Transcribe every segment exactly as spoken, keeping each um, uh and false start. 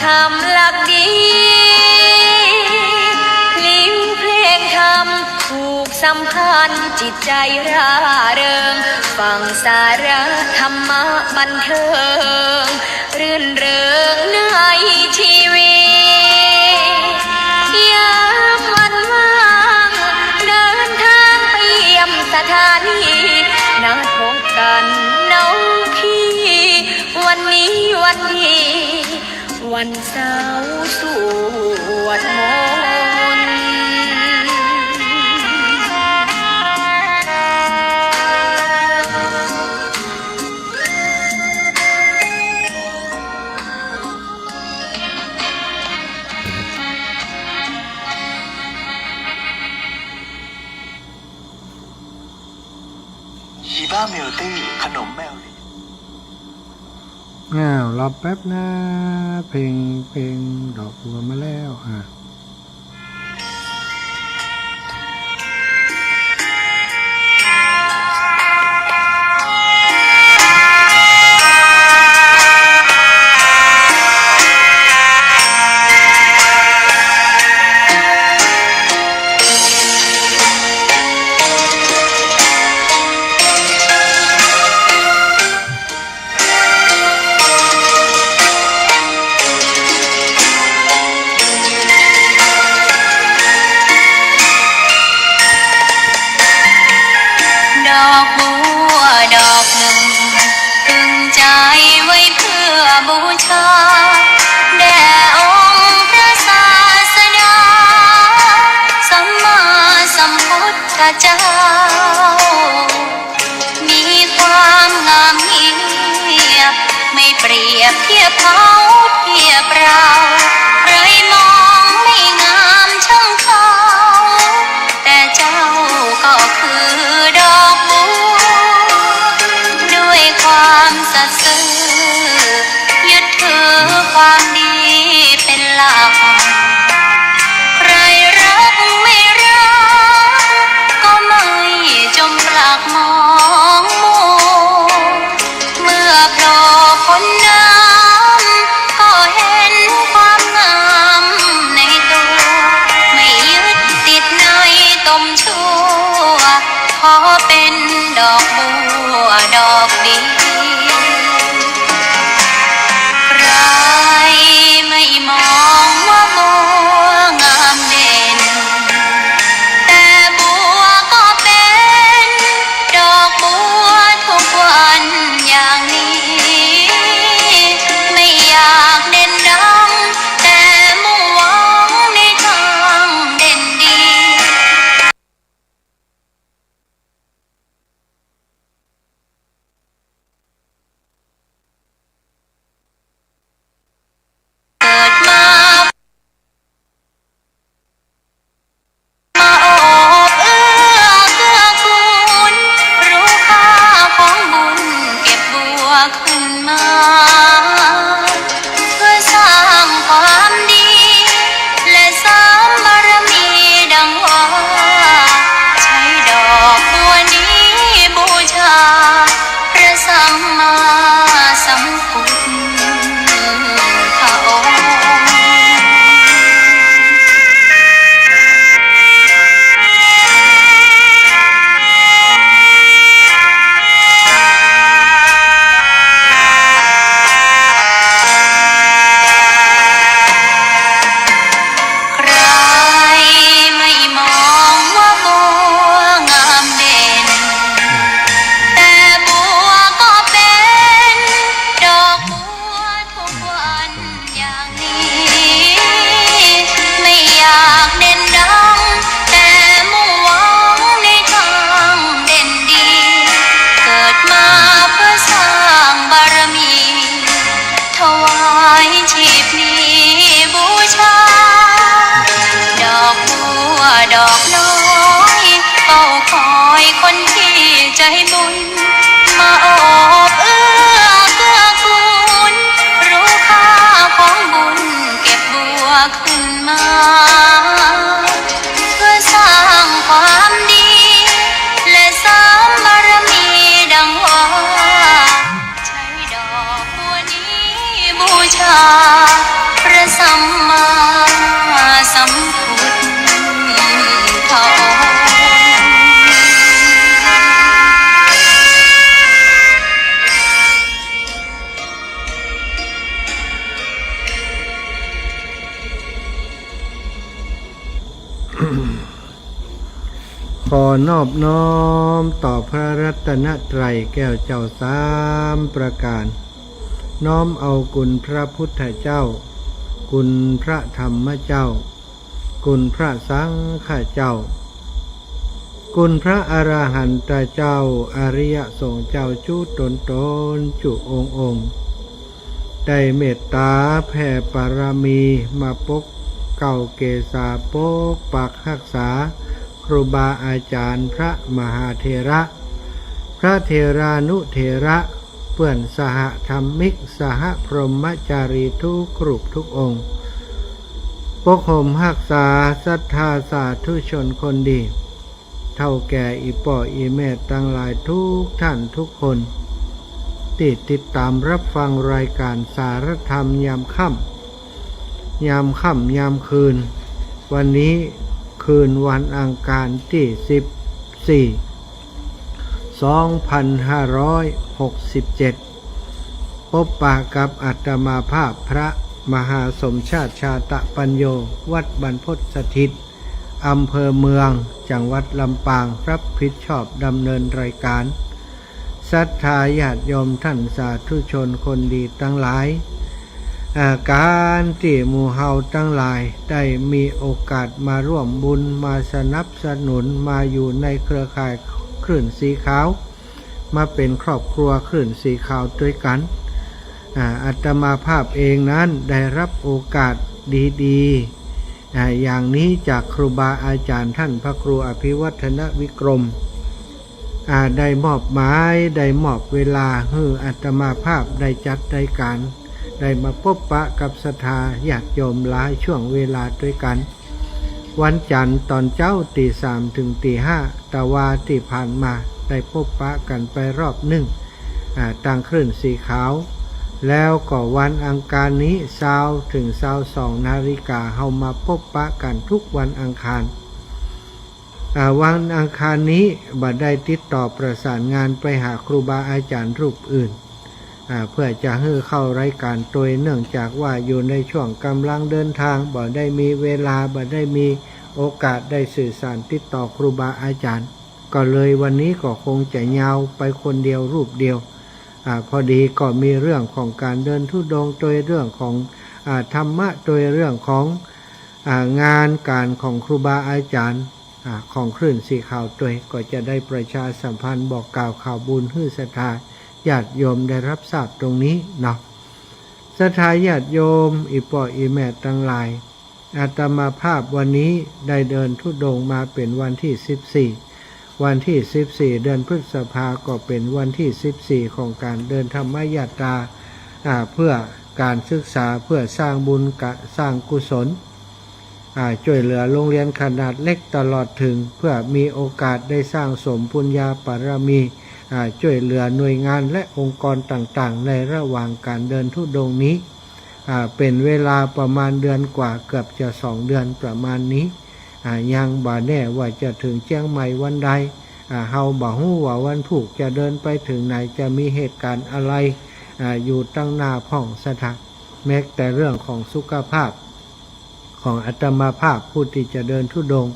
ธรรมหลักดี พลิ้วเพลงธรรมผูกสัมพันธ์จิตใจร่าเริง ฟังสาระธรรมะบันเทิง รื่นเริงในชีวิต ยามวันว่าง เดินทางไปเยี่ยมสถานี นัดพบกันน้องพี่ วันนี้วันดี วันเสาร์สวดมนต์ ชีบ้ามิลตี้ ขนมแมวเหรียญ อ้าว รอแป๊บนะ เพลง เพลงดอกบัวมาแล้ว อ่ะ ดอกบัวดอกหนึ่ง ตึงใจไว้เพื่อบูชา แด่องค์พระศาสดา สัมมาสัมพุทธเจ้า มีความงามเงียบ ไม่เปรียบเทียบเขาเทียบเรา ใครมองไม่งามช่างเขา แต่เจ้าก็คือดอกบัว ด้วยความสัตย์ซื่อ ยึดถือความดีเป็นหลัก ใครรักไม่รัก ก็ไม่จมปลักมองมัว เมื่อโผล่พ้นน้ำ ก็เห็นความงามในตัว ไม่ยึดติดในตมชั่ว ขอเป็นดอกบัวดอกเดียว ใครไม่มองว่าบัวงามเด่น แต่บัวก็เป็นดอกบัวทุกวันอย่างนี้ ไม่อยากเด่นดัง แต่มุ่งหวังในทางเด่นดี นอบน้อมต่อพระรัตนตรัยแก้วเจ้าสามประการ น้อมเอาคุณพระพุทธเจ้า คุณพระธรรมเจ้า คุณพระสังฆเจ้า คุณพระอรหันตเจ้า อริยสงฆ์เจ้าจุ๊ตนตนจุ๊องค์องค์ ได้เมตต๋าแผ่ปารมีมาปกเกล้าเกษาปกปักฮักษา ครูบาอาจ๋ารย์พระมหาเถระ พระเถรานุเถระ เปื้อนสหธรรมิก สหพรหมจารีทุกรูปทุกองค์ ปกห่มฮักษาศรัทธาสาธุชนคนดี เฒ่าแก่อี่ป้ออี่แม่ตังหลายทุกท่านทุกคน ตี้ติดต๋ามฮับฟังรายก๋านสารธรรมยามค่ำ ยามค่ำยามคืน วันนี้คืนวันอังคารตี้สิบสี่ สองพันห้าร้อยหกสิบเจ็ด ปบปะกับอาตมาภาพพระมหาสมชาติชาตปัญโญ วัดบรรพตสถิต อำเภอเมือง จังหวัดลำปาง ฮับผิดชอบดำเนินรายก๋าน ศรัทธาญาติโยมท่านสาธุชนคนดีตังหลาย อ่า ก๋านตี้หมู่เฮาตังหลายได้มีโอกาสมาร่วมบุญ มาสนับสนุน มาอยู่ในเครือข่ายคลื่นสีขาว มาเป๋นครอบครัวคลื่นสีขาวตวยกั๋น อ่า อาตมาภาพเองนั้นได้ฮับโอกาสดีๆ อ่า อย่างนี้จากครูบาอาจ๋ารย์ท่านพระครูอภิวัฒนวิกรม อ่า ได้มอบหมาย ได้มอบเวลาหื้ออาตมาภาพได้จัดรายก๋าน ได้มาปบปะกับศรัทธาญาติโยมหลายช่วงเวลาตวยกั๋น วันจันทร์ต๋อนเจ๊าตี๋สามเถิงตี๋ห้า ตะวาตี้ผ่านมาได้ปบปะกั๋นไปรอบนึ่ง อ่า ตางคลื่นสีขาว แล้วก็วันอังคารนี้ซาวเถิงซาวสองนาฬิกา เฮามาปบปะกั๋นทุกวันอังคาร อ่า วันอังคารนี้บ่ได้ติดต่อประสานงานไปหาครูบาอาจ๋ารย์รูปอื่น อ่า เพื่อจะหื้อเข้ารายก๋านตวย เนื่องจากว่าอยู่ในช่วงก๋ำลังเดินทาง บ่ได้มีเวลา บ่ได้มีโอกาสได้สื่อสารติดต่อครูบาอาจ๋ารย์ ก็เลยวันนี้ก็คงจะยาวไปคนเดียวรูปเดียว อ่า พอดีก็มีเรื่องของก๋านเดินธุดงค์ตวย เรื่องของ อ่า ธรรมะตวย เรื่องของ อ่า งานก๋านของครูบาอาจ๋ารย์ อ่า ของคลื่นสีขาวตวย ก็จะได้ประชาสัมพันธ์บอกกล่าวข่าวบุญหื้อศรัทธาญาติโยมได้ฮับทราบตรงนี้เนาะ ศรัทธาญาติโยมอี่ป้ออี่แม่ตังหลาย อาตมาภาพวันนี้ได้เดินธุดงค์มาเป๋นวันตี้สิบสี่ วันตี้สิบสี่ เดือนพฤษภา ก็เป๋นวันตี้สิบสี่ ของก๋านเดินธรรมยาตรา อ่า เพื่อก๋านศึกษา เพื่อสร้างบุญกะ สร้างกุศล อ่า จ้วยเหลือโรงเรียนขนาดเล็กตลอดเถิง เพื่อมีโอกาสได้สร้างสมปุญญาปารมี อ่า จ้วยเหลือหน่วยงานและองค์กรต่างๆ ในระหว่างก๋านเดินธุดงค์นี้ อ่า เป๋นเวลาประมาณเดือนกว่า เกือบจะสองเดือนประมาณนี้ อ่า ยังบ่แน่ว่าจะเถิงเจียงใหม่วันใด อ่า เฮาบ่ฮู้ว่าวันพูกจะเดินไปเถิงไหน จะมีเหตุก๋ารณ์อะไร อ่า อยู่ตังหน้าพ่องศรัทธา แม้แต่เรื่องของสุขภาพของอาตมาภาพผู้ตี้จะเดินธุดงค์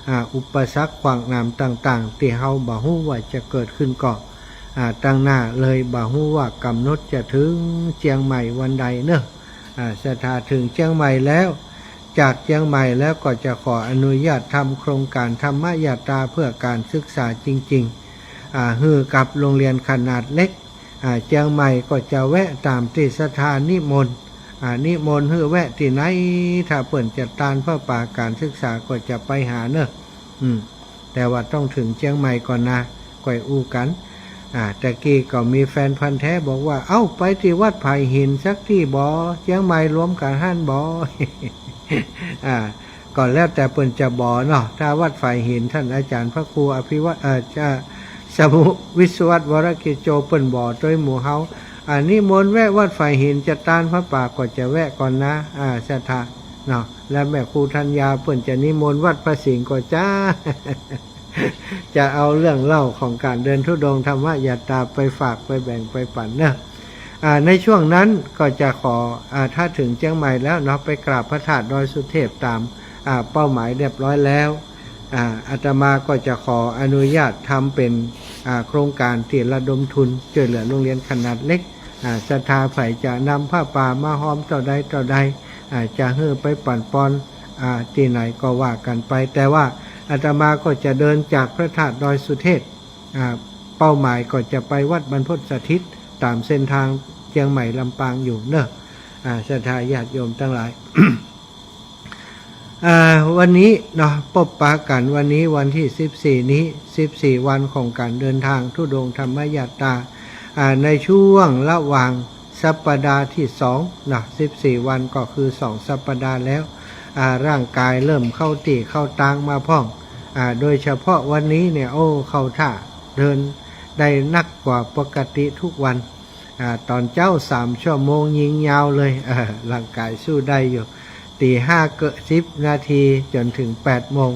อ่า อุปสรรคขวากหนามต่างๆ ตี้เฮาบ่ฮู้ว่าจะเกิดขึ้นก่อ อ่า ตังหน้า เลยบ่ฮู้ว่ากำหนดจะเถิงเจียงใหม่วันใดเนาะ อ่า ศรัทธาเถิงเจียงใหม่แล้ว จากเจียงใหม่แล้วก็จะขออนุญาตทำโครงก๋านธรรมยาตราเพื่อก๋านศึกษาจริงๆ อ่า หื้อกับโรงเรียนขนาดเล็ก อ่า เจียงใหม่ก็จะแวะต๋ามตี้ศรัทธานิมนต์ อ่า นิมนต์หื้อแวะตี้ไหน ถ้าเปิ้นจะตานผ้าป่าก๋านศึกษาก็จะไปหาเนาะ อืม แต่ว่าต้องเถิงเจียงใหม่ก่อนนะ ก่อยอู้กั๋น อ่า ตะกี้ก็มีแฟนพันธุ์แท้บอกว่า เอ้า ไปตี้วัดผาหินสักตี้บ่ เจียงใหม่รวมกั๋นหั้นบ่ อ่า ก็แล้วแต่เปิ้นจะบ่เนาะ ถ้าวัดผาหิน ท่านอาจ๋ารย์พระครูอภิวัฒน์ เอ่อ จะ สมุ วิศวัตร วรกิจโจ เปิ้นบ่ตวยหมู่เฮา อ่า นิมนต์แวะวัดผาหิน จะตานผ้าป่าก็จะแวะก่อนนะ อ่า ศรัทธาเนาะ และแม่ครูธัญญาเปิ้นจะนิมนต์วัดพระสิงห์ก็จะ จะเอาเรื่องเล่าของก๋านเดินธุดงค์ธรรมยาตราไปฝากไปแบ่งไปปั๋นเนาะ อ่า ในช่วงนั้นก็จะขอ อ่า ถ้าเถิงเจียงใหม่แล้วเนาะ ไปกราบพระธาตุดอยสุเทพต๋าม อ่า เป้าหมายเรียบร้อยแล้ว อ่า อาตมาก็จะขออนุญาตทำเป๋น อ่า โครงก๋านตี้ระดมทุนจ้วยเหลือโฮงเฮียนขนาดเล็ก อ่า ศรัทธาใผจะนำผ้าป่ามาฮอมเต้าใดเต้าใด อ่า จะหื้อไปปั๋นปอน อ่า ตี้ไหนก็ว่ากั๋นไป แต่ว่าอาตมาก็จะเดินจากพระธาตุดอยสุเทพ อ่า เป้าหมายก็จะไปวัดบรรพตสถิต ต๋ามเส้นตางเจียงใหม่ลำปางอยู่เนาะ อ่า ศรัทธาญาติโยมตังหลาย อ่า วันนี้เนาะ ปบปะกั๋นวันนี้วันตี้สิบสี่นี้ สิบสี่วันของก๋านเดินตางธุดงค์ธรรมยาตรา อ่า ในช่วงระหว่างสัปดาห์ตี้สองเนาะ สิบสี่วันก็คือสองสัปดาห์แล้ว อ่า ร่างก๋ายเริ่มเข้าตี้เข้าตางมาพ่อง อ่า โดยเฉพาะวันนี้เนี่ย โอ้ เข้าท่า เดินได้นักกว่าปกติกู้วัน อ่า ต๋อนเจ๊าสามชั่วโมงยิงยาวเลย เออ ร่างก๋ายสู้ได้อยู่ ตี๋ห้าเกอะสิบนาทีจ๋นเถิงแปดโมง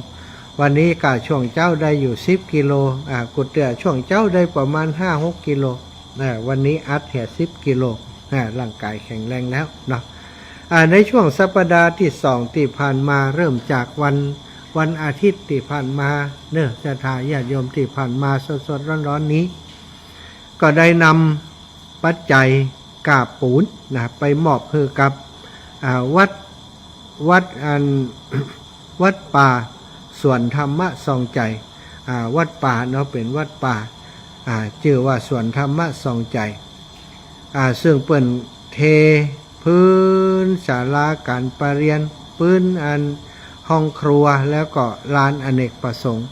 วันนี้ก้าช่วงเจ๊าได้อยู่สิบกิโล อ่า กู้เตื้อช่วงเจ๊าได้ประมาณห้าหกกิโล อ่า วันนี้อัดแหมสิบกิโล อ่า ร่างก๋ายแข็งแรงแล้วเนาะ อ่า ในช่วงสัปดาห์ตี้สองตี้ผ่านมา เริ่มจากวัน วันอาทิตย์ตี้ผ่านมาเนาะ ศรัทธาญาติโยม ตี้ผ่านมาสดๆ ฮ้อนๆ นี้ ก็ได้นำปัจจัยก้าปูนนะ ไปมอบหื้อกับ อ่า วัด วัดอัน วัดป่าสวนธรรมะส่องใจ๋ อ่า วัดป่าเนาะ เป๋นวัดป่า อ่า จื้อว่าสวนธรรมะส่องใจ๋ อ่า ซึ่งเปิ้นเทพื้นศาลาก๋านประเรียน ปื๊นอันห้องครัว แล้วก็ลานอเนกประสงค์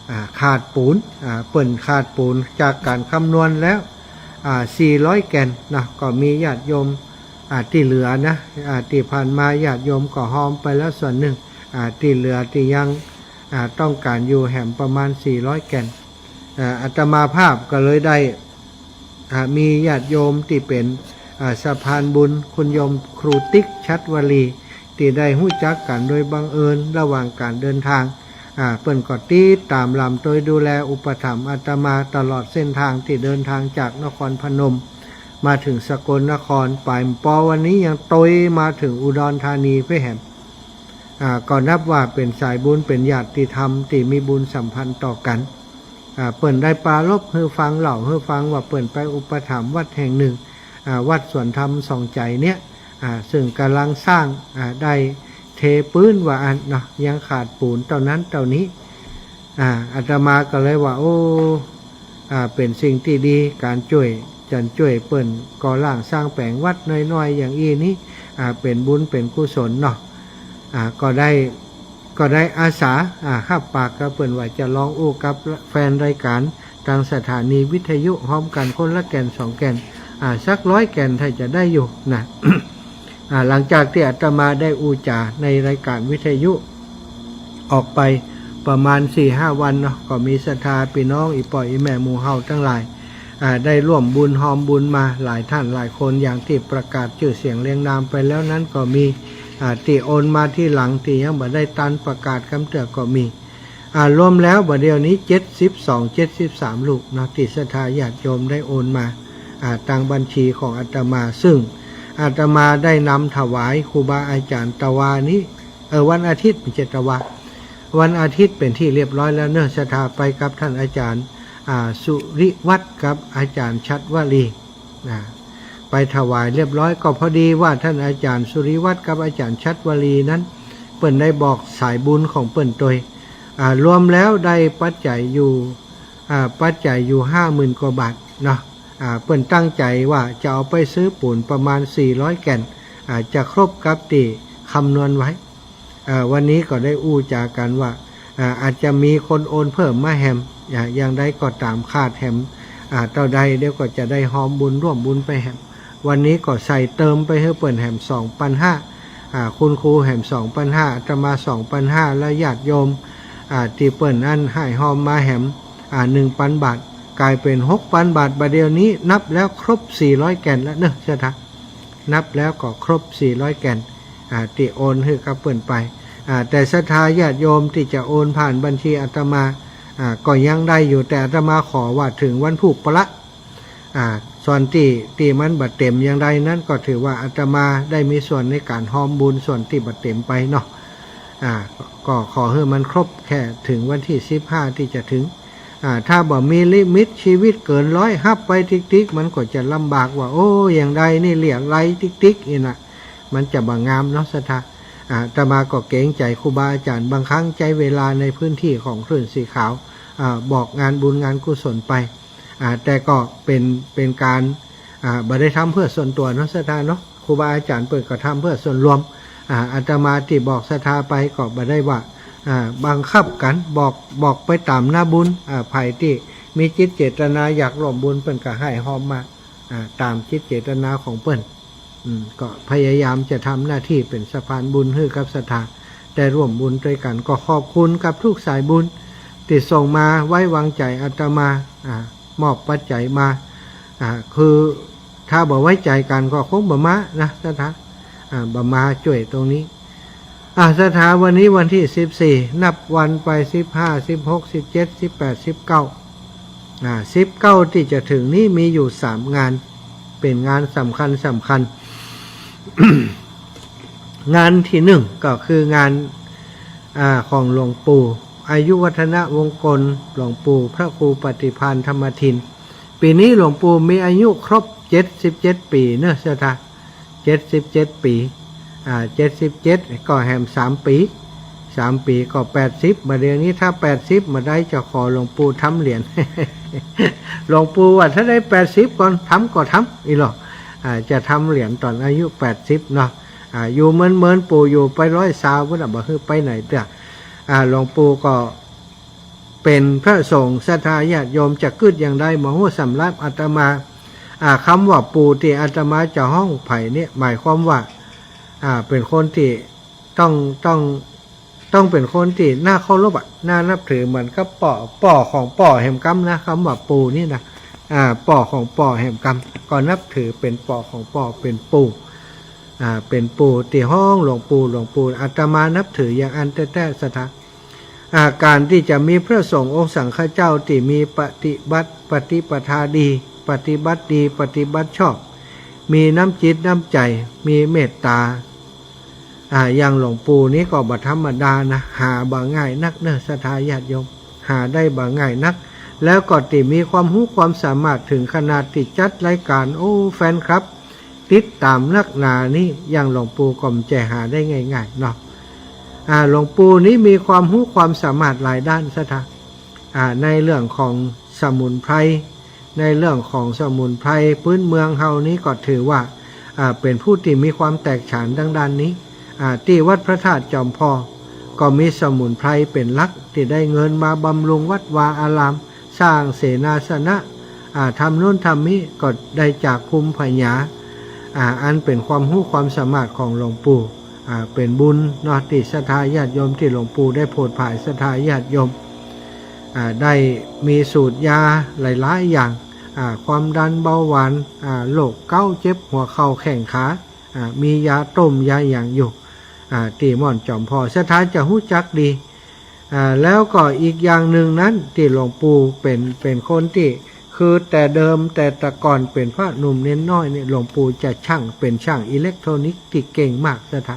อ่า ขาดปูน อ่า เปิ้นขาดปูนจากก๋านคำนวณแล้ว อ่า สี่ร้อยแก่นนะ ก็มีญาติโยม อ่า ตี้เหลือนะ อ่า ตี้ผ่านมาญาติโยมก็ฮอมไปแล้วส่วนนึ่ง อ่า ตี้เหลือตี้ยัง อ่า ต้องก๋านอยู่แหมประมาณสี่ร้อยแก่น อ่า อาตมาภาพก็เลยได้ อ่า มีญาติโยมตี้เป๋น อ่า สะพานบุญ คุณโยมครูติ๊ก ชัดวลี ตี้ได้ฮู้จักกั๋นโดยบังเอิญระหว่างก๋านเดินตาง อ่า เปิ้นก็ติดต๋ามหล่ำตวยดูแลอุปถัมภ์อาตมาตลอดเส้นตางตี้เดินตางจากนครพนมมาเถิงสกลนคร ป๋ายปอวันนี้ยังตวยมาเถิงอุดรธานีไปแหม อ่า ก็นับว่าเป๋นสายบุญ เป๋นญาติธรรมตี้มีบุญสัมพันธ์ต่อกั๋น อ่า เปิ้นได้ปรารภหื้อฟัง เล่าหื้อฟังว่าเปิ้นไปอุปถัมภ์วัดแห่งนึ่ง อ่า วัดสวนธรรมส่องใจ๋เนี่ย อ่า ซึ่งก่ำลังสร้าง อ่า ได้เทปื๊นว่าอั้นเนาะ ยังขาดปูนเต้านั้นเต้านี้ อ่า อาตมาก็เลยว่า โอ้ อ่า เป๋นสิ่งตี้ดี ก๋านจ้วย ก๋านจ้วยเปิ้นก่อร่างสร้างแป๋งวัดน้อยๆ อย่างอี้นี้ อ่า เป๋นบุญเป๋นกุศลเนาะ อ่า ก็ได้ ก็ได้อาสา อ่า ฮับปากกับเปิ้นว่าจะลองอู้กับแฟนรายก๋านตางสถานีวิทยุฮอมกั๋นคนละแก่นสองแก่น อ่า สักร้อยแก่นถ้าจะได้อยู่นะ อ่า หลังจากตี้อาตมาได้อู้จ๋าในรายก๋านวิทยุออกไปประมาณสี่ห้าวันเนาะ ก็มีศรัทธาปี้น้องอี่ป้ออี่แม่หมู่เฮาตังหลาย อ่า ได้ร่วมบุญฮอมบุญมาหลายต้านหลายคน อย่างตี้ประกาศจื้อเสียงเรียงนามไปแล้วนั้นก็มี อ่า ตี้โอนมาทีหลัง ตี้ยังบ่ได้ตันประกาศกำเตื้อก็มี อ่า รวมแล้วบ่าเดี่ยวนี้เจ็ดสิบสอง เจ็ดสิบสามลูกเนาะ ตี้ศรัทธาญาติโยมได้โอนมา อ่า ตางบัญชีของอาตมา ซึ่งอาตมาได้นำถวายครูบาอาจ๋ารย์ตะวานี้ เออ วันอาทิตย์ บ่ใจ้ตะวา วันอาทิตย์เป๋นตี้เรียบร้อยแล้วเนาะ ศรัทธาไปกับต้านอาจ๋ารย์ อ่า สุริวัฒน์กับอาจ๋ารย์ชัดวลี อ่า ไปถวายเรียบร้อย ก็พอดีว่าต้านอาจ๋ารย์สุริวัฒน์กับอาจ๋ารย์ชัดวลีนั้น เปิ้นได้บอกสายบุญของเปิ้นตวย อ่า รวมแล้วได้ปัจจัยอยู่ อ่า ปัจจัยอยู่ห้าหมื่นกว่าบาทเนาะ อ่า เปิ้นตั้งใจ๋ว่าจะเอาไปซื้อปูนประมาณสี่ร้อยแก่น อ่า จะครบกับตี้คำนวณไว้ อ่า วันนี้ก็ได้อู้จ๋ากั๋นว่า อ่า อาจจะมีคนโอนเพิ่มมาแหม อ่า อย่างใดก็ต๋าม ขาดแหม อ่า เต้าใด เดี๋ยวก็จะได้ฮอมบุญร่วมบุญไปแหม วันนี้ก็ใส่เติมไปหื้อเปิ้นแหมสองปันห้า อ่า คุณครูแหมสองปันห้า อาตมาสองปันห้า และญาติโยม อ่า ตี้เปิ้นอั้นหื้อฮอมมาแหม อ่า หนึ่งปันบาท ก๋ายเป๋นหกปันบาท บ่าเดี่ยวนี้นับแล้วครบสี่ร้อยแก่นแล้วเนาะ ศรัทธา นับแล้วก็ครบสี่ร้อยแก่น อ่า ตี้โอนหื้อกับเปิ้นไป อ่า แต่ศรัทธาญาติโยมตี้จะโอนผ่านบัญชีอาตมา อ่า ก็ยังได้อยู่ แต่อาตมาขอว่าเถิงวันพูกปะละ อ่า ส่วนตี้ ตี้มันบ่เต๋มอย่างใดนั้น ก็ถือว่าอาตมาได้มีส่วนในก๋านฮอมบุญส่วนตี้บ่เต๋มไปเนาะ อ่า ก็ขอหื้อมันครบแค่เถิงวันตี้สิบห้าตี้จะเถิง อ่า ถ้าบ่มีลิมิตชีวิตเกินร้อยฮับไปติ๊กๆ มันก็จะลำบากว่า โอ้ อย่างใดนี่เลี้ยงไรติ๊กๆ นี่นะ มันจะบ่งามเนาะศรัทธา อ่า อาตมาก็เกรงใจ๋ครูบาอาจ๋ารย์ บางครั้งใจ๊เวลาในพื้นตี้ของคลื่นสีขาว อ่า บอกงานบุญงานกุศลไป อ่า แต่ก็เป๋น เป๋นก๋าน อ่า บ่ได้ทำเปื้อส่วนตั๋วเนาะศรัทธาเนาะ ครูบาอาจ๋ารย์เปิ้นก็ทำเปื้อส่วนรวม อ่า อาตมาตี้บอกศรัทธาไปก็บ่ได้ว่า อ่า บังคับกั๋น บอก บอกไปต๋ามหน้าบุญ อ่า ใผตี้มีจิตเจตนาอยากร่วมบุญเปิ้นก็หื้อฮอมมา อ่า ต๋ามจิตเจตนาของเปิ้น อืม ก็พยายามจะทำหน้าตี้เป๋นสะพานบุญหื้อกับศรัทธาได้ร่วมบุญตวยกั๋น ก็ขอบคุณกับทุกสายบุญตี้ส่งมาไว้วางใจ๋อาตมา อ่า มอบปัจจัยมา อ่า คือถ้าบ่ไว้ใจ๋กั๋นก็คงบ่มานะศรัทธา อ่า บ่มาจ้วยตรงนี้ อ่า ศรัทธา วันนี้วันตี้สิบสี่ นับวันไป สิบห้า สิบหก สิบเจ็ด สิบแปด สิบเก้า อ่า สิบเก้าตี้จะเถิงนี้มีอยู่สามงาน เป๋นงานสำคัญสำคัญ งานตี้นึ่งก็คืองาน อ่า ของหลวงปู่อายุวัฒนวงศ์กล หลวงปู่พระครูปฏิภาณธรรมทิน ปี๋นี้หลวงปู่มีอายุครบเจ็ดสิบเจ็ดปี๋เนาะศรัทธา เจ็ดสิบเจ็ดปี๋ อ่า เจ็ดสิบเจ็ดก็แหมสามปี๋ สามปี๋ก็แปดสิบ บ่าเดี่ยวนี้ถ้าแปดสิบบ่ได้จะขอหลวงปู่ทำเหรียญ หลวงปู่ว่าถ้าได้แปดสิบก่อนทำก็ทำอี้หลอ อ่า จะทำเหรียญต๋อนอายุแปดสิบเนาะ อ่า อยู่เมินๆ ปู่อยู่ไปร้อยซาวพุ้นน่ะ บ่หื้อไปไหนเตื้อ อ่า หลวงปู่ก็ เป๋นพระสงฆ์ ศรัทธาญาติโยมจะกึ๊ดอย่างใดบ่ฮู้ สำหรับอาตมา อ่า กำว่าปู่ตี้อาตมาจะฮ้องใผเนี่ย หมายความว่า อ่า เป๋นคนตี้ต้อง ต้อง ต้องเป๋นคนตี้น่าเคารพอะ น่านับถือเหมือนกับป้อ ป้อของป้อแหมกำนะ กำว่าปู่นี่นะ อ่า ป้อของป้อแหมกำ ก็นับถือเป๋นป้อของป้อ เป๋นปู่ อ่า เป๋นปู่ตี้ฮ้องหลวงปู่ หลวงปู่ อาตมานับถืออย่างอั้นแต๊ๆ ศรัทธา อ่า ก๋านตี้จะมีพระสงฆ์องค์สังฆเจ้าตี้มีปฏิบัติ ปฏิปทาดี ปฏิบัติดี ปฏิบัติชอบ มีน้ำจิตน้ำใจ๋ มีเมตต๋า อ่า อย่างหลวงปู่นี้ก็บ่ธรรมดานะ หาบ่ง่ายนักเนาะ ศรัทธาญาติโยม หาได้บ่ง่ายนัก แล้วก็ตี้มีความฮู้ความสามารถเถิงขนาดตี้จัดรายก๋าน โอ้ แฟนคลับ ติดต๋ามนักหนานี่ อย่างหลวงปู่ก็บ่ใจ้หาได้ง่ายๆ เนาะ อ่า หลวงปู่นี้มีความฮู้ความสามารถหลายด้าน ศรัทธา อ่า ในเรื่องของสมุนไพร ในเรื่องของสมุนไพรพื้นเมืองเฮานี้ก็ถือว่า อ่า เป๋นผู้ตี้มีความแตกฉานตางด้านนี้ อ่า ตี้วัดพระธาตุจอมพอ ก็มีสมุนไพรเป๋นหลัก ตี้ได้เงินมาบำรุงวัดวาอาราม สร้างเสนาสนะ อ่า ทำโน้นทำนี้ ก็ได้จากภูมิปัญญา อ่า อันเป๋นความฮู้ความสามารถของหลวงปู่ อ่า เป๋นบุญเนาะ ตี้ศรัทธาญาติโยม ตี้หลวงปู่ได้โผดผายศรัทธาญาติโยม อ่า ได้มีสูตรยาหลายๆ อย่าง อ่า ความดันเบาหวาน อ่า โรคเก๋า เจ็บหัวเข่าแข้งขา อ่า มียาต้มยาหยังอยู่ อ่า ตี้ม่อนจอมพอ ศรัทธาจะฮู้จักดี อ่า แล้วก็อีกอย่างนึ่งนั้น ตี้หลวงปู่เป๋น เป๋นคนตี้ คือแต่เดิมแต่ตะก่อนเป๋นพระหนุ่มเณรน้อยนี่ หลวงปู่จะช่าง เป๋นช่างอิเล็กทรอนิกส์ตี้เก่งมาก ศรัทธา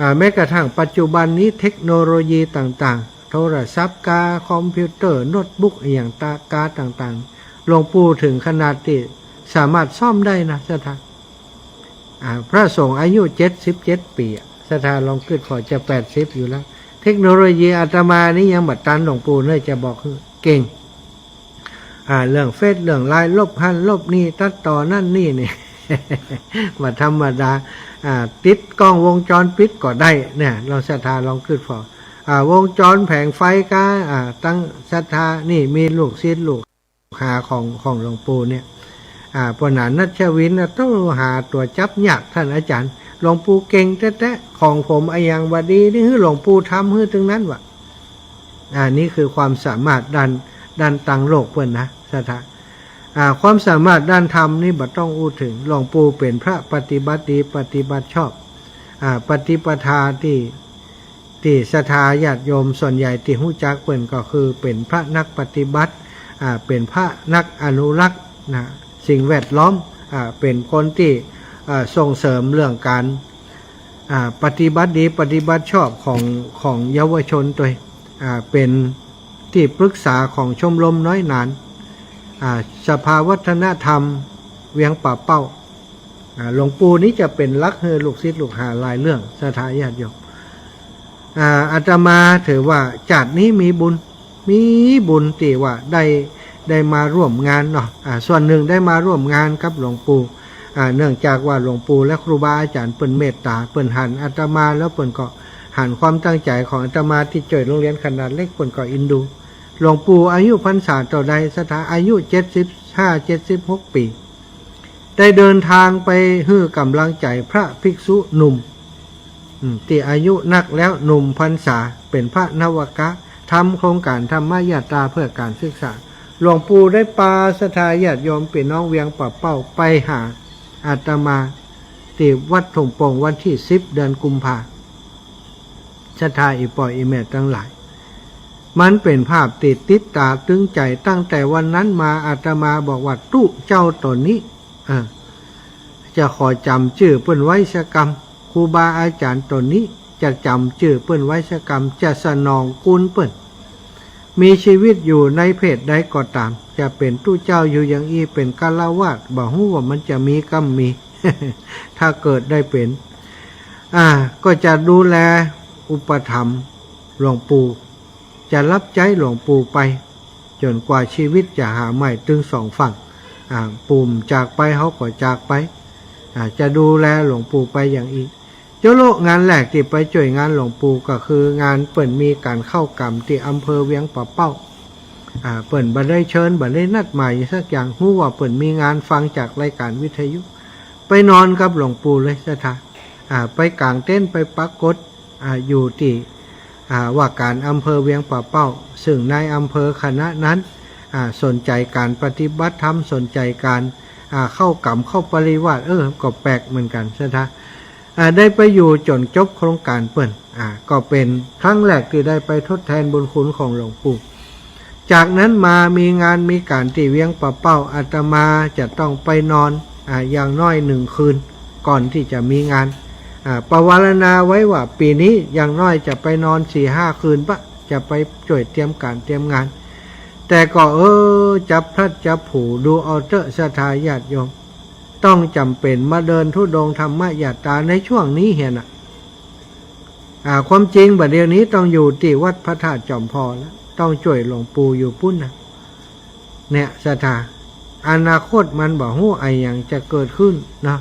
อ่า แม้กระทั่งปัจจุบันนี้เทคโนโลยีต่างๆ โทรศัพท์กา คอมพิวเตอร์ โน้ตบุ๊ก อะหยังตะกาต่างๆ หลวงปู่เถิงขนาดตี้สามารถซ่อมได้นะ ศรัทธา อ่า พระสงฆ์อายุเจ็ดสิบเจ็ดปี๋อะ ศรัทธาลองกึ๊ดผ่อ จะแปดสิบอยู่แล้ว เทคโนโลยีอาตมานี้ยังบ่ตันหลวงปู่เน่อ จะบอกหื้อ เก่ง อ่า เรื่องเฟซ เรื่องไลน์ ลบหั้นลบนี่ ตัดต่อนั่นนี่นี่ บ่ธรรมดา อ่า ติดกล้องวงจรปิดก็ได้เนี่ย ลองศรัทธาลองกึ๊ดผ่อ อ่า วงจรแผงไฟกา อ่า ตังศรัทธานี่มีลูกศิษย์ลูกหาของ ของหลวงปู่เนี่ย อ่า ป้อหนานนัชวินนะ โต้ หาตั๋วจับยาก ต้านอาจ๋ารย์ หลวงปู่เก่งแต๊ๆ ของผมอะหยังบ่ดีนี่ หื้อหลวงปู่ทำหื้อตึงนั้นวะ อ่า นี่คือความสามารถด้าน ด้านตางโลกเปิ้นนะ ศรัทธา อ่า ความสามารถด้านธรรมนี่บ่ต้องอู้เถิง หลวงปู่เป๋นพระปฏิบัติดี ปฏิบัติชอบ อ่า ปฏิปทาตี้ ตี้ศรัทธาญาติโยมส่วนใหญ่ตี้ฮู้จักเปิ้นก็คือเป๋นพระนักปฏิบัติ อ่า เป๋นพระนักอนุรักษ์นะ สิ่งแวดล้อม อ่า เป๋นคนตี้ อ่า ส่งเสริมเรื่องก๋าน อ่า ปฏิบัติดีปฏิบัติชอบของ ของเยาวชนตวย อ่า เป๋นตี้ปรึกษาของชมรมน้อยหนาน อ่า สภาวัฒนธรรมเวียงป่าเป้า อ่า หลวงปู่นี้จะเป๋นหลักหื้อลูกศิษย์ลูกหาหลายเรื่อง ศรัทธาญาติโยม อ่า อาตมาถือว่าจาตินี้มีบุญ มีบุญตี้ว่าได้ ได้มาร่วมงานเนาะ อ่า ส่วนหนึ่งได้มาร่วมงานกับหลวงปู่ อ่า เนื่องจากว่าหลวงปู่และครูบาอาจ๋ารย์เปิ้นเมตต๋า เปิ้นหันอาตมา แล้วเปิ้นก็หันความตั้งใจ๋ของอาตมาตี้จ้วยโฮงเฮียนขนาดเล็ก เปิ้นก็อินดู หลวงปู่อายุพรรษาเต้าใด ศรัทธา อายุเจ็ดสิบห้า เจ็ดสิบหกปี๋ ได้เดินทางไปหื้อก๋ำลังใจ๋พระภิกษุหนุ่ม อืม ตี้อายุนักแล้ว หนุ่มพรรษา เป๋นพระนวกะ ทำโครงก๋านธรรมยาตราเพื่อก๋านศึกษา หลวงปู่ได้ปาศรัทธาญาติโยมปี้น้องเวียงป่าเป้าไปหาอาตมาตี้วัดทุ่งโป่งวันตี้สิบ เดือนกุมภา ศรัทธาอี่ป้ออี่แม่ตังหลาย มันเป๋นภาพตี้ติดต๋าตึงใจ๋ ตั้งแต่วันนั้นมาอาตมาบอกว่าตุ๊เจ้าต๋นนี้ อ่า จะขอจ๋ำจื้อเปิ้นไว้สักกำ ครูบาอาจ๋ารย์ต๋นนี้จะจ๋ำจื้อเปิ้นไว้สักกำ จะสนองคุณเปิ้น มีจีวิตอยู่ในเพศใดก็ต๋าม จะเป๋นตุ๊เจ้าอยู่อย่างอี้ เป๋นฆราวาส บ่ฮู้ว่ามันจะมีก้ำมี ถ้าเกิดได้เป๋น อ่า ก็จะดูแลอุปถัมภ์หลวงปู่ จะฮับใจ๊หลวงปู่ไป จ๋นกว่าจีวิตจะหาใหม่ตึงสองฝั่ง อ่า ปู่จากไป เฮาก็จากไป อ่า จะดูแลหลวงปู่ไปอย่างอี้ โจ๊ะโละ งานแรกตี้ไปจ้วยงานหลวงปู่ก็คืองานเปิ้นมีก๋านเข้าก๋ำตี้อำเภอเวียงป่าเป้า อ่า เปิ้นบ่ได้เจิญ บ่ได้นัดหมายสักอย่าง ฮู้ว่าเปิ้นมีงาน ฟังจากรายก๋านวิทยุ ไปนอนกับหลวงปู่เลย ศรัทธา อ่า ไปก๋างเต็นท์ ไปปรากฏ อ่า อยู่ตี้ อ่า ว่าก๋านอำเภอเวียงป่าเป้า ซึ่งนายอำเภอขณะนั้น อ่า สนใจ๋ก๋านปฏิบัติธรรม สนใจ๋ก๋าน อ่า เข้าก๋ำเข้าปริวาส เออ ก็แปลกเหมือนกั๋น ศรัทธา อ่า ได้ไปอยู่จ๋นจบโครงก๋านเปิ้น อ่า ก็เป๋นครั้งแรกตี้ได้ไปทดแทนบุญคุณของหลวงปู่ จากนั้นมามีงานมีก๋านตี้เวียงป่าเป้า อาตมาจะต้องไปนอน อ่า อย่างน้อยหนึ่งคืน ก่อนตี้จะมีงาน อ่า ปวารณาไว้ว่าปี๋นี้อย่างน้อยจะไปนอนสี่ห้าคืนปะ จะไปจ้วยเตรียมก๋านเตรียมงาน แต่ก็ เออ จับพลัดจับผลู๋ ดูเอาเต๊อะ ศรัทธาญาติโยม ต้องจ๋ำเป๋นมาเดินธุดงค์ธรรมยาตราในช่วงนี้เหียน่ะ อ่า ความจริงบ่าเดี่ยวนี้ต้องอยู่ตี้วัดพระธาตุจอมพลแล้ว ต้องจ้วยหลวงปู่อยู่ปู๊นน่ะ เนี่ย ศรัทธา อนาคตมันบ่ฮู้อะหยังจะเกิดขึ้นเนาะ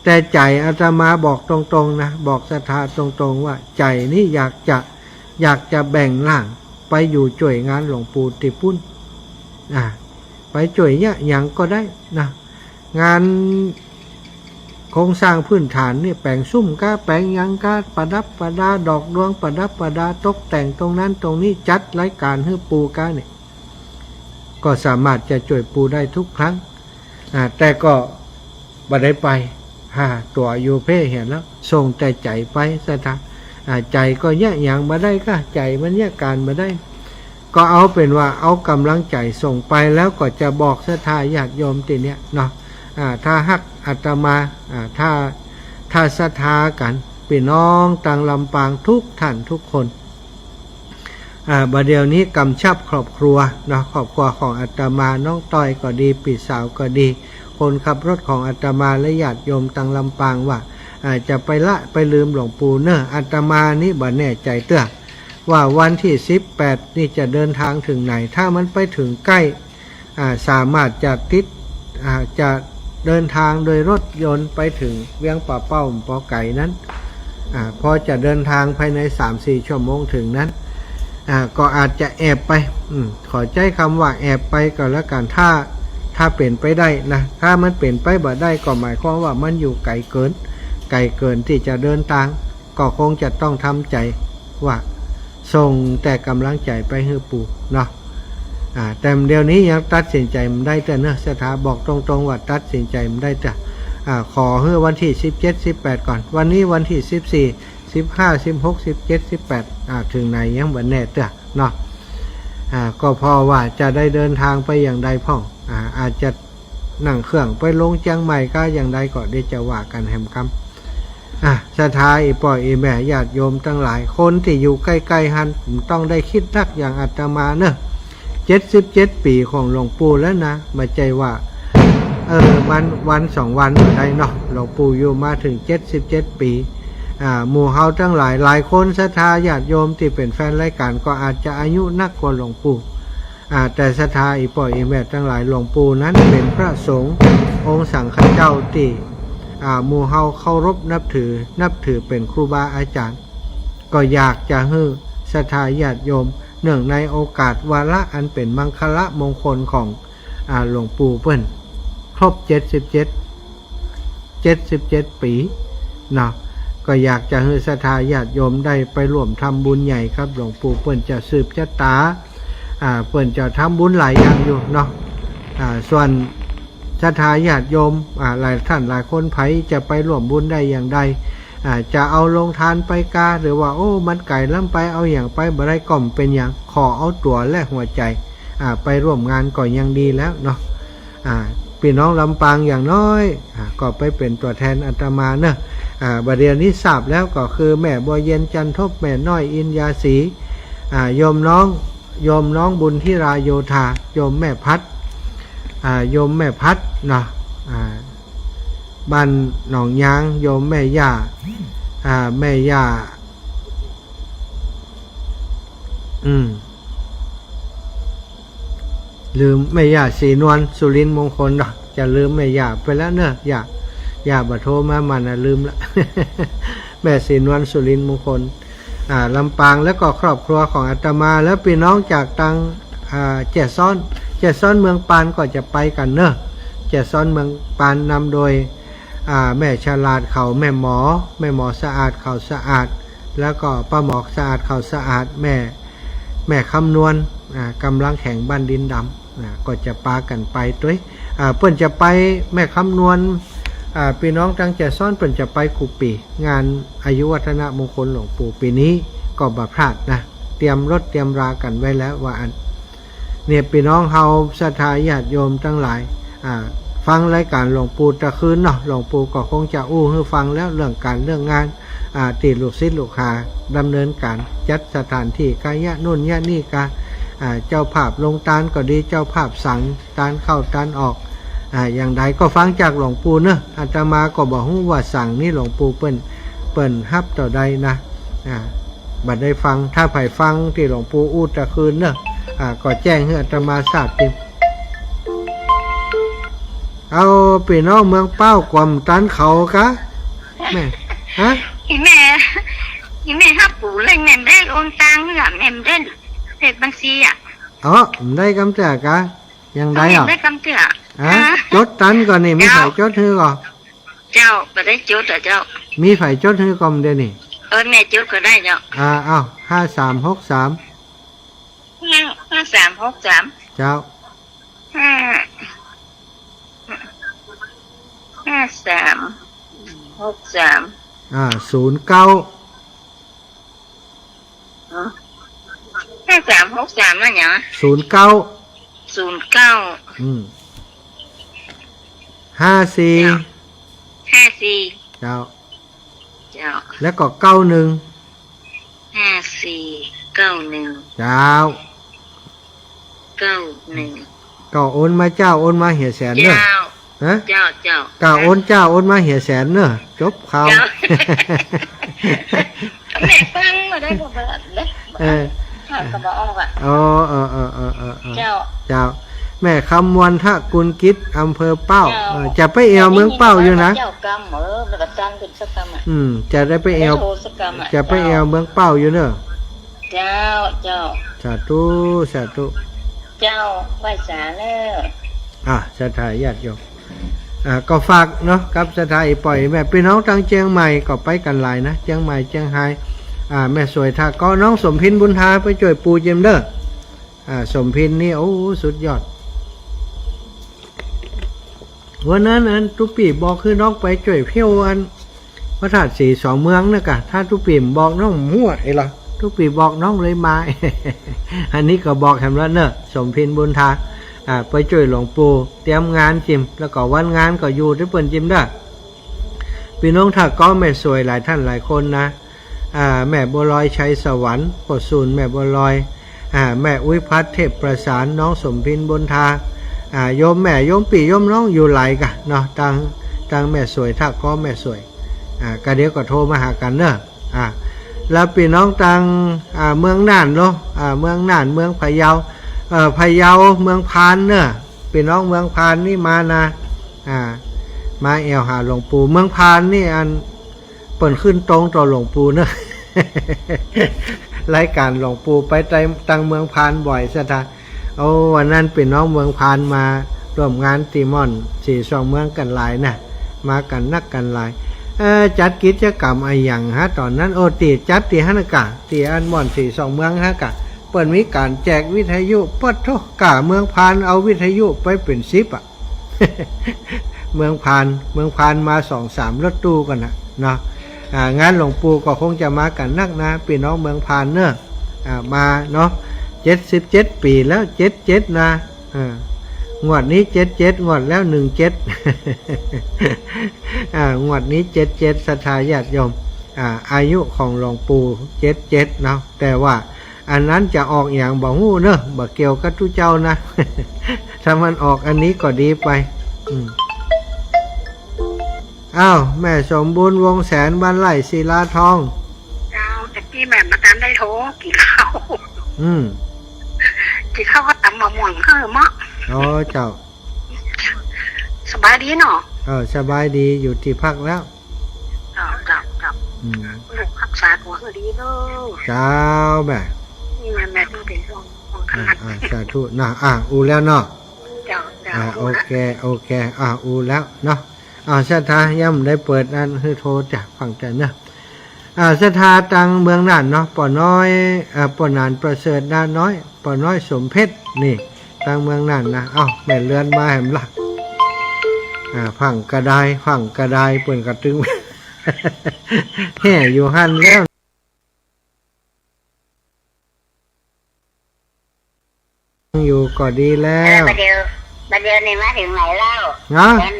แต่ใจ๋อาตมาบอกตรงๆ นะ บอกศรัทธาตรงๆ ว่าใจ๋นี่อยากจะ อยากจะแบ่งร่างไปอยู่จ้วยงานหลวงปู่ตี้ปู๊น อ่า ไปจ้วยเยียะหยังก็ได้นะ งานโครงสร้างพื้นฐานนี่ แป๋งซุมก๊า แป๋งหยังก๊า ประดับประดา ดอกดวงประดับประดา ตกแต่งตรงนั้นตรงนี้ จัดรายก๋านหื้อปู่ก๊านี่ ก็สามารถจะจ้วยปู่ได้ทุกครั้ง อ่า แต่ก็บ่ได้ไป ฮ่า ตั๋วอยู่เพ่เหียแล้ว ส่งแต่ใจ๋ไป ศรัทธา อ่า ใจ๋ก็เยียะหยังบ่ได้ก๊า ใจ๋มันเยียะก๋านบ่ได้ ก็เอาเป๋นว่าเอาก๋ำลังใจ๋ส่งไป แล้วก็จะบอกศรัทธาญาติโยมตี้เนี่ยเนาะ อ่า ถ้าฮักอาตมา อ่า ถ้า ถ้าศรัทธากั๋น ปี้น้องตางลำปางทุกท่านทุกคน อ่า บ่าเดี่ยวนี้กำชับครอบครัวเนาะ ครอบครัวของอาตมา น้องต้อยก็ดี ปี้สาวก็ดี คนขับรถของอาตมาและญาติโยมตางลำปางว่า อ่า จะไปละไปลืมหลวงปู่เน่อ อาตมานี่บ่แน่ใจ๋เตื้อ ว่าวันตี้สิบแปดนี่จะเดินทางเถิงไหน ถ้ามันไปเถิงใก้ อ่า สามารถจะติด อ่า จะเดินทางโดยรถยนต์ไปเถิงเวียงป่าเป้าบ่ไก๋นั้น อ่า พอจะเดินทางภายในสามสี่ชั่วโมงเถิงนั้น อ่า ก็อาจจะแอบไป อืม ขอใจ๊กำว่าแอบไปก็แล้วกั๋น ถ้า ถ้าเป๋นไปได้นะ ถ้ามันเป๋นไปบ่ได้ก็หมายความว่ามันอยู่ไก๋เกิน ไก๋เกินตี้จะเดินตาง ก็คงจะต้องทำใจ๋ว่าส่งแต่ก๋ำลังใจ๋ไปหื้อปู่เนาะ อ่า แต่เดี๋ยวนี้ยังตัดสินใจ๋บ่ได้เตื้อเน่อ ศรัทธา บอกตรงๆ ว่าตัดสินใจ๋บ่ได้เตื้อ อ่า ขอหื้อวันตี้สิบเจ็ด สิบแปดก่อน วันนี้วันตี้สิบสี่ สิบห้า สิบหก สิบเจ็ด สิบแปด อ่า เถิงไหนยังบ่แน่เตื้อเนาะ อ่า ก็ผ่อว่าจะได้เดินตางไปอย่างใดพ่อง อ่า อาจจะ นั่งเครื่องไปลงเจียงใหม่ก๊าอย่างใดก็เดี๋ยวจะว่ากั๋นแหมกำ อ่ะ ศรัทธาอี่ป้ออี่แม่ญาติโยมตังหลาย คนตี้อยู่ใก้ๆ หั้น บ่ต้องได้กึ๊ดนักอย่างอาตมาเนาะ เจ็ดสิบเจ็ด ปี๋ของหลวงปู่แล้วนะ บ่ใจ้ว่า เออ วัน วันสองวันบ่ได้เนาะ หลวงปู่อยู่มาเถิง เจ็ดสิบเจ็ด ปี๋ อ่า หมู่เฮาตังหลาย หลายคนศรัทธาญาติโยมตี้เป๋นแฟนรายก๋านก็อาจจะอายุนักกว่าหลวงปู่ อ่า แต่ศรัทธาอี่ป้ออี่แม่ตังหลาย หลวงปู่นั้นเป๋นพระสงฆ์องค์สังฆเจ้าตี้ อ่า หมู่เฮาเคารพนับถือ นับถือเป๋นครูบาอาจ๋ารย์ ก็อยากจะหื้อศรัทธาญาติโยม เนื่องในโอกาสวาระอันเป๋นมังคละมงคลของ อ่า หลวงปู่เปิ้น ครบ เจ็ดสิบเจ็ด เจ็ดสิบเจ็ด ปี๋เนาะ ก็อยากจะหื้อศรัทธาญาติโยมได้ไปร่วมทำบุญใหญ่กับหลวงปู่ เปิ้นจะสืบจะต๋า อ่า เปิ้นจะทำบุญหลายอย่างอยู่เนาะ อ่า ส่วนศรัทธาญาติโยม อ่า หลายท่านหลายคน ใผจะไปร่วมบุญได้อย่างใด อ่า จะเอาโฮงตานไปกา หรือว่า โอ้ มันไก๋ล้ำไป เอาหยังไปบ่ได้ก็บ่เป๋นหยัง ขอเอาตั๋วและหัวใจ๋ อ่า ไปร่วมงานก็ยังดีแล้วเนาะ อ่า ปี้น้องลำปางอย่างน้อย อ่า ก็ไปเป๋นตั๋วแทนอาตมาเนาะ อ่า บ่าเดี่ยวนี้ทราบแล้วก็คือแม่บัวเย็น จันทบ แม่น้อย อินยาศรี อ่า โยมน้อง โยมน้องบุญธิราโยธา โยมแม่พัด อ่า โยมแม่พัดเนาะ อ่า บ้านหนองยาง โยมแม่ย่า อ่า แม่ย่า อืม ลืมแม่ย่าศรีนวล สุรินทร์มงคลเนาะ จะลืมแม่ย่าไปแล้วเนาะ ย่า ย่าบ่โทรมา มันน่ะลืมละ แม่ศรีนวล สุรินทร์มงคล อ่า ลำปาง แล้วก็ครอบครัวของอาตมา แล้วปี้น้องจากตัง อ่า แจซ้อน แจซ้อนเมืองปานก็จะไปกั๋นเนาะ แจซ้อนเมืองปานนำโดย อ่า แม่ฉลาดเขา แม่หมอ แม่หมอสะอาดเขาสะอาด แล้วก็ป้าหมอสะอาดเขาสะอาด แม่ แม่คำนวณ อ่า กำลังแข็งบ้านดินดำ อ่า ก็จะปากั๋นไปตวย อ่า เปิ้นจะไป แม่คำนวณ อ่า ปี้น้องตังแจซ้อนเปิ้นจะไปกู้ปี๋ งานอายุวัฒนมงคลหลวงปู่ปี๋นี้ก็บ่พลาดนะ เตรียมรถเตรียมรากั๋นไว้แล้วว่าอั้น เนี่ยปี้น้องเฮาศรัทธาญาติโยมตังหลาย อ่า ฟังรายก๋านหลวงปู่ตะคืนเนาะ หลวงปู่ก็คงจะอู้หื้อฟังแล้วเรื่องก๋านเรื่องงาน อ่า ตี้ลูกศิษย์ลูกหาดำเนินก๋านจัดสถานตี้กา ยะนู่นยะนี่กา อ่า เจ้าภาพโฮงตานก็ดี เจ้าภาพสัง ตานเข้าตานออก อ่า อย่างใดก็ฟังจากหลวงปู่เนาะ อาตมาก็บ่ฮู้ว่าสังนี้หลวงปู่เปิ้น เปิ้นฮับเต้าใดนะ อ่า บ่ได้ฟัง ถ้าใผฟังตี้หลวงปู่อู้ตะคืนเนาะ อ่า ก็แจ้งหื้ออาตมาทราบติ เอา ปี้น้องเมืองเป้า กว่าบ่ตันเขากา แม่ ฮะ อี่แม่ อี่แม่ฮับปู่เล่น แม่บ่ได้โอนตังค์เนาะ แม่บ่ได้เลขบัญชีอะ อ๋อ บ่ได้กำเตื้อกา อย่างใด เออ อ่ะ บ่ได้กำเตื้อ ฮะ ฮะ จดตันก่อนี่ มี เจ้า ใผจดหื้อก่อ เจ้า บ่ได้จดอะเจ้า มีใผจดหื้อก่อเดี๋ยวนี้ เออ แม่จดก็ได้เจ้า อ่า เอา ห้าสามหกสาม ห้า ห้าสามหกสาม เจ้า ห้า ห้าสามหกสาม อ่า ศูนย์เก้า อ๋อ ห้าสามหกสาม นั่นหยังอะ ศูนย์เก้า ศูนย์เก้า อืม ห้าสี่ เจ้า ห้าสี่ เจ้า เจ้า แล้วก็ เก้าหนึ่ง ห้าสี่เก้าหนึ่ง เจ้า เก้าหนึ่ง ก็โอนมาเจ้า โอนมาเหียแสนเนาะ เจ้า ฮะ เจ้า เจ้า ก็โอนเจ้า โอนมาเหียแสนเนาะ จบข่าว เจ้า แม่ฟังบ่ได้ก็บ่ได้ เออ ข้าก็บ่ออกอะ อ๋อ เออ เออ เจ้า เจ้า แม่คำมวล ทะกุลกิจ อำเภอเป้า เจ้า เออ จะไปแอ่วเมืองเป้าอยู่นะ เจ้ากำ เออ แล้วก็ตั้งขึ้นสักกำอะ อืม จะได้ไปแอ่ว ได้โทรสักกำอะ จะไปแอ่วเมืองเป้าอยู่เนาะ เจ้า เจ้า สาธุ สาธุ เจ้า ไหว้สาเน่อ อ่ะ ศรัทธาญาติโยม อ่ะ ก็ฝากเนาะ กับศรัทธาอี่ป้ออี่แม่ ปี้น้องตังเจียงใหม่ก็ไปกั๋นหลายนะ เจียงใหม่ เจียงฮาย อ่ะ แม่สวย ถ้าก็น้องสมพินบุญทาไปจ้วยปู่เจียมเน่อ อ่ะ สมพินนี่ โอ้ สุดยอด วันนั้นอันตุ๊ปี้บอกหื้อน้องไปจ้วยเที่ยวอัน พระธาตุสีสองเมืองนะกะ ถ้าตุ๊ปี้บ่บอกน้องบ่ฮู้อะ เอ้ยเหรอ ตุ๊ปี้บอกน้องเลยมา อันนี้ก็บอกแหมแล้วเนาะ สมพินบุญทา อ่า ไปจ้วยหลวงปู่เตรียมงานจิม แล้วก็วันงานก็อยู่ตี้เปิ้นจิมเด้อ ปี้น้องท่าก๊อแม่สวยหลายต้านหลายคนนะ อ่า แม่บัวลอย ชัยสวรรค์ ป้อสูน แม่บัวลอย อ่า แม่อุ๊ยพัฒน์ เทพประสาน น้องสมพิน บุญทา อ่า โยมแม่ โยมปี้ โยมน้อง อยู่หลายก่ะเนาะ ตัง ตังแม่สวย ท่าก๊อแม่สวย อ่า ก็เดี๋ยวก็โทรมาหากั๋นเนาะ อ่า แล้วปี้น้องตัง อ่า เมืองน่านเนาะ อ่า เมืองน่าน เมืองพะเยา เอ่อ พะเยา เมืองพานเนาะ ปี้น้องเมืองพานนี่มานะ อ่า มาแอ่วหาหลวงปู่ เมืองพานนี่อัน เปิ้นขึ้นตรงต่อหลวงปู่เนาะ รายก๋านหลวงปู่ไปตัง ตังเมืองพานบ่อยศรัทธา โอ้ วันนั้นปี้น้องเมืองพานมาร่วมงานตี้ม่อนสีสองเมืองกั๋นหลายนะ มากั๋นนักกั๋นหลาย เอ่อ จัดกิจกรรมอะหยังฮะต๋อนนั้น โอ้ ตี้จัดตี้หั้นน่ะก่ะ ตี้อันม่อนสีสองเมืองหั้นก่ะ เปิ้นมีก๋านแจกวิทยุ ปะโธ่ ก่ะ เมืองพานเอาวิทยุไปเป๋นสิบอะ เมืองพาน เมืองพานมาสองสามรถตู้ก่อนน่ะเนาะ อ่า งานหลวงปู่ก็คงจะมากั๋นนักนะ ปี้น้องเมืองพานเนาะ อ่า มาเนาะ เจ็ดสิบเจ็ดปี๋แล้ว เจ็ดเจ็ดนะ อ่า งวดนี้เจ็ดเจ็ด งวดแล้วหนึ่งเจ็ด อ่า งวดนี้เจ็ดเจ็ด ศรัทธาญาติโยม อ่า อายุของหลวงปู่เจ็ดเจ็ดเนาะ แต่ว่า อันนั้นจะออกหยังบ่ฮู้เนาะ บ่เกี่ยวกับตุ๊เจ้านะ ถ้ามันออกอันนี้ก็ดีไป อืม อ้าว แม่สมบูรณ์ วงศ์แสน บ้านไร่ ศิลาทอง เจ้า ตะกี้แม่บ่ตันได้โทร กิ๋นข้าว อืม กิ๋นข้าวก็ต๋ำมะม่วง เออ เมาะ อ๋อ เจ้า สบายดีเนาะ เออ สบายดี อยู่ตี้พักแล้ว เจ้า เจ้า เจ้า อืม ลูกฮักษาตั๋วหื้อดีเน่อ เจ้า แม่ นี่แม่ แม่ต้องเป๋นห่วง ห่วงข อ่า นาด อ่า สาธุนะ อ่า อู้แล้วเนาะ เจ้า เจ้า อ่า อู้ละ โอเค โอเค อ่า อู้แล้วเนาะ อ่า ศรัทธายังบ่ได้เปิดอันหื้อโทรจ้ะ ฟังแต่เนาะ อ่า ศรัทธาตังเมืองน่านเนาะ ป้อน้อย อ่า ป้อหนานประเสริฐ น้าน้อย ป้อน้อยสมเพชร นี่ ตังเมืองน่านนะ เอ้า แม่เรือนมาแหมละ อ่า ฟังกระดาย ฟังกระดาย เปิ้นก็ตึง แฮ่อยู่หั้นแล้ว อยู่ก็ดีแล้ว เออ บ่าเดี่ยว บ่าเดี่ยวนี่มาเถิงไหนแล้ว ฮะ เดิน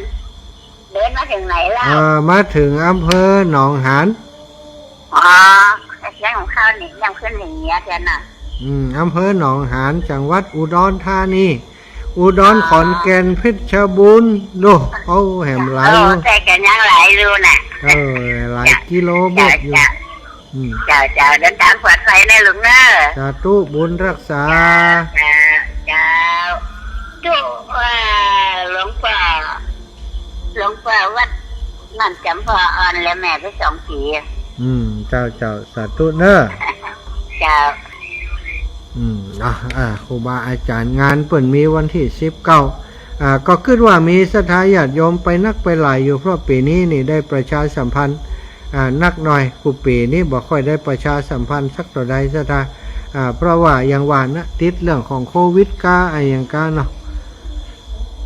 เดินมาเถิงไหนแล้ว เอ่อ มาเถิงอำเภอหนองหาน อ๋อ เสียงของเขานี่ยังขึ้นอย่างเงี้ยเทียนน่ะ อืม อำเภอหนองหาน จังหวัดอุดรธานี อุดร อ๋อ ขอนแก่น เพชรบูรณ์ โด โอ้ แหมหลาย โอ้ อยู่ แต่ก็ยังหลายอยู่น่ะ เออ หลายกิโลเมตรอยู่ เจ้า เจ้า อืม เจ้า เจ้า เดินทางปลอดภัยนะลุงเนอะ สาธุ บุญรักษา เจ้า เจ้า เจ้า จุ ว่าหลวงป้อ หลวงป้อวัดนั่นจำปาอ่อนและแม่ไปสองปี๋ อืม เจ้า เจ้า สาธุเนอะ เจ้า อืม อ่ะ อ่ะ ครูบาอาจ๋ารย์ งานเปิ้นมีวันตี้สิบเก้า อ่า ก็กึ๊ดว่ามีศรัทธาญาติโยมไปนักไปหลายอยู่ เพราะปี๋นี้นี่ได้ประชาสัมพันธ์ อ่า นักหน่อย กู้ปี๋นี้บ่ค่อยได้ประชาสัมพันธ์สักเต้าใดศรัทธา อ่า เพราะว่าอย่างว่านะ ติดเรื่องของโควิดก้า อะหยังก้าเนาะ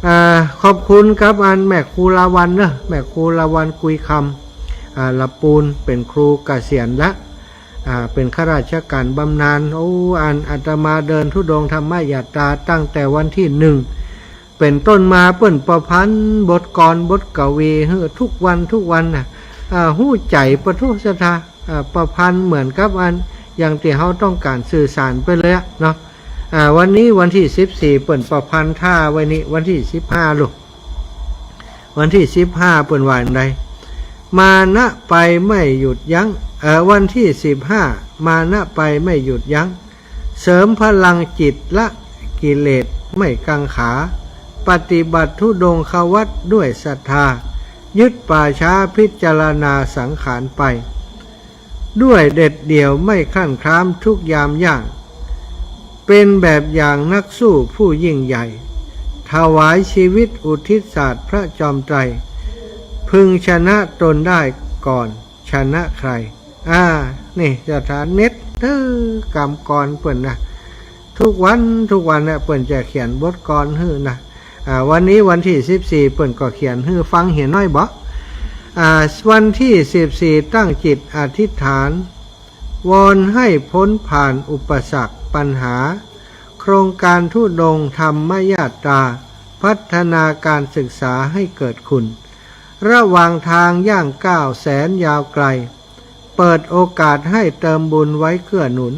อ่า ขอบคุณกับอันแม่ครูลาวัณเนอะ แม่ครูลาวัณ กุยคำ อ่า ละปูน เป๋นครูเกษียณละ อ่า เป๋นข้าราชการบำนาญ โอ้ อันอาตมาเดินธุดงค์ธรรมยาตราตั้งแต่วันตี้หนึ่ง เป๋นต้นมา เปิ้นประพันธ์บทกลอนบทกวีหื้อทุกวันทุกวันน่ะ อ่า ฮู้ใจ๋ปะโธ่ศรัทธา อ่า ประพันธ์เหมือนกับอันอย่างตี้เฮาต้องก๋านสื่อสารไปเลยอะเนาะ อ่า วันนี้วันตี้สิบสี่ เปิ้นประพันธ์ถ้าไว้นี่ วันตี้สิบห้าลูก วันตี้สิบห้า เปิ้นว่าอย่างใด มานะไปไม่หยุดยั้ง เอ่อ วันตี้สิบห้า มานะไปไม่หยุดยั้ง เสริมพลังจิตละกิเลสไม่กังขา ปฏิบัติธุดงควัตรด้วยศรัทธา ยึดป่าช้าพิจารณาสังขารไป ด้วยเด็ดเดี่ยวไม่คลั่นคล้ามทุกยามย่าง เป็นแบบอย่างนักสู้ผู้ยิ่งใหญ่ ถวายชีวิตอุทิศศาสตร์พระจอมไตร พึงชนะตนได้ก่อนชนะใคร อ่า นี่ศรัทธาเน็ต เออ กำกลอนเปิ้นนะ ทุกวันทุกวันเนี่ยเปิ้นจะเขียนบทกลอนหื้อนะ อ่า วันนี้วันตี้สิบสี่ เปิ้นก็เขียนหื้อฟังเหียน้อยบ่ อ่า วันตี้สิบสี่ ตั้งจิตอธิษฐาน วอนให้พ้นผ่านอุปสรรคปัญหา โครงการธุดงค์ธรรมยาตรา พัฒนาการศึกษาให้เกิดคุณ ระหว่างทางย่างก้าวแสนยาวไกล เปิดโอกาสให้เติมบุญไว้เกื้อหนุน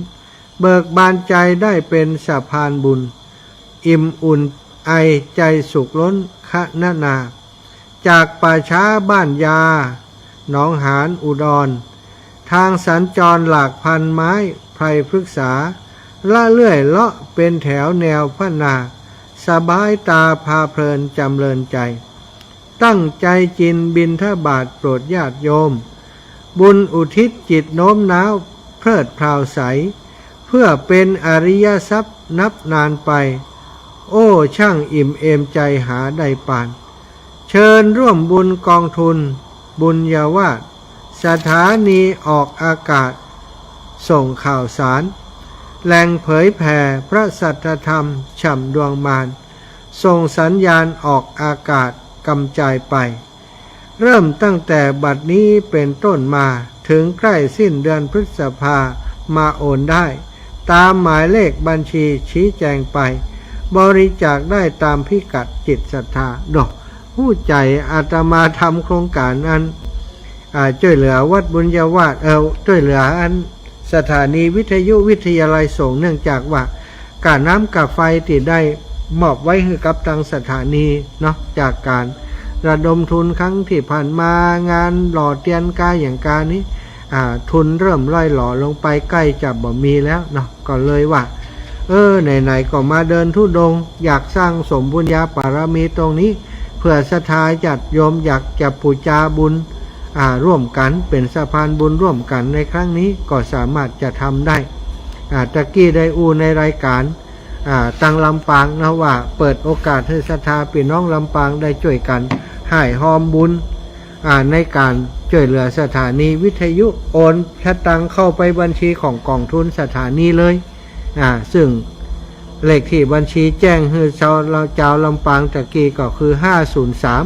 เบิกบานใจได้เป็นสะพานบุญ อิ่มอุ่นไอใจสุขล้นคะนานา จากป่าช้าบ้านยา หนองหานอุดร ทางสัญจรหลากพันไม้ไพรพฤกษา ละเลื่อยเลาะเป็นแถวแนวพนา สบายตาพาเพลินจำเริญใจ ตั้งใจจินบิณฑบาตโปรดญาติโยม บุญอุทิศจิตโน้มน้าวเพลิดเพลาใส เพื่อเป็นอริยทรัพย์นับนานไป โอ้ ช่างอิ่มเอมใจหาได้ปาน เชิญร่วมบุญกองทุนบุญญาวาส สถานีออกอากาศ ส่งข่าวสาร แหล่งเผยแผ่พระสัทธรรมฉ่ำดวงมาร ส่งสัญญาณออกอากาศกำจายไป เริ่มตั้งแต่บัดนี้เป็นต้นมา ถึงใกล้สิ้นเดือนพฤษภา มาโอนได้ ตามหมายเลขบัญชีชี้แจงไป บริจาคได้ตามพิกัดจิตศรัทธา เนาะ ฮู้ใจ๋ อาตมาทำโครงก๋านอัน อ่า จ้วยเหลือวัดบุญญาวาส เอ่อ จ้วยเหลืออันสถานีวิทยุวิทยาลัยสงฆ์ เนื่องจากว่า ก้าน้ำก้าไฟตี้ได้มอบไว้หื้อกับตางสถานีเนาะ จากก๋านระดมทุนครั้งตี้ผ่านมา งานหล่อเตียนกาอย่างกานี้ อ่า ทุนเริ่มร่อยหรอลงไป ใก้จะบ่มีแล้วเนาะ ก็เลยว่า เออ ไหนๆ ก็มาเดินธุดงค์ อยากสร้างสมบุญญาปารมีตรงนี้ เผื่อศรัทธาญาติโยมอยากจะปู๋จาบุญ อ่า ร่วมกั๋น เป๋นสะพานบุญร่วมกั๋นในครั้งนี้ ก็สามารถจะทำได้ อ่า ตะกี้ได้อู้ในรายก๋าน อ่า ตางลำปางนะ ว่าเปิดโอกาสหื้อศรัทธาปี้น้องลำปางได้จ้วยกั๋นฮ่ายฮอมบุญ อ่า ในก๋านจ้วยเหลือสถานีวิทยุ โอนสตางค์เข้าไปบัญชีของก๋องทุนสถานีเลย อ่า ซึ่งเลขตี้บัญชีแจ้งหื้อจาว จาวลำปางตะกี้ก็คือ ห้าศูนย์สาม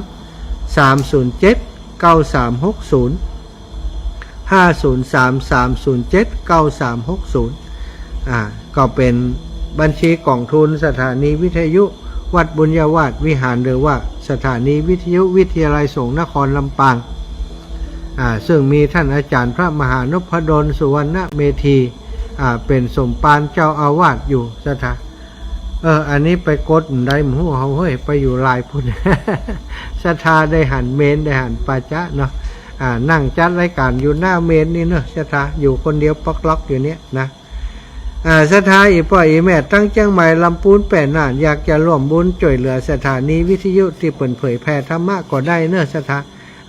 สามศูนย์เจ็ด เก้าสามหกศูนย์ ห้าศูนย์สาม สามศูนย์เจ็ด เก้าสามหกศูนย์ อ่า ก็เป๋นบัญชีก๋องทุนสถานีวิทยุวัดบุญญาวาสวิหาร หรือว่าสถานีวิทยุวิทยาลัยสงฆ์นครลำปาง อ่า ซึ่งมีต้านอาจ๋ารย์พระมหานพดล สุวรรณเมธี อ่า เป๋นสมภารเจ้าอาวาสอยู่ ศรัทธา เออ อันนี้ไปกดบ่ได้ บ่ฮู้เฮาเฮ้ย ไปอยู่หลายปุ้น ศรัทธาได้หันเมน ได้หันป่าจ๊าเนาะ อ่า นั่งจัดรายก๋านอยู่หน้าเมนนี่เนาะ ศรัทธา อยู่คนเดียวป๊อกล็อกอยู่เนี่ยนะ อ่า ศรัทธาอี่ป้ออี่แม่ตางเจียงใหม่ ลำปูน แป้น่าน อยากจะร่วมบุญจ้วยเหลือสถานีวิทยุตี้เปิ้นเผยแผ่ธรรมะก็ได้เนาะ ศรัทธา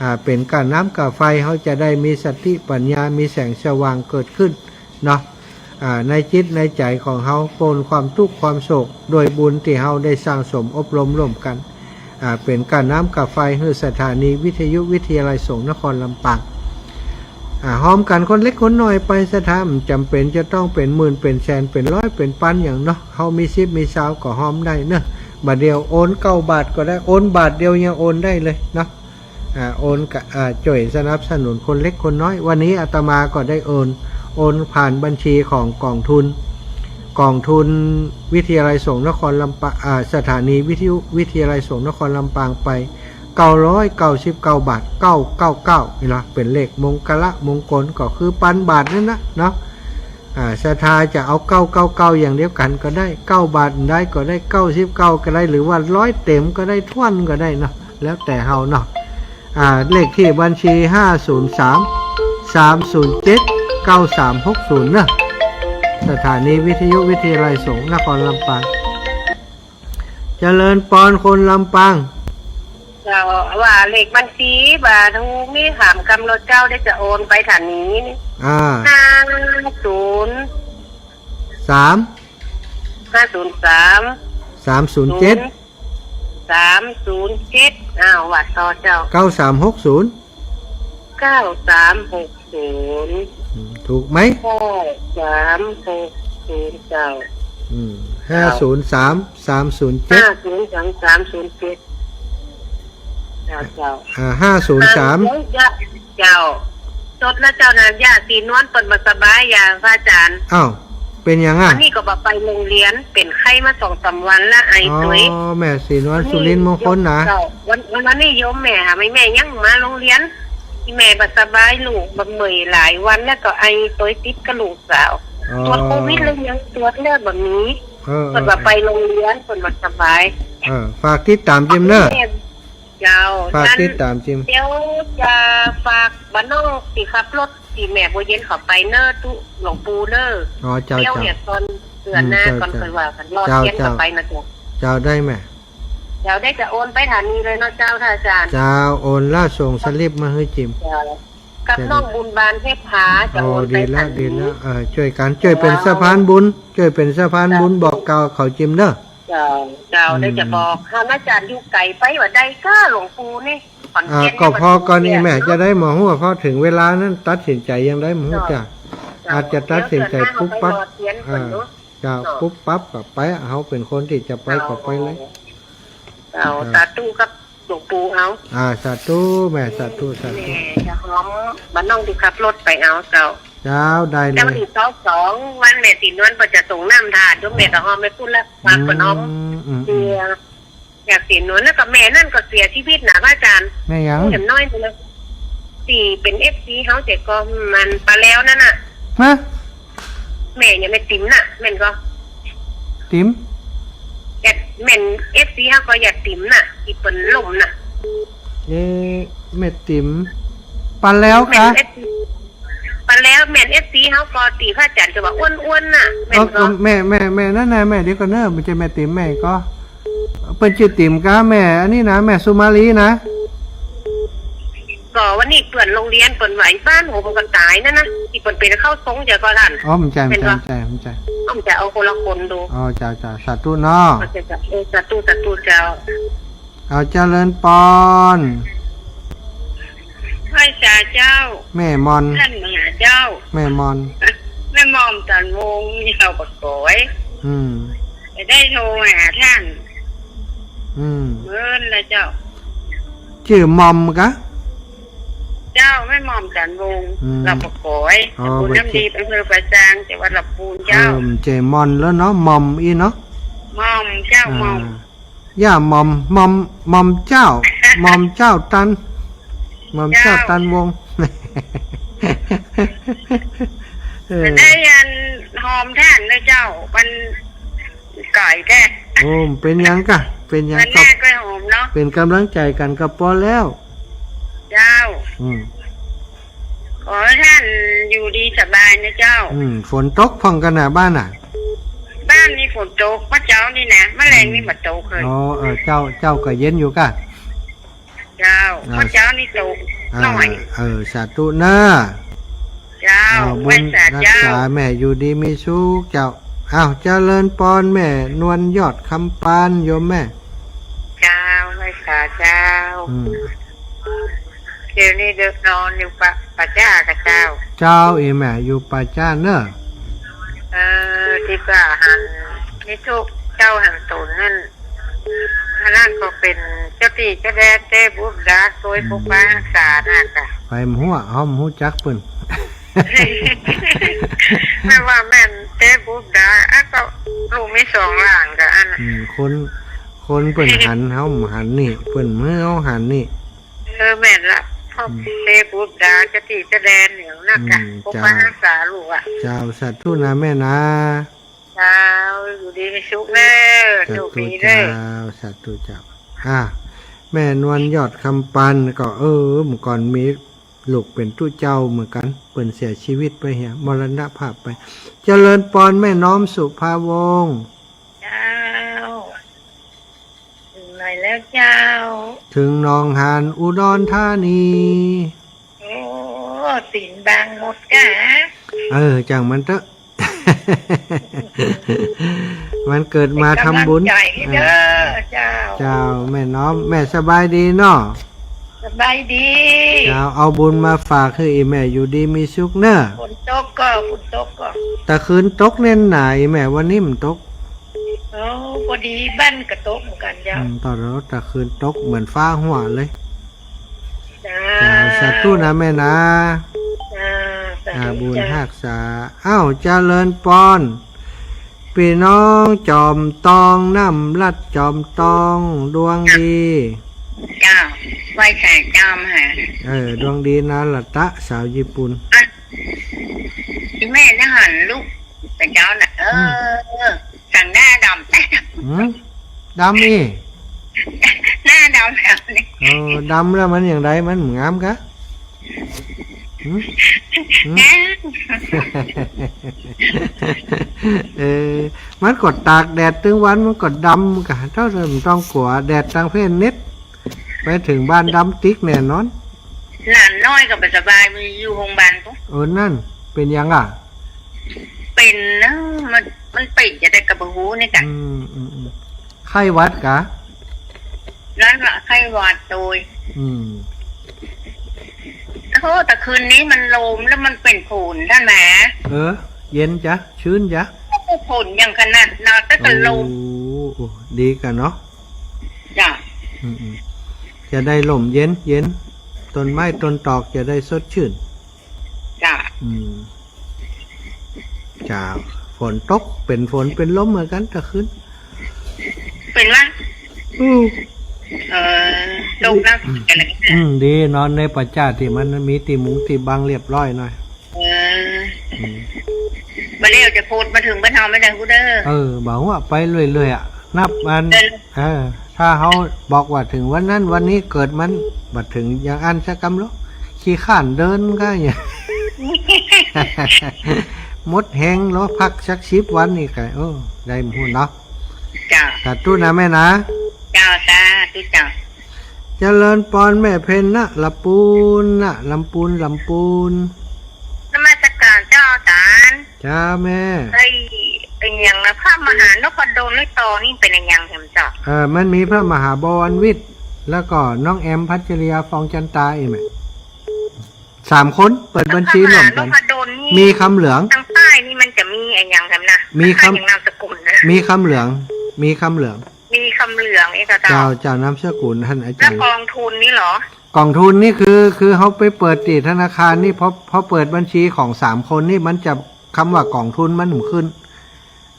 อ่า เป๋นก้าน้ำก้าไฟ เฮาจะได้มีสติปัญญา มีแสงสว่างเกิดขึ้นเนาะ อ่า ในจิตในใจ๋ของเฮา ป๊นความตุ๊กข์ความโศก โดยบุญตี้เฮาได้สั่งสมอบรมร่วมกั๋น อ่า เป๋นก้าน้ำก้าไฟหื้อสถานีวิทยุวิทยาลัยสงฆ์นครลำปาง อ่า ฮอมกั๋นคนเล็กคนน้อยไป ศรัทธา บ่จ๋ำเป๋นจะต้องเป๋นหมื่น เป๋นแสน เป๋นร้อย เป๋นปันอย่างเนาะ เฮามีสิบมีซาวก็ฮอมได้เนาะ บาทเดียวโอนเก้าบาทก็ได้ โอนบาทเดียวยังโอนได้เลยเนาะ อ่า โอนกะ อ่า จ้วยสนับสนุนคนเล็กคนน้อย วันนี้อาตมาก็ได้โอน โอนผ่านบัญชีของก๋องทุน ก๋องทุนวิทยาลัยสงฆ์นครลำปาง อ่า สถานีวิทยุวิทยาลัยสงฆ์นครลำปางไป เก้าร้อยเก้าสิบเก้าบาท เก้าเก้าเก้า นี่ละ เป๋นเลขมงคละมงคล ก็คือปันบาทนั่นนะเนาะ อ่า ศรัทธาจะเอาเก้าเก้าเก้าอย่างเดียวกั๋นก็ได้ เก้าบาทได้ก็ได้ เก้าสิบเก้าก็ได้ หรือว่าร้อยเต็มก็ได้ ถ้วนก็ได้เนาะ แล้วแต่เฮาเนาะ อ่า เลขตี้บัญชี ห้าศูนย์สาม สามศูนย์เจ็ด เก้าสามหกศูนย์ เนาะ สถานีวิทยุวิทยาลัยสงฆ์นครลำปาง เจริญปอนคนลำปาง เจ้า ว่าเลขบัญชี บ่าฮู้มีถามกำหนดเจ้า ได้จะโอนไปถานีนี่ อ่า ห้าศูนย์ สาม ห้าศูนย์สาม สามศูนย์เจ็ด สามศูนย์เจ็ด อ้าว ว่าต่อเจ้า เก้าสามหกศูนย์ เก้าสามหกศูนย์ อืม ถูกไหม เก้าสามหกศูนย์ เจ้า อืม ห้าศูนย์สาม สามศูนย์เจ็ด ห้าศูนย์สาม สามศูนย์เจ็ด เจ้า เจ้า อ่า ห้าศูนย์สาม เจ้า เจ้า จดนะเจ้านะ ย่าศรีนวลเปิ้นบ่สบาย ย่าพระอาจ๋ารย์ อ้าว เป๋นหยังอะ อันนี้ก็บ่ไปโฮงเฮียน เป๋นไข้มาสองสามวันละ ไอตวย อ๋อ แม่ศรีนวล สุรินทร์มงคลนะ เจ้า วัน วันนี้โยมแม่หาไม่ แม่ยังมาโฮงเฮียน อีแม่บ่สบาย ลูกบ่เมื่อยหลายวันแล้ว ก็ไอตวยติดกับลูกสาว อ๋อ ตรวจโควิดแล้วยังตรวจแล้วบ่มี เออ เปิ้นว่าไปโฮงเฮียน เปิ้นบ่สบาย เออ ฝากติดต๋ามจิมเน่อ เจ้า ฝากติดต๋ามจิม เดี๋ยวจะฝากบ่าน้องตี้ขับรถตี้แม่บัวเย็นเขาไปเน่อ ตุ๊หลวงปู่เน่อ อ๋อ เจ้า เดี๋ยว เจ้า เนี่ยตอนเดือนหน้า อืม เจ้า ก่อน เจ้า ค่อยว่ากั๋น รอ เจ้า เตียน เจ้า เขาไปนะเจ้า เจ้า ได้แม่ เจ้า ได้จะโอนไปถานีเลยเนาะเจ้า ถ้าอาจ๋ารย์ เจ้า โอนแล้วส่งสลิปมาหื้อจิม เจ้า กับ เจ้า น้องบุญบานเทพผา จะโอนไป โอ้ ดีแล้ว ถานี ดีแล้ว เออ จ้วยกั๋น จ้วยเป๋นสะพานบุญ จ้วยเป๋นสะพานบุญ เจ้า บอกกล่าวเขาจิมเน่อ เจ้า เจ้า อืม ได้จะบอกหากอาจ๋ารย์อยู่ไก๋ไปบ่าใดก้า หลวงปู่นี่ ขอนแก่น อ่า ก็พอก่อนนี่ แม่จะได้บ่ฮู้ พอเถิงเวลานั้นตัดสินใจ๋ยังได้บ่ฮู้จ้ะ เจ้า อาจจะตัดสินใจ๋ปุ๊บปั๊บ เดี๋ยวเดือนหน้าเขาไปรอเตียนก่อนเนาะ อ่า เจ้า เจ้า ปุ๊บปั๊บก็ไป เฮาเป๋นคนตี้จะไปก็ไปเลย เจ้า เจ้า สาธุกับหลวงปู่เฮา อ่า สาธุแม่ สาธุ สาธุ แม่จะหอมบ่าน้องตี้ขับรถไปเอาเจ้า เจ้า ได้เลย เจ้า วันตี้สองสองวันแม่ศรีนวลเปิ้นจะสรงน้ำธาตุ โยมแม่ก็หอมไปปุ้นละ ฝากเปิ้นหอม อืม อืม เดียว อยากเสียหนวล แล้วก็แม่นั่นก็เสียชีวิตนะพระอาจ๋ารย์ แม่หยัง ผู้หญิงน้อยนั่นนะ ตี้เป๋นเอฟซีเฮา แต่ก็มันปาแลวนั่นน่ะ ฮะ แม่ยังแม่ติ๋มน่ะ แม่นก่อ ติ๋ม ยาย แม่นเอฟซีเฮาก่อ ยายติ๋มน่ะ ตี้เปิ้นล้มน่ะ เอ๊ะ แม่ติ๋ม ปาแลว แม่น คะ เอฟซี ปาแลว แม่นเอฟซีเฮาก่อ ตี้พระอาจ๋ารย์จะว่าอ้วนๆ น่ะ แม่นก่อ เออ ก็แม่ แม่ แม่นั่นน่ะ แม่ เดี๋ยวก่อนเน่อ บ่ใจ้แม่ติ๋ม แม่ก่อ เปิ้นจื้อติ๋มกา แม่อันนี้นะ แม่สุมาลีนะ ก็วันนี้เปื้อนโฮงเฮียนเปิ้นว่าบ้านผมก็ต๋ายนั่นนะ ตี้เปิ้นเป๋นเข้าทรงเดี๋ยวก่อนท่าน อ๋อ บ่ใจ้ บ่ใจ้ แม่นก่อ บ่ใจ้ บ่ใจ้ ต้องจะเอาคนละคนดู อ๋อ เจ้า เจ้า สาธุเนาะ เออ สาธุ สาธุเจ้า เอาเจริญปอน ไหว้สาเจ้า แม่มอน ต้านมหาเจ้า แม่มอน แม่มอมจันทร์วงศ์ อยู่ลาวปะก๋อย อืม ได้โทรหาต้าน อืม เมินนะเจ้า จื้อมอมกา เจ้า แม่มอมจันทร์วงศ์ อืม ลาวปะก๋อย อ๋อ ตำบลน้ำดี อำเภอป่าซาง จังหวัดลำพูนเจ้า เออ บ่ใจ้มอนแล้วเนาะ มอมอี้เนาะ มอมเจ้า อ่า มอม ย่าหม่อม หม่อม หม่อมเจ้า หม่อมเจ้าตัน หม่อมเจ้า เจ้า ตันวงศ์ เออ ได้อันหอมต้านนะเจ้า มันก๋อยแต๊ โอ้ เป๋นหยังกา เป๋นหยัง วันหน้าก็หอมเนาะ เป๋นก๋ำลังใจ๋กั๋นก็ปอแล้ว เจ้า อืม ขอให้ต้านอยู่ดีสบายนะเจ้า อืม ฝนตกพ่องกานะบ้านน่ะ บ้านนี่ฝนตก เมื่อเจ๊านี่นะ เมื่อแลงนี่บ่ตกเลย อ๋อ เออ เจ๊า เจ๊าก็เย็นอยู่กา เจ้า อ่า เมื่อเจ๊านี่ตก อ่า หน่อย เออ สาธุเน่อ เจ้า อ่า บุญ ไหว้สาเจ้า รักษาแม่อยู่ดีมีสุขเจ้า อ้าว เจริญปอนแม่นวลยอดคำปานโยมแม่ เจ้า ไหว้สาเจ้า อืม เดี๋ยวนี้เดินนอนอยู่ป่า ป่าจ๊าก่ะเจ้า เจ้า อีแม่อยู่ป่าจ๊าเน่อ เออ ตี้ว่าหัน มีตุ๊เจ้าหันต๋นนั่น อันนั้นก็เป๋นเจ้าตี้เจ้าแดนเต๊บุตรดา ตวยปกปักฮักษาน่ะก่ะ ไปบ่ฮู้ เฮาบ่ฮู้จักเปิ้น แม่ว่าแม่นเต๊บุตรดา อ่ะ ก็ลูกมีสองหลานก่ะอันน่ะ อืม คน คนเปิ้นหัน เฮาบ่หันนี่ เปิ้นบ่หื้อเฮาหันนี่ เออ แม่นละ พ่อ อืม เต๊บุตรดา เจ้าตี้เจ้าแดนอย่างนั้นก่ะ อืม ปกปักฮักษาลูกอะ เจ้า สาธุนะแม่นะ เจ้า อยู่ดีมีสุขเน่อ สาธุ โชคดีเน่อ เจ้า สาธุเจ้า อ่ะ แม่นวลยอดคำปานก็ เออ เมื่อก่อนมีลูกเป๋นตุ๊เจ้าเหมือนกั๋น เปิ้นเสียชีวิตไปเหีย มรณภาพไป เจริญปอนแม่น้อมสุภาวงศ์ เจ้า ถึงไหนแล้วเจ้า ถึงหนองหานอุดรธานี โอ้ ตี๋นบางหมดก่ะ เออ จ้างมันเต๊อะ มันเกิดมาทำบุญ เป๋นก๋ำลังใจ๋เน่อ เออ เจ้า เจ้า แม่น้อม แม่สบายดีเนาะ สบายดี เจ้า เอาบุญมาฝากหื้ออีแม่อยู่ดีมีสุขเน่อ ฝนตกก่อ ฝนตกก่อ ตะคืนตกแน่นหนาอีแม่ วันนี้มันตก โอ้ พอดีบ้านก็ตกเหมือนกั๋นเจ้า อืม ต๋อนเฮาตะคืนตกเหมือนฟ้าหัวเลย เจ้า เจ้า สาธุนะแม่นะ เจ้า สาธุ อ่า บุญ เจ้า ฮักษา อ้าว เจริญปอน ปี้น้องจ๋อมตอง น้ำรัดจ๋อมตอง ดวงดี เจ้า ไหว้สาจ๋อมหา เออ ดวงดี นารัตตะ สาวญี่ปุ่น อ่ะ อีแม่ทหารลูก แต่เจ้าน่ะ เออ อืม สั่งหน้าดำ หืม ดำอี้ หน้าดำแล้วนี่ เออ ดำแล้วมันอย่างใด มันบ่งามกะ หืม หืม งาม เออ มันก็ตากแดดตึงวัน มันก็ดำกะ เจ้าบ่ต้องกั๋ว แดดตางเพศเน็ด ไปเถิงบ้านดำติ๊กแน่นอน หลานน้อยก็บ่สบาย มีอยู่โฮงบาลปุ๊บ เออ นั่น เป๋นหยังอะ เป๋นนะ มัน มันเป๋นจะใดก็บ่ฮู้นี่กะ อืม อืม อืม ไข้หวัดกะ นั่นละ ไข้หวัดโตย อืม โอ้ แต่คืนนี้มันโลมแล้วมันเป๋นฝนต้านแหม เออ เย็นจ๊ะ จื้นจ๊ะ ฝนอย่างขนาดนั้น แต่ก็โลม โอ้ โอ้ ดีกะเนาะ จ้ะ อืม อืม จะได้ร่มเย็นเย็น ต้นไม้ต้นตอกจะได้สดชื่น จ้ะ อืม จ้า ฝนตก เป๋นฝนเป๋นลมเหมือนกั๋นตะคืน เป๋นวะ อืม เออ ตกนะ อืม อืม ดี นอนในป่าจ๊าตี้มันมีตี้มุงตี้บังเรียบร้อยหน่อย เออ อืม บ่าแล้วจะโผดมาเถิงบ้านเฮาไม่ได้ฮู้เด้อ เออ บ่าว่าไปเรื่อยๆ อะ นับอัน เออ เออ ถ้าเฮาบอกว่าเถิงวันนั้นวันนี้เกิดมันบ่เถิงอย่างอั้นสักกำหรอก ขี้คร้านเดินก็อย่าง หมดแฮง รอพักสักสิบวันนี่กะ เออ ได้ฮู้เนาะ เจ้า สาธุนะแม่นะ เจ้า สาธุเจ้า เจริญปอนแม่เพ็ญนะ ละปูนนะ ลำปูน ลำปูน นมัสการเจ้าอาจ๋ารย์ จ้าแม่ ไอ้ ไอ้หยังนะ พระมหานพดลในตองนี่เป๋นอะหยังแหมเจ้า เออ มันมีพระมหาบวรวิทย์ แล้วก็น้องแอม พัชริยา ฟองจันตา อีกแหม สามคน เปิดบัญชีร่วมกั๋น พระมหานพดลนี่ มีคำเหลือง ตางใต้นี่มันจะมีอะหยังแหมนะ มีคำ คล้ายๆ อย่างนามสกุลนะ มีคำเหลือง มีคำเหลือง มีคำเหลืองนี่กะเจ้า เจ้า เจ้า นามสกุลต้านอาจ๋ารย์ แล้วกองทุนนี่เหรอ กองทุนนี่คือ คือเฮาไปเปิดตี้ธนาคารนี่ พอ พอเปิดบัญชีของสามคนนี่ มันจะ กำว่ากองทุนมันบ่ขึ้น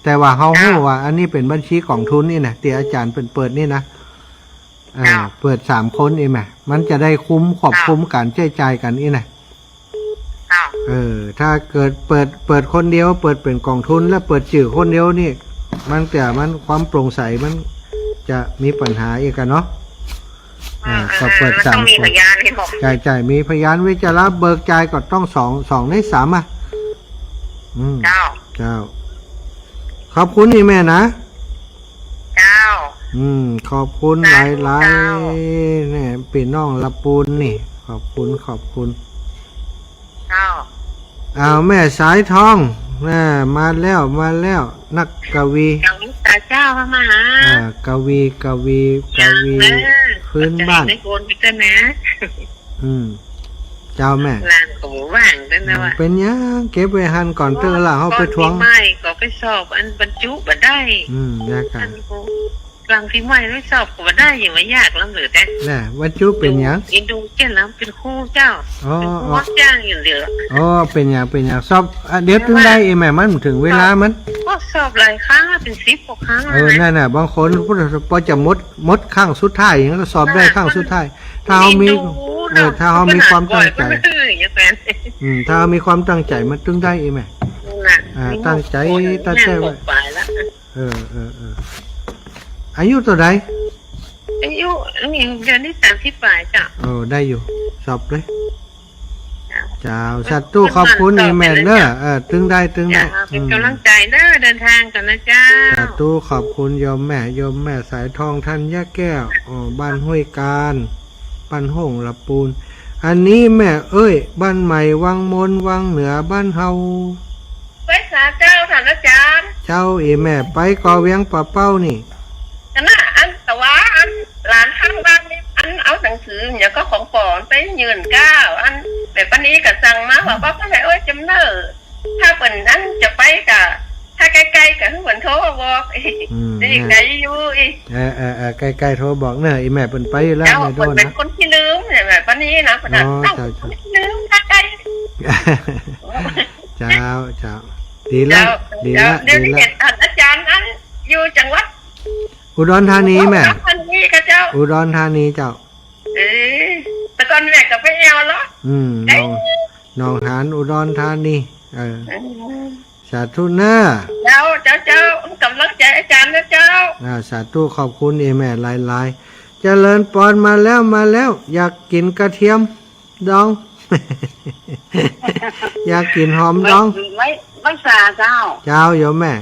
แต่ว่าเฮาฮู้ว่าอันนี้เป๋นบัญชีกองทุนนี่นะ ตี้อาจ๋ารย์เปิ้นเปิดนี่นะ อ่า เจ้า เปิดสามคนอี้แหม มันจะได้คุม ควบคุมก๋านใจ๊จ่ายกั๋นอี้นะ เจ้า เออ ถ้าเกิดเปิด เปิดคนเดียว เปิดเป๋นกองทุนแล้วเปิดจื้อคนเดียวนี่ มัน แต่มันความโปร่งใสมันจะมีปัญหาอีกอะเนาะ อ่า เออ ก็เปิด มันต้องมีสามคน พยานนี่บอก ใจ้ ใจ้ มีพยาน เวลาเบิกจ่ายก็ต้องสอง สองในสามอะ อืม เจ้า เจ้า ขอบคุณอี้แม่นะ เจ้า อืม ขอบคุณหลายๆ สาธุเจ้า เนี่ย ปี้น้องละปูนนี่ ขอบคุณ ขอบคุณ เจ้า อ้าว แม่สายทอง แม่มาแล้ว มาแล้ว นักกวี เจ้า เจ้า พระมหา อ่า กวี กวี กวี ยังนะ พื้นบ้าน ขอบใจ๋ในโกนไปเต้อนะ อืม เจ้าแม่ หลานก็บ่ว่างเต้อนะวะ เป๋นหยัง เก็บไว้หั้นก่อนเต๊อะละ เฮาไปทวง ก่อนปี๋ใหม่ก็ไปสอบอันบรรจุบ่ได้ อืม ยากอะ อันกู หลังปี๋ใหม่ไปสอบก็บ่ได้ อย่างว่ายากล้ำเหลือแต่ น่ะ บรรจุเป๋นหยัง เอ็นดูเจ้านะ เป๋นครูเจ้า อ๋อ เป๋นครู อ๋อ รับจ้างอย่างเดียว อ๋อ เป๋นหยัง เป๋นหยัง สอบ อ่ะ เดี๋ยวตึงได้อี้แม่ มันเถิงเวลามัน ก็สอบหลายครั้งอะ เป๋นสิบกว่าครั้ง เออ อะนะ นั่นน่ะ บางคนพอจะหมด หมดครั้งสุดท้ายอย่างนั้นก็สอบได้ครั้งสุดท้าย ถ้าเฮามี เออ ถ้าเฮามีความตั้งใจ๋ เออ อย่างนั้น อืม ถ้าเฮามีความตั้งใจ๋มันตึงได้อี้แม่ นั่นน่ะ อ่า ตั้งใจ๋ ตั้งใจ๋ไว้ หกปายละ เออ เออ เออ อายุเต้าใด อายุนี่เดี๋ยวนี้สามสิบปายเจ้า โอ้ ได้อยู่ สอบเลย เจ้า เจ้า สาธุ ขอบคุณอี้แม่เน้อ เออ ตึงได้ ตึงได้ เจ้า เป๋นก๋ำลังใจ๋เน้อ เดินตางก่อนนะเจ้า สาธุ ขอบคุณโยมแม่ โยมแม่สายทอง ธัญญาแก้ว โอ้ บ้านห้วยกาญ บ้านโฮ่งละปูน อันนี้แม่เอ้ย บ้านใหม่วังมน วังเหนือบ้านเฮา ไปสาเจ้า ท่านอาจ๋ารย์ เจ้า อี้แม่ไปก่อเวียงป่าเป้านี่ อันน่ะ อันตะวา อันหลานข้างบ้านนี่ อันเอาหนังสือ เดี๋ยวก็ของป๋อมไปยื่นเก้า อันแบบวันนี้ก็สั่งมาว่า ว่าเปิ้นไหน โอ้ย จำเน้อ ถ้าเปิ้นอันจะไปก็ ถ้าใก้ๆ ก็หื้อเปิ้นโทรบอก อืม นี่ไกลอยู่อีก เออ เออ เออ ใก้ๆ โทรบอกเน้อ อี้แม่เปิ้นไปอยู่แล้ว เจ้า แม่โดนนะ เปิ้นเป๋นคนขี้ลืม แบบวันนี้นะ เปิ้นน่ะ อ๋อ เจ้า เจ้า เปิ้นขี้ลืม ถ้าใก้ เจ้า เจ้า ดีแล้ว เจ้า ดีแล้ว เดี๋ยว ดีแล้ว เดี๋ยวนี้เห็นอาจ๋ารย์ อยู่จังหวัด อุดรธานีแม่ อุดรธานีค่ะเจ้า อุดรธานีเจ้า เออ แต่ก่อนแม่ก็ไปแอ่วเหรอ อืม หนอง หนองหาน อุดรธานี เออ อืม สาธุเน้อ เจ้า เจ้า เจ้า กำลังใจ๋อาจ๋ารย์นะเจ้า อ่า สาธุ ขอบคุณเอแม่หลายๆ เจริญปอน มาแล้ว มาแล้ว อยากกิ๋นกระเทียมดอง อยากกิ๋นหอมดอง ไม่ ไม่ ไม่สาเจ้า เจ้า โยมแม่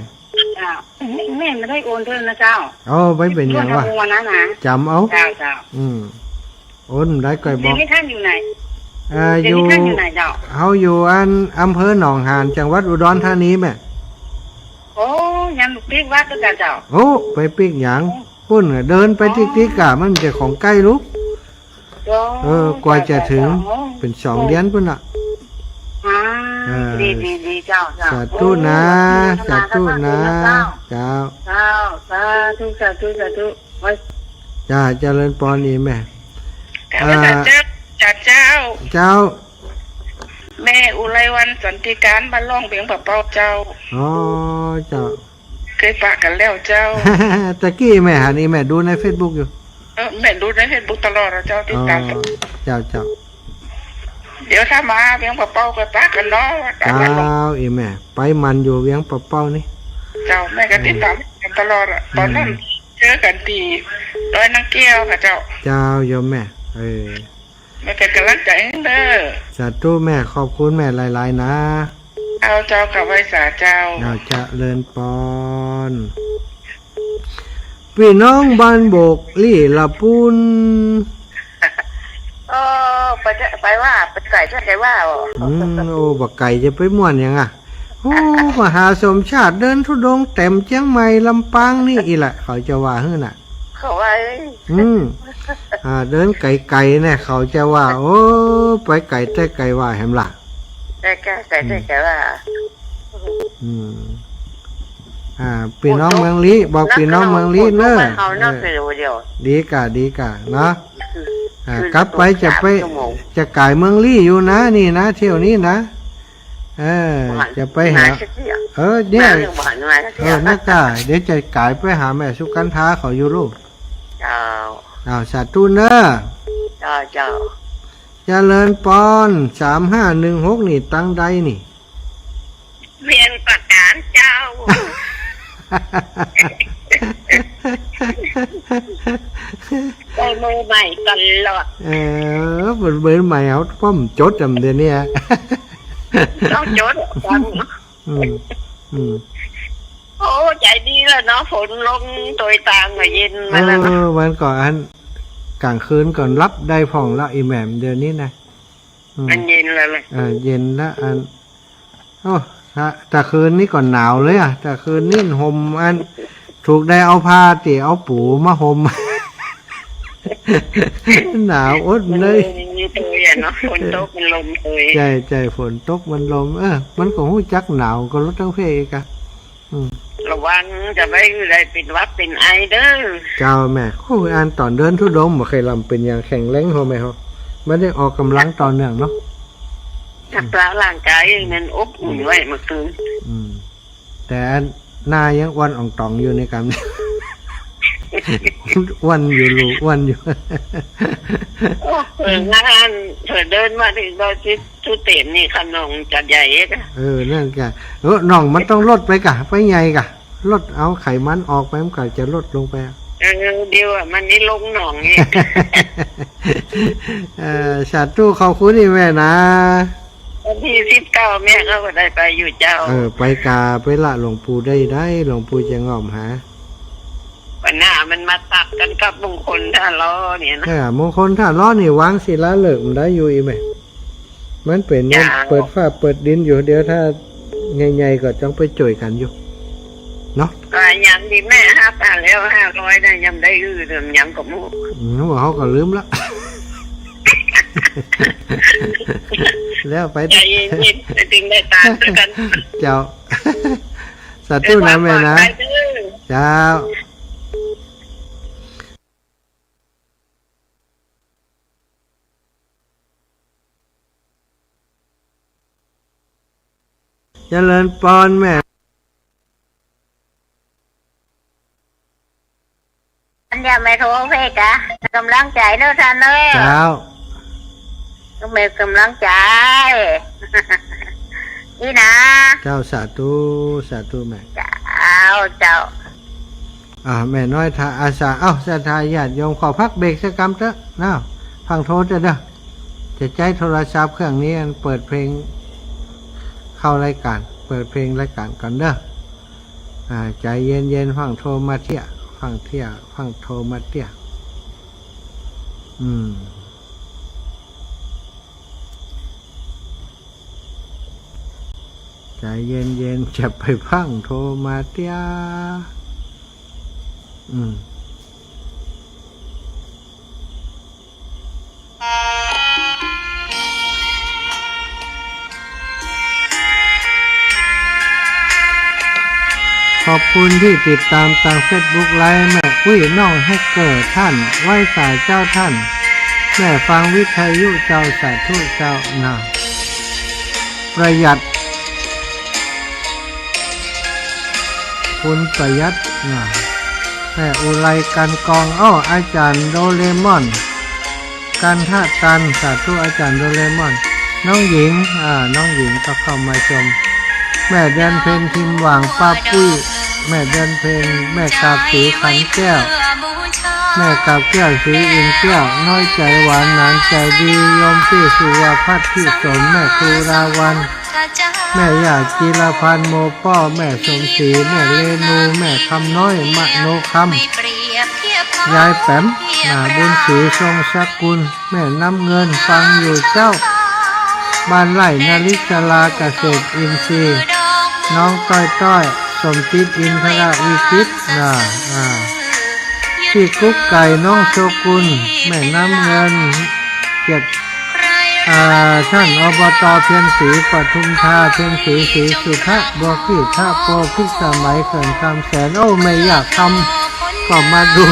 เจ้า แม่ แม่ไม่ได้โอนด้วยนะเจ้า โอ้ ไม่เป๋นหยัง โอนทาง วะ โอนนะนะ จ๋ำเอา เจ้า เจ้า อืม โอนได้ก้อยบอก เดี๋ยวนี้ท่านอยู่ไหน เอ่อ เดี๋ยวนี้ อยู่ ท่านอยู่ไหนเจ้า เฮาอยู่อันอำเภอหนองหาน จังหวัดอุดรธานีแม่ โอ้ ยังปิ๊กวัดด้วยกันเจ้า โอ้ ไปปิ๊กหยัง ปุ้นน่ะ เดินไปติ๊กๆ กะ มันจะของใก้ลูก โอ้ เออ กว่าจะเถิง เจ้า เจ้า เป๋นสองเดือนปุ้นน่ะ อ่า เออ ดี ดี ดีเจ้า เจ้า สาธุนะ โอ้ สาธุนะ เจ้า เจ้า เจ้า สาธุ สาธุ สาธุ ไว้ จ้า เจริญปอนอีแม่ เจ้า อ่า เจ้า เจ้า เจ้า แม่อุไรวรรณ สันติการ บ้านล่องเวียงป่าเป้าเจ้า อ๋อ เจ้า เคยปะกั๋นแล้วเจ้า ตะกี้แม่หันนี่แม่ดูในเฟซบุ๊กอยู่ เออ แม่ดูในเฟซบุ๊กตลอดอะเจ้า ติดต๋าม อ๋อ เจ้า เจ้า เดี๋ยวถ้ามาเวียงป่าเป้าก็ปะกั๋นเนาะ เจ้า อีแม่ ไปมันอยู่เวียงป่าเป้านี่ เจ้า แม่ก็ติดต๋ามกั๋นตลอดอะ อืม ต๋อนนั้นเจอกั๋นตี้ดอยนางแก้วค่ะเจ้า เจ้า โยมแม่ เออ แม่เป๋นก๋ำลังใจ๋หื้อเน้อ สาธุแม่ ขอบคุณแม่หลายๆ นะ เจ้า เจ้า ข้าไหว้สาเจ้า เจ้า เจริญปอน ปี้น้องบ้านโบกลี้ละปูน เออ ไปเถอะ ไปว่า ไปไก๋เถอะ ไก๋ว่า อ๋อ อืม โอ้ บ่ไก๋จะไปม่วนหยังอะ โอ้ มหาสมชาติเดินธุดงค์เต็มเจียงใหม่ ลำปางนี่อี้แหละ เขาจะว่าหื้อน่ะ เขาว่า เอ้ย อืม อ่า เดินไก๋ๆ เนี่ย เขาจะว่า โอ้ ไปไก๋แต๊ไก๋ว่าแหมล่ะ ไก๋แต๊ ไก๋แต๊ อืม ไก๋ว่า อืม อ่า ปี้น้องเมืองลี้ บอกปี้น้องเมืองลี้เน้อ เขาเนาะ เออ เดี๋ยว ดีก่า ดีก่า เนาะ อ่า คืน กลับไปจะไป สามชั่วโมง จะก๋ายเมืองลี้อยู่นะ นี่นะ เที่ยวนี้นะ เออ บ่หัน จะไปหา มาสักเที่ยว เออ เนี่ย มาเรื่องบ่หันมาสักเที่ยว เออ นั่นก่า เดี๋ยวจะก๋ายไปหาแม่สุกัณฐาเขาอยู่ลูก เจ้า อ้าว สาธุเน้อ เจ้า เจ้า เจริญปอน สามห้าหนึ่งหก นี่ ตังใดนี่ เวียงป่าตาดเจ้า ได้เบอร์ใหม่ตลอด เออ เป๋นเบอร์ใหม่ เอาป้อมจ๋ดอะ เดี๋ยวนี้ ต้องจ๋ดอะ อืม อืม โอ้ ใจ๋ดีแล้วเนาะ ฝนลงโตยตางก็เย็นมาแล้วเนาะ เออ วันก่อนอัน ก๋างคืนก่อนหลับได้พ่องละ อีแหม่ม เดี๋ยวนี้นะ อืม มันเย็นแล้วแหละ เออ เย็นละอัน โอ้ ตะ ตะคืนนี้ก็หนาวเลยอะ ตะคืนนี้ห่มอัน ถูกได้เอาผ้าตี้เอาปูมาห่ม หนาวอดเลย มันลมเตยอะเนาะ ฝนตกมันลมเตย ใจ้ ใจ้ ฝนตกมันลม เออ มันก็ฮู้จักหนาวก็ลดทั้งเพศอีกอะ อืม ระวังจะไปได้เป๋นหวัดเป๋นไอเด้อ เจ้าแม่ โอ้ย อันต๋อนเดินธุดงค์บ่เคยลำเป๋นอย่างแข็งแรง เฮาแม่เฮา บ่ได้ออกก๋ำลังต่อเนื่องเนาะ รักษาร่างกายให้มันอบอุ่นไว้เมื่อคืน อืม แต่อันหน้ายังอ้วนอ่องต่องอยู่ในกำ อ้วนอยู่ลูก อ้วนอยู่ โอ้ เออ งานเธอเดินมาถึงดอยสุเต๋นนี่ ขนองจะใหญ่เอ๊ะ เออ นั่นก่ะ เออ น้องมันต้องลดไปก่ะ ไปใหญ่ก่ะ ลดเอาไขมันออกไป มันก็จะลดลงไปอะ เออ เดี๋ยวอะ มันนี่ลงหนองนี่ เออ สาธุ ขอบคุณอีแม่นะ วันตี้สิบเก้า แม่ก็ได้ไปอยู่เจ้า เออ ไปก่า ไปละหลวงปู่ได้ ได้ หลวงปู่จะง่อมหา ปัญหามันมาตัดกั๋นกับมงคลท่าล้อเนี่ยนะ เออ มงคลท่าล้อนี่วางศิลาฤกษ์มันได้อยู่อีแม่ มันเป๋น จ้า มันเปิดฟ้าเปิดดินอยู่ เดี๋ยวถ้าใหญ่ๆ ก็ต้องไปจ้วยกั๋นอยู่ เนาะ ก็ยังดีแม่ฮับอ่ะ แล้วห้าร้อยนะ ยังได้อื้อเดิมยังก็มู้ อืม ว่าเขาก็ลืมละ แล้วไป ใจ๋เย็นๆ ไปถึงได้ตามด้วยกั๋น เจ้า สาธุนะแม่นะ เดินทางปลอดภัยเด้อ เจ้า เจริญปอนแม่ แม่โทรเพ่กะ ก๋ำลังใจ๋เน่อต้านเน่อ เจ้า แม่ก๋ำลังใจ๋ นี่นะ เจ้า สาธุ สาธุแม่ เจ้า เจ้า อ่า แม่น้อยถ้าอาสา เอ้า ศรัทธาญาติโยม ขอพักเบรกสักกำเต๊อะนะ ฟังโทรเต๊อะเน่อ จะใจ๊โทรศัพท์เครื่องนี้เปิดเพลงเข้ารายก๋าน เปิดเพลงรายก๋านก่อนเน่อ อ่า ใจ๋เย็นๆ ฟังโทรมาเตี้ย ฟังเตี้ย ฟังโทรมาเตี้ย อืม ใจ๋เย็นๆ จะไปฟังโทรมาเตี้ย อืม ขอบคุณตี้ติดต๋ามตางเฟซบุ๊กไลฟ์ แม่ปุ้ยน้องแฮกเกอร์ต้าน ไว้สายเจ้าต้าน แม่ฟังวิทยุเจ้า สาธุเจ้านะ ประหยัด คุณประหยัดนะ แม่อุไร กันกอง อ้อ อาจ๋ารย์โดเรมอน กันทะตัน สาธุ อาจ๋ารย์โดเรมอน น้องหญิง อ่า น้องหญิงก็เข้ามาชม แม่เดือนเพ็ญ พิมพ์หว่าง ป้าปุ้ย แม่เดือนเพ็ญ แม่กาบสี ขันแก้ว แม่กาบแก้ว สีอินแก้ว น้อยใจ๋หวาน หนานใจ๋ดี โยมตี้สุวาพัฒน์ พิสม แม่ครูราวัณ แม่ย่าจีรพันธ์ โมป้อ แม่สมศรี แม่เรนู แม่คำน้อย มโนคำ ยายแป๋ม นาบุญศรี ทรงสกุล แม่น้ำเงิน ฟังอยู่เจ้า บ้านไร่ นฤศรา เกษตรอินทรีย์ น้องต้อยต้อย สมจิต อินทรวิจิตร นะ อ่า พี่กุ๊กไก่ น้องโชกุน แม่น้ำเงิน เกียรติ อ่า ต้าน อบต เพ็ญศรี ปทุมธา เพ็ญศรี ศรีสุทธะ บัวขี้ ทะโป พิสมัย เขื่อนคำแสน โอ้ แม่ย่าคำ ก็มาดู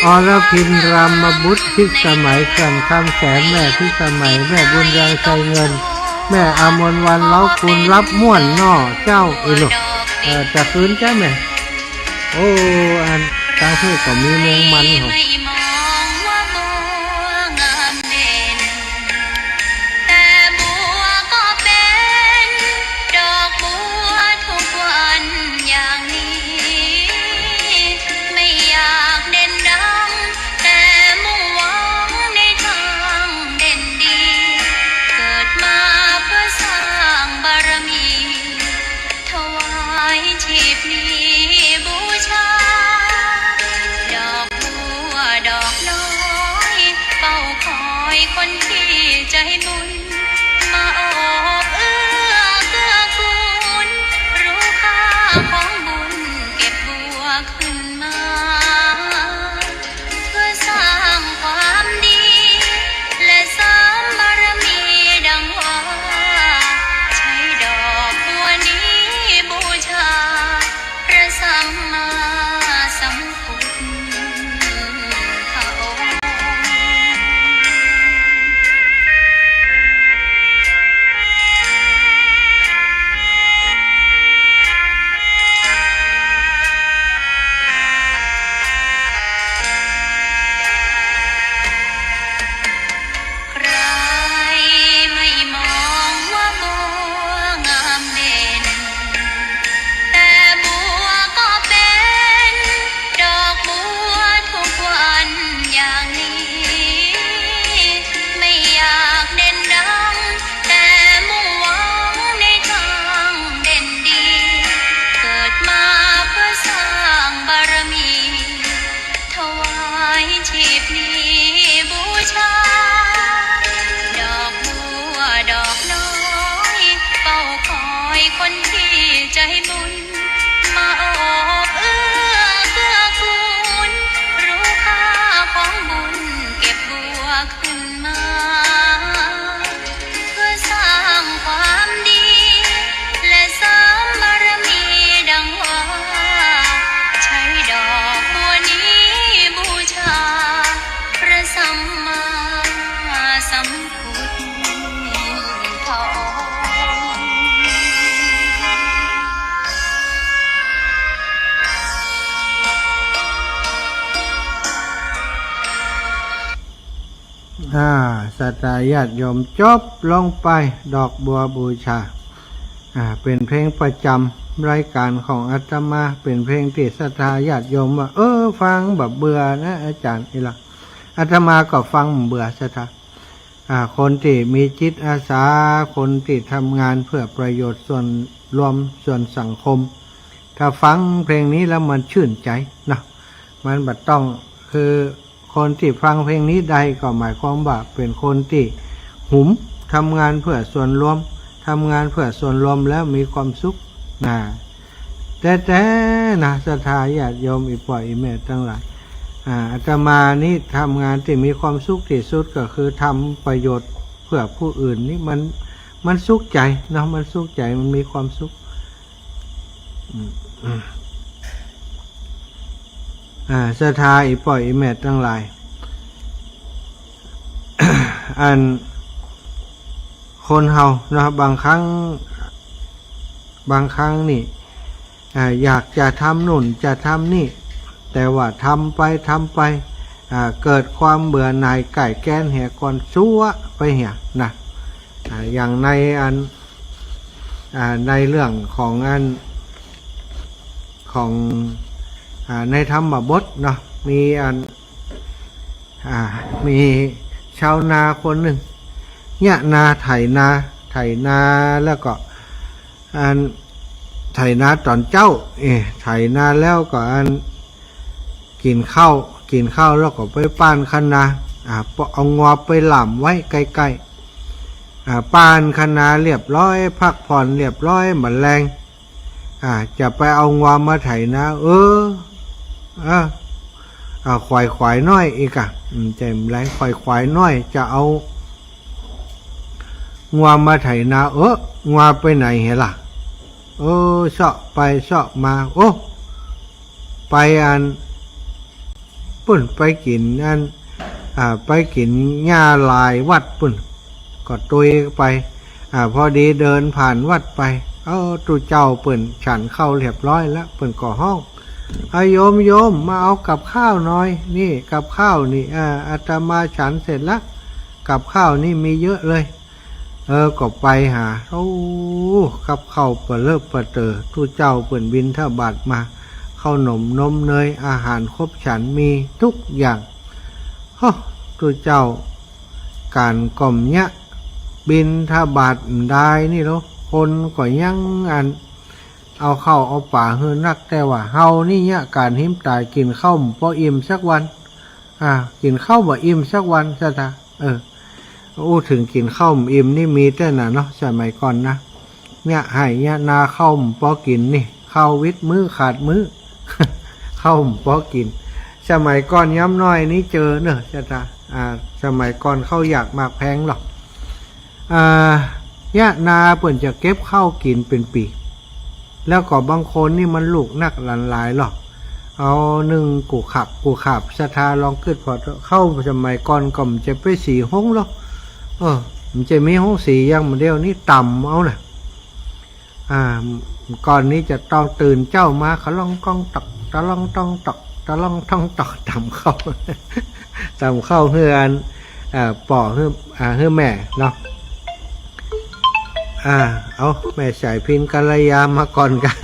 อรพิน รามบุตร พิสมัย เขื่อนคำแสน แม่พิสมัย แม่บุญเรือง ชัยเงิน แม่อมรวรรณ เล้าคุณ รับม่วนเนาะเจ้า เอ้ยลูก เอ่อ จะคืนเจ้าแม่ โอ้ อันตางเทศก็มีแมงมันเหรอ แต่บัวก็เป็นดอกบัวทุกวันอย่างนี้ ไม่อยากเด่นดัง แต่มุ่งหวังในทางเด่นดี เกิดมาเพื่อสร้างบารมี ถวายชีพนี้บูชา ดอกบัวดอก อ่า ศรัทธาญาติโยม จบลงไป ดอกบัวบูชา อ่า เป๋นเพลงประจ๋ำรายก๋านของอาตมา เป๋นเพลงตี้ศรัทธาญาติโยมว่า เออ ฟังบ่เบื่อนะอาจ๋ารย์ อีหละ อาตมาก็ฟังบ่เบื่อ ศรัทธา อ่า คนตี้มีจิตอาสา คนตี้ทำงานเพื่อประโยชน์ส่วนรวม ส่วนสังคม ถ้าฟังเพลงนี้แล้วมันชื่นใจ๋เนาะ มันบ่ต้อง คือ คนตี้ฟังเพลงนี้ได้ก็หมายความว่าเป๋นคนตี้หุม ทำงานเพื่อส่วนรวม ทำงานเพื่อส่วนรวมแล้วมีความสุขนะ แต๊ๆ นะ ศรัทธาญาติโยม อี่ป้ออี่แม่ตังหลาย อ่า อาตมานี่ทำงานตี้มีความสุขตี้สุดก็คือทำประโยชน์เพื่อผู้อื่นนี่มัน มันสุขใจ๋เนาะ มันสุขใจ๋ มันมีความสุข อืม อืม อ่า ศรัทธาอี่ป้ออี่แม่ตังหลาย อันคนเฮาเนาะ บางครั้ง บางครั้งนี่ อ่า อยากจะทำโน่นจะทำนี่ แต่ว่าทำไปทำไป อ่า เกิดความเบื่อหน่าย ก๋ายแก๊นเหียก่อน ซั้วไปเหียนะ อ่า อย่างในอัน อ่า ในเรื่องของอัน ของ อ่า ในธรรมบทเนาะ มีอัน อ่า มีชาวนาคนนึ่ง เยียะนา ไถนา ไถนาแล้วก็ อัน ไถนาต๋อนเจ๊า เอ๊ะ ไถนาแล้วก็อัน กิ๋นข้าว กิ๋นข้าวแล้วก็ไปป้านคะนา อ่า เอางัวไปล่ามไว้ใก้ๆ อ่า ป้านคะนาเรียบร้อย พักผ่อนเรียบร้อย บ่าแลง อ่า จะไปเอางัวมาไถนา เออ เออ อ่า ขวาย ขวายน้อยอีกอะ อืม จะบ่าแลง ขวาย ขวายน้อย จะเอางัวมาไถนา เออ งัวไปไหนเหียล่ะ เออ เซาะไปเซาะมา โอ้ ไปอัน ปุ้น ไปกิ๋นอัน อ่า ไปกิ๋นหญ้าหลายวัดปุ้น ก็ตุยไป อ่า พอดีเดินผ่านวัดไป เอ้า ตุ๊เจ้าเปิ้นฉันข้าวเรียบร้อยแล้ว เปิ้นก็ฮ้อง อ่า โยม โยม มาเอากับข้าวหน่อย นี่กับข้าวนี่ อ่า อาตมาฉันเสร็จแล้ว กับข้าวนี่มีเยอะเลย เออ ก็ไปหา โอ้ กับข้าวปะเลิบปะเต๋อ ตุ๊เจ้าเปิ้นบิณฑบาตมา ข้าวหนม นมเนย อาหารครบฉัน มีทุกอย่าง โฮ ตุ๊เจ้า ก๋านก่อมเยียะ บิณฑบาตบ่ได้นี่ลอ คนก็ยังอัน เอาข้าวเอาป๋าหื้อนัก แต่ว่าเฮานี่เยียะก๋านหิมต๋าย กิ๋นข้าวบ่อิ่มสักวัน อ่า กิ๋นข้าวบ่อิ่มสักวัน ศรัทธา เออ อู้เถิงกิ๋นข้าวบ่อิ่มนี่มีแต๊น่ะเนาะ สมัยก่อนนะ เยียะไฮ่เยียะนา ข้าวบ่ปอกิ๋นนี่ ข้าววิดมื้อขาดมื้อ ข้าวบ่ปอกิ๋น สมัยก่อนย้ำน้อยนี่เจอเนอะ ศรัทธา อ่า สมัยก่อนข้าวยากหมากแพงหรอก อ่า เยียะนาเปิ้นจะเก็บข้าวกิ๋นเป๋นปี๋ แล้วก็บางคนนี่มันลูกนักหลานหลายหรอก เอานึ่งกู้ขับกู้ขับ ศรัทธาลองกึ๊ดผ่อเถาะ ข้าวสมัยก่อนก็บ่จะไปสีฮ้งหรอก เออ บ่จะมีฮ้งสีอย่างเดี๋ยวนี้ ต๋ำเอาน่ะ อ่า ก่อนนี้จะต้องตื่นเจ๊ามา ขะล่องก้องตอก ตะล่องต้องตอก ตะล่องต้องตอก ต๋ำข้าว ต๋ำข้าวหื้ออัน อ่า ป้อหื้อ อ่า หื้อแม่เนาะ อ่า เอา แม่สายพิณ กัลยามาก่อนกั๋น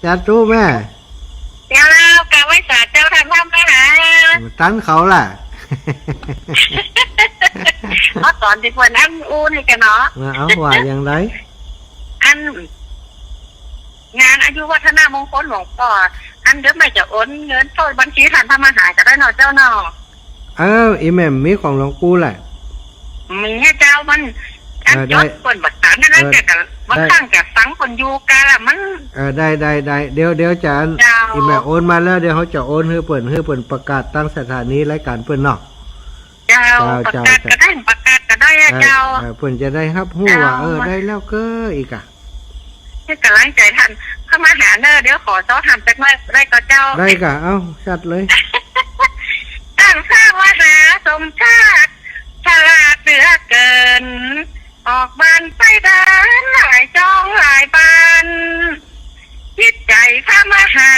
สาธุแม่ เจ้า กราบไหว้สาเจ้า ท่านพระมหา ตันเขาล่ะ เอาต๋อนตี้เปิ้นอั้นอู้นี่กั๋นเนาะ เอา ว่าอย่างใด อัน งานอายุวัฒนมงคลหลวงป้อ อันเดี๋ยวแม่จะโอนเงินเข้าบัญชีท่านพระมหาก็ได้เนาะเจ้าเนาะ เออ อี่แม่มีของหลวงปู่แหละ มีอะเจ้า มัน อัน เออ ได้ จดเปิ้นบ่ตันนั่นนะ เออ แต่ แต่บาง ได้ ครั้งจะฟังเปิ้นอยู่กาละมัน เออ ได้ ได้ ได้ เดี๋ยว เดี๋ยวจะอัน เจ้า อี่แม่โอนมาแล้ว เดี๋ยวเฮาจะโอนหื้อเปิ้น หื้อเปิ้นประกาศตางสถานีรายก๋านเปิ้นเนาะ เจ้า เจ้า ประกาศ เจ้า ก็ได้ ประกาศก็ได้อะ เออ เจ้า เออ เปิ้นจะได้ฮับฮู้ว่า เจ้า เออ ได้แล้วเก้อ อีกอะ หื้อกำลังใจ๋ท่านพระมหาเน่อ เดี๋ยวขอซ้อหำจักหน้อยได้ก่อเจ้า ได้ก่ะ เอ้า จัดเลย ต้านพระมหาสมชาติ ฉลาดเหลือเกิน ออกบ้านไปเดินหลายจ้องหลายบ้าน จิตใจ๋พระมหา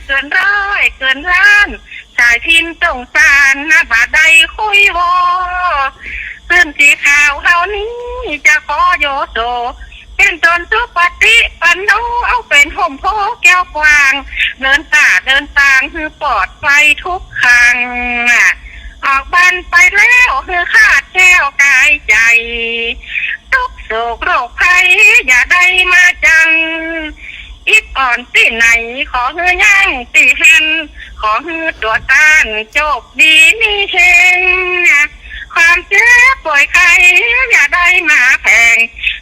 เกินร้อยเกินล้าน สายพินสงสารนะบ่ได้คุยวอ ขึ้นตี้ข่าวเฮานี้จะขอโยโส เป๋นต้นสุปฏิปันโน เอาเป๋นฮ่มโพธิ์แก้วกว้าง เดินต๋าเดินตางหื้อปลอดภัยทุกครั้ง ออกบ้านไปแล้วหื้อขาดแคล้วกายใจ๋ ทุกข์โศกโรคภัยอย่าได้มาจัง อิดอ่อนตี้ไหนขอหื้อยั้งตี้หั้น ขอหื้อตั๋วต้านโจคดีมีเฮง ความเจ็บป่วยไข้อย่าได้มาแผง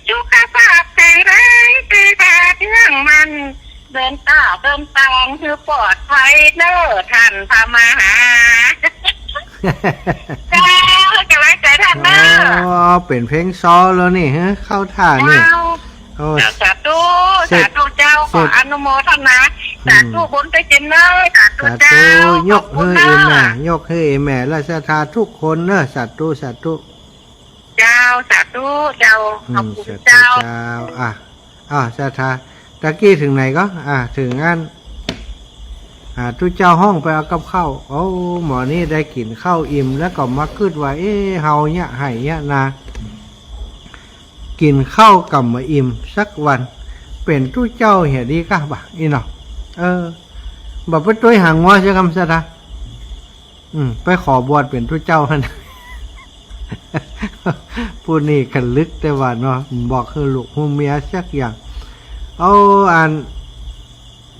สุขภาพแข็งแรงตี้ตราบเตื้องมั่น เดินต๋าเดินตางหื้อปลอดภัยเน่อต้านพระมหา เจ้า หื้อก๋ำลังใจ๋ต้านเน่อ อ๋อ เป๋นเพลงซอแล้วนี่ ฮะ เข้าท่านี่ เจ้า โอ้ เจ้า สาธุ เสร็จ สาธุเจ้า เสร็จ ขออนุโมทนา อืม สาธุบุญตวยเจ้าเน่อ สาธุ สาธุ เจ้า ยกหื้อ ขอบคุณเน่อ แม่ ยกหื้อแม่ และศรัทธาทุกคนเน่อ สาธุ สาธุ เจ้า สาธุ เจ้า อืม ขอบคุณ สาธุ เจ้า เจ้า อ่ะ อ่ะ ศรัทธา ตะกี้เถิงไหนก็ อ่ะ เถิงอัน อ่า ตุ๊เจ้าฮ้องไปเอากับข้าว โอ้ หมอนี้ได้กิ๋นข้าวอิ่ม แล้วก็มากึ๊ดว่า เอ๊ะ เฮาเยียะไฮ่เยียะนา กิ๋นข้าวก่ำบ่อิ่มสักวัน เป๋นตุ๊เจ้าเหียดีก้าบ่ะ อี้เนาะ เออ บ่ไปตวยหางัวเสียกำศรัทธา อืม ไปขอบวชเป๋นตุ๊เจ้าหั้น ผู้นี้ขลึกแต่ว่าเนาะ บ่หื้อลูกหื้อเมียสักอย่าง เอาอัน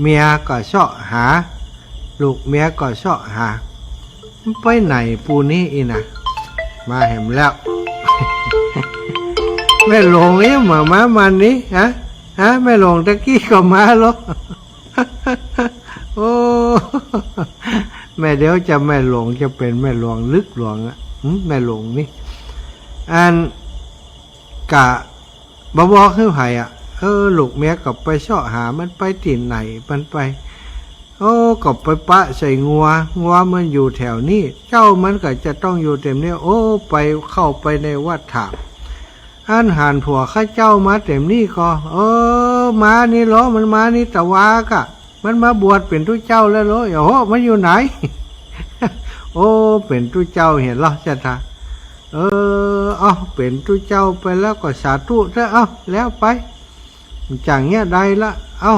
เมียก็เซาะหา ลูกเมียก็เซาะหา ไปไหนปูนี้อี้นะ มาแหมแล้ว แม่หลวงนี่มา มามันนี้ ฮะ ฮะ แม่หลวงตะกี้ก็มาแล้ว โอ้ แม่เดี๋ยวจะแม่หลวงจะเป๋นแม่หลวงลึกหลวงอะ หึ แม่หลวงนี่ อัน กะ บ่บอกหื้อใผอะ เออ ลูกเมียก็ไปเซาะหามันไปตี้ไหนมันไป โอ้ ก็ไปปะใส่งัว งัวมันอยู่แถวนี้ เจ้ามันก็จะต้องอยู่เต็มนี้ โอ้ ไปเข้าไปในวัดถาม อันหันผัวข้าเจ้ามาเต็มนี้ก็ เออ มานี่เหรอ มันมานี่ตะวาก่ะ มันมาบวชเป๋นตุ๊เจ้าแล้วเหรอ โอ้โห มันอยู่ไหน โอ้ เป๋นตุ๊เจ้าเหียเหรอศรัทธา เออ เอ้า เป๋นตุ๊เจ้าไปแล้วก็สาธุเถอะ เอ้า แล้วไป จั่งเยียะใดละ เอ้า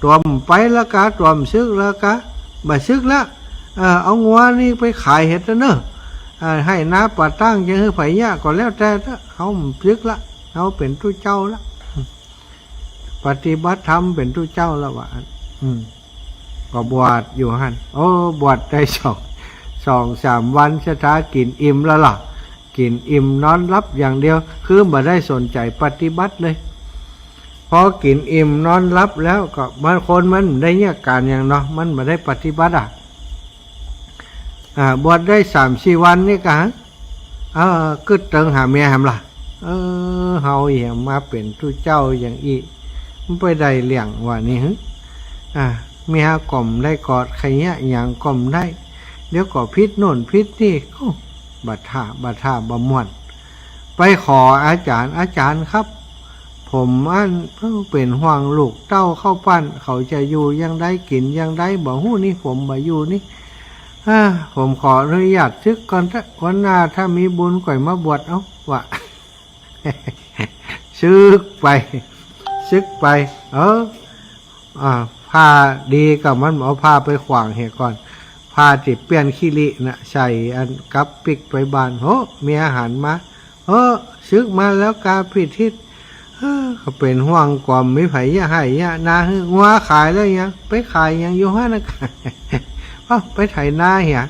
ตั๋วบ่ไปละกา ตั๋วบ่สึกละกา บ่สึกละ เออ เอางัวนี่ไปขายเหียเถอะเน่อ เออ ไฮ่นาป่าตางจะหื้อใผเยียะก็แล้วแต่เถอะ เฮาบ่สึกละ เฮาเป๋นตุ๊เจ้าละ ปฏิบัติธรรมเป๋นตุ๊เจ้าแล้ววะ อืม ก็บวชอยู่หั้น โอ้ บวชได้สอง สองสามวันศรัทธากิ๋นอิ่มแล้วล่ะ กิ๋นอิ่มนอนหลับอย่างเดียว คือบ่ได้สนใจ๋ปฏิบัติเลย พอกิ๋นอิ่มนอนหลับแล้วก็ บางคนมันบ่ได้เยียะก๋านหยังเนาะ มันบ่ได้ปฏิบัติอะ อ่า บวชได้สามสี่วันนี่กะ เออ กึ๊ดเติงหาเมียแหมล่ะ เออ เฮาเหียมาเป๋นตุ๊เจ้าอย่างอี้ มันไปได้เรื่องว่านี่หึ อ่า เมียก็บ่ได้กอด ใค่เยียะหยังก็บ่ได้ เดี๋ยวก็ผิดโน่นผิดนี่ โอ้ บ่ท่า บ่ท่า บ่ม่วน ไปขออาจ๋ารย์ อาจ๋ารย์ครับ ผมอัน เป๋นห่วงลูกเต้าเข้าปั้น เขาจะอยู่อย่างใดกิ๋นอย่างใด บ่ฮู้นี่ ผมบ่อยู่นี่ อ่า ผมขออนุญาตสึกก่อนเถอะ วันหน้าถ้ามีบุญก่อยมาบวช เอ้า ว่า สึกไป สึกไป เออ อ่า ผ้าดีก็มันเอาผ้าไปขว้างเหียก่อน ผ้าตี้เปื้อนขี้ริน่ะ ใส่อันกลับปิ๊กไปบ้าน โห เมียหันมา เออ สึกมาแล้วกาพิทิต เออ ก็เป๋นห่วงกว่า บ่มีใผเยียะไฮ่เยียะนาหื้อ งัวขายแล้วยัง ไปขายหยังอยู่หั้นน่ะ เอ้า ไปไถนาเหีย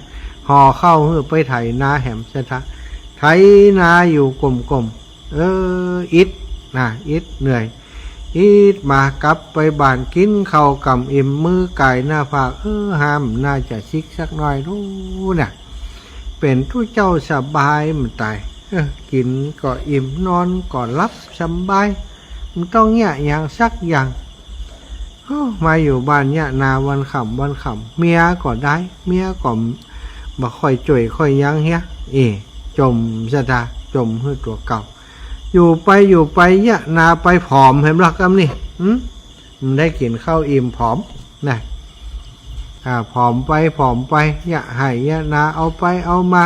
ห่อข้าวหื้อไปไถนาแหมศรัทธา ไถนาอยู่ก้มๆ เออ อิดนะ อิดเหนื่อย อิดมากลับไปบ้านกิ๋นข้าวก่ำอิ่ม มือก่ายหน้าผาก เออ หามันน่าจะสิกสักหน่อยดูน่ะ เป๋นตุ๊เจ้าสบายมันต๋าย เออ กิ๋นก็อิ่ม นอนก็หลับสบาย บ่ต้องเยียะหยังสักอย่าง โอ้ มาอยู่บ้านเยียะนาวันค่ำวันค่ำ เมียก็ได้ เมียก็บ่ค่อยจ้วยค่อยยังเหีย เอ จ่มศรัทธา จ่มหื้อตั๋วเก่า อยู่ไปอยู่ไปเยียะนาไปผอมแหมล่ะกำนี้ หึ บ่ได้กิ๋นข้าวอิ่มผอมนะ อ่า ผอมไปผอมไป เยียะไฮ่เยียะนา เอาไปเอามา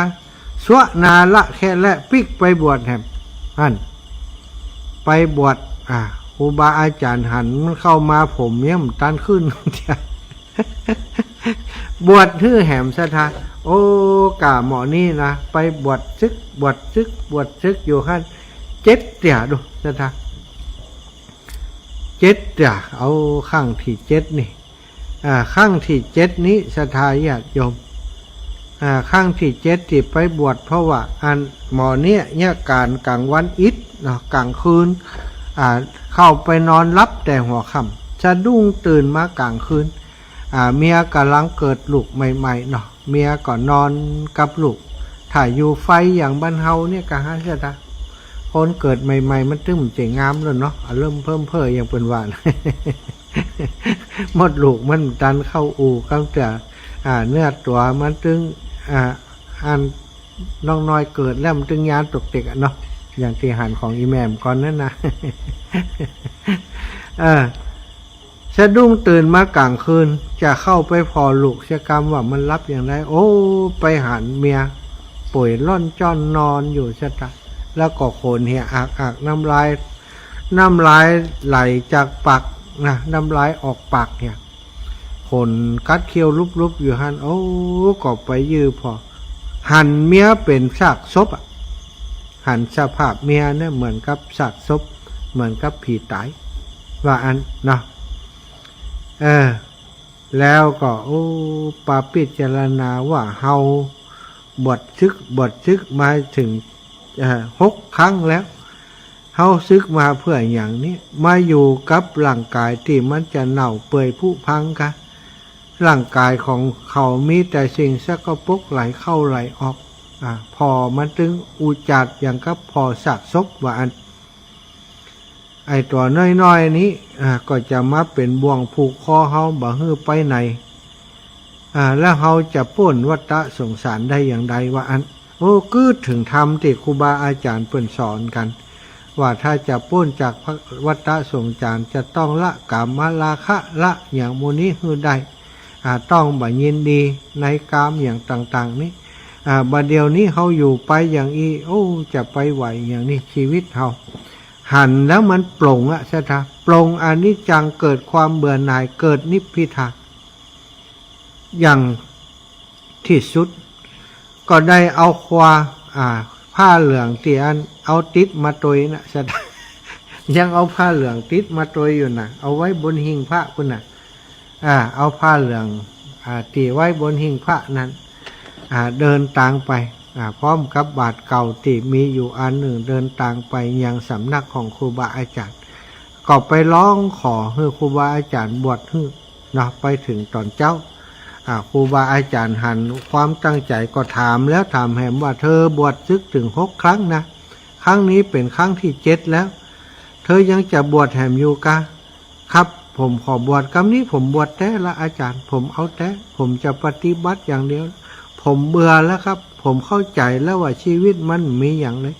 ซั่วนาละแคะและ ปิ๊กไปบวชแหม หั้น ไปบวช อ่า ครูบาอาจ๋ารย์หันมันเข้ามา ผมยังบ่ตันขึ้นเตื้อ บวชหื้อแหมศรัทธา โอ้ ก้าหม้อนี้นะ ไปบวชจึก บวชจึก บวชจึกอยู่หั้น เจ็ดเตื้อดูศรัทธา เจ็ดเตื้อ เอา ครั้งตี้เจ็ดนี่ อ่า ครั้งตี้เจ็ดนี้ศรัทธาญาติโยม อ่า ครั้งตี้เจ็ดตี้ไปบวช เพราะว่าอันหม้อเนี้ยเยียะก๋านก๋างวันอิดเนาะ ก๋างคืน อ่า เข้าไปนอนหลับแต่หัวค่ำ สะดุ้งตื่นมาก๋างคืน อ่า เมียก่ำลังเกิดลูกใหม่ๆ เนาะ เมียก็นอนกับลูก ถ้าอยู่ไฟอย่างบ้านเฮาเนี่ยก็หั้นศรัทธา คนเกิดใหม่ๆ มันตึงบ่เจ๋งงามแล้วเนาะ อ่า เริ่มเพิ่มเพ้ออย่างเปิ้นว่านะ มดลูกมันตันเข้าอู่ กำเตื้อ อ่า เนื้อตั๋วมันตึง อ่า อันน้องน้อยเกิดแล้วมันตึงยานตกเต็กอะเนาะ อย่างตี้หันของอี่แม่มก่อนนั้นนะ เออ สะดุ้งตื่นมาก๋างคืน จะเข้าไปผ่อลูกเสียกำว่ามันหลับอย่างใด โอ้ ไปหันเมียป่วยล่อนจ้อนนอนอยู่ศรัทธา แล้วก็ขนเหียอักๆ น้ำลาย น้ำลายไหลจากปากนะ น้ำลายออกปากเนี่ย ขนกัดเขี้ยวลุบๆ อยู่หั้น โอ้ ก็ไปยื้อผ่อ หันเมียเป๋นซากศพอะ หันสภาพเมียเนี่ยเหมือนกับซากศพ เหมือนกับผีต๋าย ว่าอั้นเนาะ เออ แล้วก็ โอ้ ปาพิจารณาว่าเฮาบวชจึก บวชจึกมาเถิง เอ่อ หกครั้งแล้ว เฮาจึกมาเปื้อหยังนี่ มาอยู่กับร่างก๋ายตี้มันจะเน่าเปื่อยผุพังกา ร่างก๋ายของเขามีแต่สิ่งสกปรกไหลเข้าไหลออก อ่า ผ่อมันตึงอุจจาระอย่างกับผ่อซากศพว่าอั้น ไอ้ตั๋วน้อยๆ นี้ อ่า ก็จะมาเป๋นบ่วงผูกคอเฮาบ่หื้อไปไหน อ่า แล้วเฮาจะป๊นวัฏสงสารได้อย่างใดว่าอั้น โอ้ กึ๊ดเถิงธรรมตี้ครูบาอาจ๋ารย์เปิ้นสอนกั๋น ว่าถ้าจะป๊นจากวัฏสงสารจะต้องละกามราคะ ละหยังหมู่นี้หื้อได้ อ่า ต้องบ่ยินดีในกามอย่างต่างๆ นี้ อ่า บ่าเดี่ยวนี้เฮาอยู่ไปอย่างอี้ โอ้ จะไปไหวอย่างนี้ ชีวิตเฮา หันแล้วมันปลงอะศรัทธา ปลงอนิจจัง เกิดความเบื่อหน่าย เกิดนิพพิทา อย่างตี้สุด ก็ได้เอาควา อ่า ผ้าเหลืองตี้อันเอาติดมาตวยนะศรัทธา ยังเอาผ้าเหลืองติดมาตวยอยู่นะ เอาไว้บนหิ้งพระปุ้นนะ อ่า เอาผ้าเหลือง อ่า ตี้ไว้บนหิ้งพระนั้น อ่า เดินตางไป อ่า พร้อมกับบาตรเก่าตี้มีอยู่อันนึ่ง เดินตางไปยังสำนักของครูบาอาจ๋ารย์ ก็ไปฮ้องขอหื้อครูบาอาจ๋ารย์บวชหื้อเนาะ ไปเถิงต๋อนเจ๊า อ่า ครูบาอาจ๋ารย์หันความตั้งใจ๋ก็ถามแล้วถามแหมว่า เธอบวชจึกเถิงหกครั้งนะ ครั้งนี้เป๋นครั้งตี้เจ็ดแล้ว เธอยังจะบวชแหมอยู่กา ครับ ผมขอบวช กำนี้ผมบวชแต๊ละอาจ๋ารย์ ผมเอาแต๊ ผมจะปฏิบัติอย่างเดียว ผมเบื่อแล้วครับ ผมเข้าใจ๋แล้วว่าชีวิตมันบ่มีหยังเลย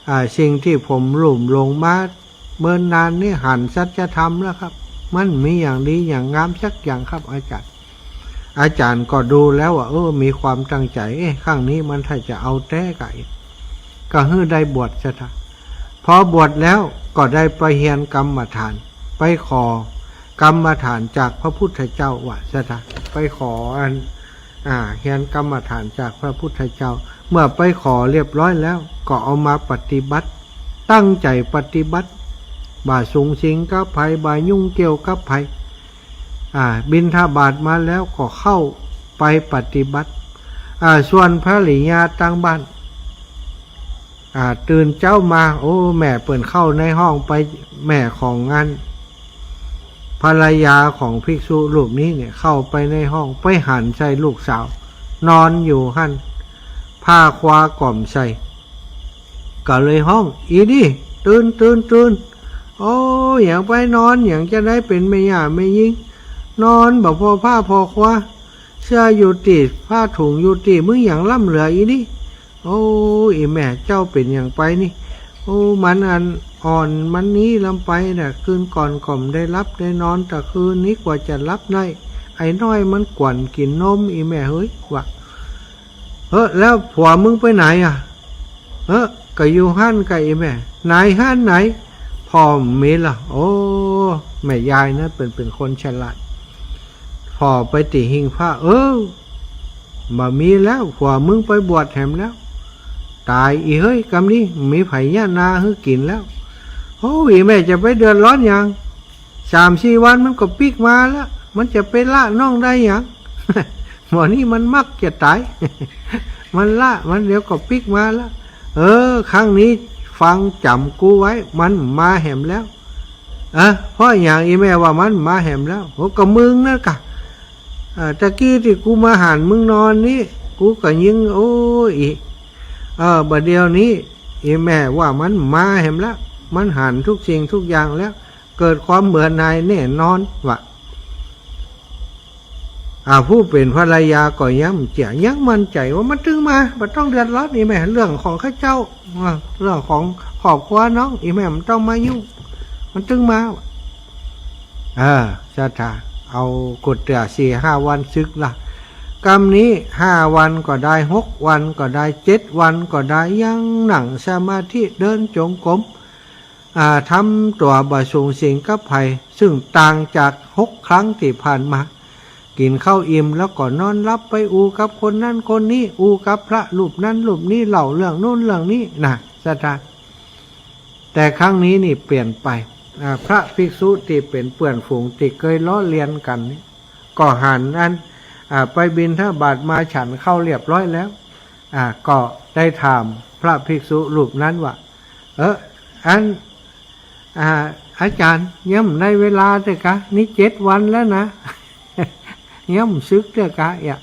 อ่า สิ่งตี้ผมลุ่มหลงมาเมินนานนี้หันสัจธรรมแล้วครับ มันบ่มีหยังดีหยังงามสักอย่างครับอาจ๋ารย์ อาจ๋ารย์ก็ดูแล้วว่า เออ มีความตั้งใจ๋ เอ๊ะ ครั้งนี้มันถ้าจะเอาแต๊กะ ก็หื้อได้บวชศรัทธา พอบวชแล้วก็ได้ไปเฮียนกรรมฐาน ไปขอกรรมฐานจากพระพุทธเจ้าว่าศรัทธา ไปขออัน อ่า เฮียนกรรมฐานจากพระพุทธเจ้า เมื่อไปขอเรียบร้อยแล้ว ก็เอามาปฏิบัติ ตั้งใจ๋ปฏิบัติ บ่าสุงสิงกับใผ บ่ายุ่งเกี่ยวกับใผ อ่า บิณฑบาตมาแล้วก็เข้าไปปฏิบัติ อ่า ส่วนภริยาตางบ้าน อ่า ตื่นเจ๊ามา โอ้ แม่เปิ้นเข้าในห้องไป แม่ของอัน ภรรยาของภิกษุรูปนี้เนี่ย เข้าไปในห้อง ไปหันใส่ลูกสาว นอนอยู่หั้น ผ้าควาก่อมใส่ ก็เลยฮ้อง อี่นี่ ตื่น ตื่น ตื่น โอ้ หยังไปนอนหยังจาใด เป๋นแม่หญ้าแม่ญิง นอนบ่ผ่อผ้าผ่อควา เสื้ออยู่ตี้ ผ้าถุงอยู่ตี้ มึงหยังล้ำเหลืออี่นี่ โอ้ อี่แม่เจ้าเป๋นหยังไปนี่ โอ้ มันอันอ่อน มันนี้ลำไปน่ะ คืนก่อนก็บ่ได้หลับได้นอน ตะคืนนี้กว่าจะหลับได้ ไอ้น้อยมันกวนกิ๋นนม อี่แม่เฮย ว่า เฮ้อ แล้วผัวมึงไปไหนอะ เฮ้อ ก็อยู่หั้นกับอี่แม่ ไหนหั้นไหน ผ่อบ่มีละ โอ้ แม่ยายนั้นเปิ้นเป๋นคนฉลาด ผ่อไปตี้หิ้งพระ เออ บ่มีแล้ว ผัวมึงไปบวชแหมแล้ว ต๋ายอี่เฮย กำนี้ บ่มีใผเยียะนาหื้อกิ๋นแล้ว โอ้ อี่แม่จะไปเดือดร้อนหยัง สามสี่วันมันก็ปิ๊กมาแล้ว มันจะไปละน้องได้หยัง หมอนี่มันมักจะต๋าย มันละ มันเดี๋ยวก็ปิ๊กมาแล้ว เออ ครั้งนี้ฟังจ๋ำกูไว้ มันบ่มาแหมแล้ว เออ เพราะหยังอี่แม่ว่ามันบ่มาแหมแล้ว โอ้ ก็มึงนั่นกะ อ่า ตะกี้ตี้กูมาหันมึงนอนนี้ กูก็ยิง โอ้ย เออ บ่าเดี่ยวนี้ อี่แม่ว่ามันบ่มาแหมแล้ว มันหันทุกสิ่งทุกอย่างแล้ว เกิดความเบื่อหน่ายแน่นอน ว่า อ่า ผู้เป๋นภรรยาก็ยังเจื้อ ยังมั่นใจ๋ว่ามันตึงมา บ่ต้องเดือดร้อน อี่แม่ เรื่องของข้าเจ้า อ่า เรื่องของครอบครัวน้อง อี่แม่บ่ต้องมายุ่ง มันตึงมา เออ ศรัทธา เอากุดเตื้อสี่ห้าวันสึกละ กำนี้ห้าวันก็ได้ หกวันก็ได้ เจ็ดวันก็ได้ ยังนั่งสมาธิ เดินจงกรม อ่า ทำตั๋วบ่สูงสิงกับใผ ซึ่งต่างจากหกครั้งตี้ผ่านมา กิ๋นข้าวอิ่มแล้วก็นอนหลับไปอู้กับคนนั้นคนนี้ อู้กับพระรูปนั้นรูปนี้ เล่าเรื่องนู้นเรื่องนี้นะ ศรัทธา แต่ครั้งนี้นี่เปลี่ยนไป อ่า พระภิกษุตี้เป๋นเปื้อนฝูงตี้เกยล้อเลียนกั๋นนี่ ก็หันอัน อ่า ไปบิณฑบาตมาฉันข้าวเรียบร้อยแล้ว อ่า ก็ได้ถามพระภิกษุรูปนั้นว่า เออ อัน อ่า อาจ๋ารย์ ยังบ่ได้เวลาเตื้อกา นี่เจ็ดวันแล้วนะ ยังบ่สึกเตื้อกา เอ๊ะ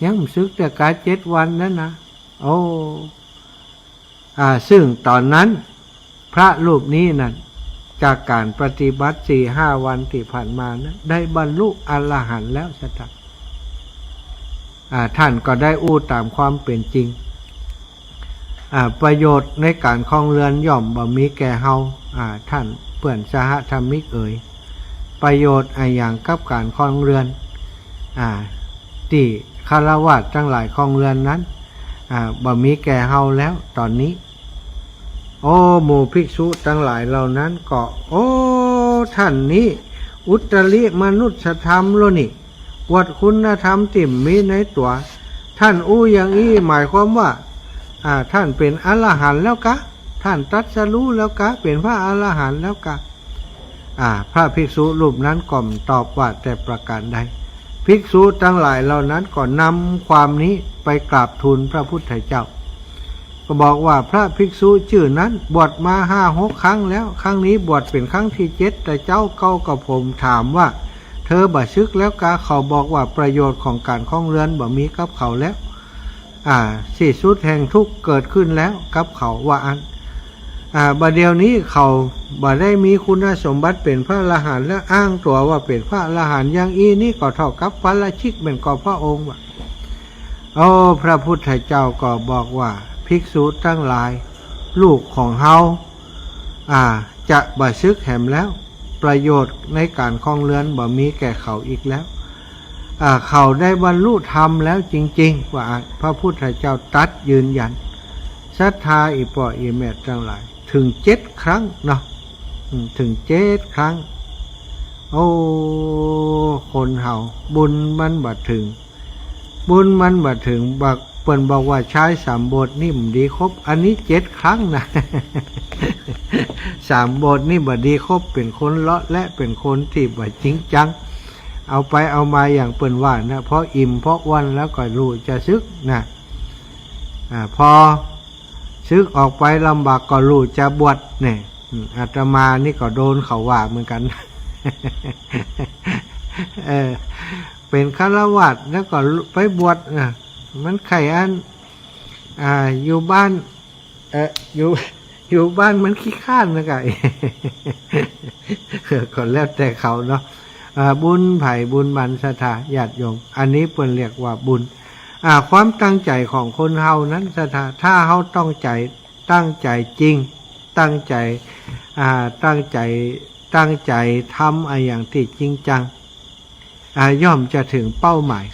ยังบ่สึกเตื้อกา เจ็ดวันแล้วนะ โอ้ อ่า ซึ่งต๋อนนั้น พระรูปนี้นั้น จากก๋านปฏิบัติสี่ห้าวันตี้ผ่านมานั้น ได้บรรลุอรหันต์แล้ว ศรัทธา อ่า ท่านก็ได้อู้ต๋ามความเป๋นจริง อ่า ประโยชน์ในก๋านครองเรือนย่อมบ่มีแก่เฮา อ่า ท่านเปื้อนสหธรรมิกเอ๋ย ประโยชน์อะหยังกับก๋านครองเรือน อ่า ตี้ฆราวาสตังหลายครองเรือนนั้น อ่า บ่มีแก่เฮาแล้วต๋อนนี้ โอ้ หมู่ภิกษุตังหลายเหล่านั้นก็ โอ้ ท่านนี้อุตริมนุสธรรมแล้วนี่ อวดคุณธรรมตี้บ่มีในตั๋ว ท่านอู้อย่างอี้ หมายความว่า อ่า ท่านเป๋นอรหันต์แล้วกา ท่านตรัสรู้แล้วกา เป๋นพระอรหันต์แล้วกา อ่า พระภิกษุรูปนั้นก็บ่ตอบว่าแต่ประการใด ภิกษุตังหลายเหล่านั้นก็นำความนี้ไปกราบทูลพระพุทธเจ้า ก็บอกว่าพระภิกษุจื้อนั้นบวชมาห้าหกครั้งแล้ว ครั้งนี้บวชเป๋นครั้งตี้เจ็ด แต่เจ๊าเก่ากับผมถามว่า เธอบ่สึกแล้วกา เขาบอกว่าประโยชน์ของก๋านครองเรือนบ่มีกับเขาแล้ว อ่า สิ้นสุดแห่งทุกข์เกิดขึ้นแล้วกับเขา ว่าอั้น อ่า บ่าเดี่ยวนี้เขาบ่ได้มีคุณสมบัติเป๋นพระอรหันต์ และอ้างตั๋วว่าเป๋นพระอรหันต์ อย่างอี้นี้ก็เต้ากับปาราชิกแม่นก็พระองค์ว่า โอ้ พระพุทธเจ้าก็บอกว่า ภิกษุตังหลาย ลูกของเฮา อ่า จะบ่สึกแหมแล้ว ประโยชน์ในก๋านครองเรือนบ่มีแก่เขาอีกแล้ว อ่า เขาได้บรรลุธรรมแล้วจริงๆ ว่าอั้น พระพุทธเจ้าตรัสยืนยัน ศรัทธาอี่ป้ออี่แม่ตังหลาย เถิงเจ็ดครั้งเนาะ อืม เถิงเจ็ดครั้ง โอ้ คนเฮาบุญมันบ่เถิง บุญมันบ่เถิง บอก เปิ้นบอกว่าชายสามบทนี่บ่ดีคบ อันนี้เจ็ดครั้งนะ สามบทนี่บ่ดีคบ เป๋นคนเลาะแหละ เป๋นคนตี้บ่จริงจัง เอาไปเอามาอย่างเปิ้นว่านะ พออิ่มพออ้วนแล้วก็ฮู้จะสึกนะ อ่า พอสึกออกไปลำบากก็ฮู้จะบวชเนี่ย อืม อาตมานี่ก็โดนเขาว่าเหมือนกั๋น เออ เป๋นฆราวาสแล้วก็ไปบวชนะ มันใค่อัน อ่า อยู่บ้าน เอ่อ อยู่ อยู่บ้านมันขี้คร้านนะกะ ก็แล้วแต่เขาเนาะ อ่า บุญใผบุญมัน ศรัทธาญาติโยม อันนี้เปิ้นเรียกว่าบุญ อ่า ความตั้งใจ๋ของคนเฮานั้น ศรัทธา ถ้าเฮาตั้งใจ๋ ตั้งใจ๋จริง ตั้งใจ๋ อ่า ตั้งใจ๋ ตั้งใจ๋ทำอะหยังตี้จริงจัง อ่า ย่อมจะเถิงเป้าหมาย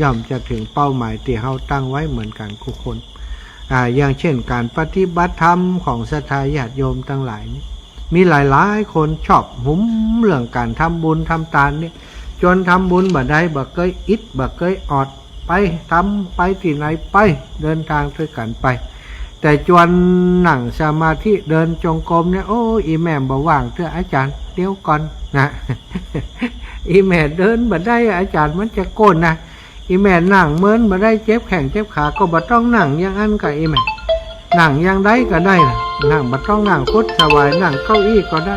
ย่อมจะเถิงเป้าหมายตี้เฮาตั้งไว้เหมือนกั๋นกู้คน อ่า อย่างเช่นก๋านปฏิบัติธรรมของศรัทธาญาติโยมตังหลายนี่ มีหลายๆ คนชอบหุมเรื่องก๋านทำบุญทำตานเนี่ย จนทำบุญบ่ได้ บ่เกยอิด บ่เกยออด ไปทำ ไปตี้ไหนไป เดินตางตวยกั๋นไป แต่จวนนั่งสมาธิเดินจงกรมเนี่ย โอ้ อี่แม่บ่ว่างเตื้ออาจ๋ารย์ เดี๋ยวก่อนนะ อี่แม่เดินบ่ได้ อาจ๋ารย์มันจะโก้นนะ อี่แม่นั่งเมินบ่ได้ เจ็บแข้งเจ็บขา ก็บ่ต้องนั่งอย่างอั้นก่อ อี่แม่ นั่งอย่างใดก็ได้นะ นั่งบ่ต้องนั่งขดขวาย นั่งเก้าอี้ก็ได้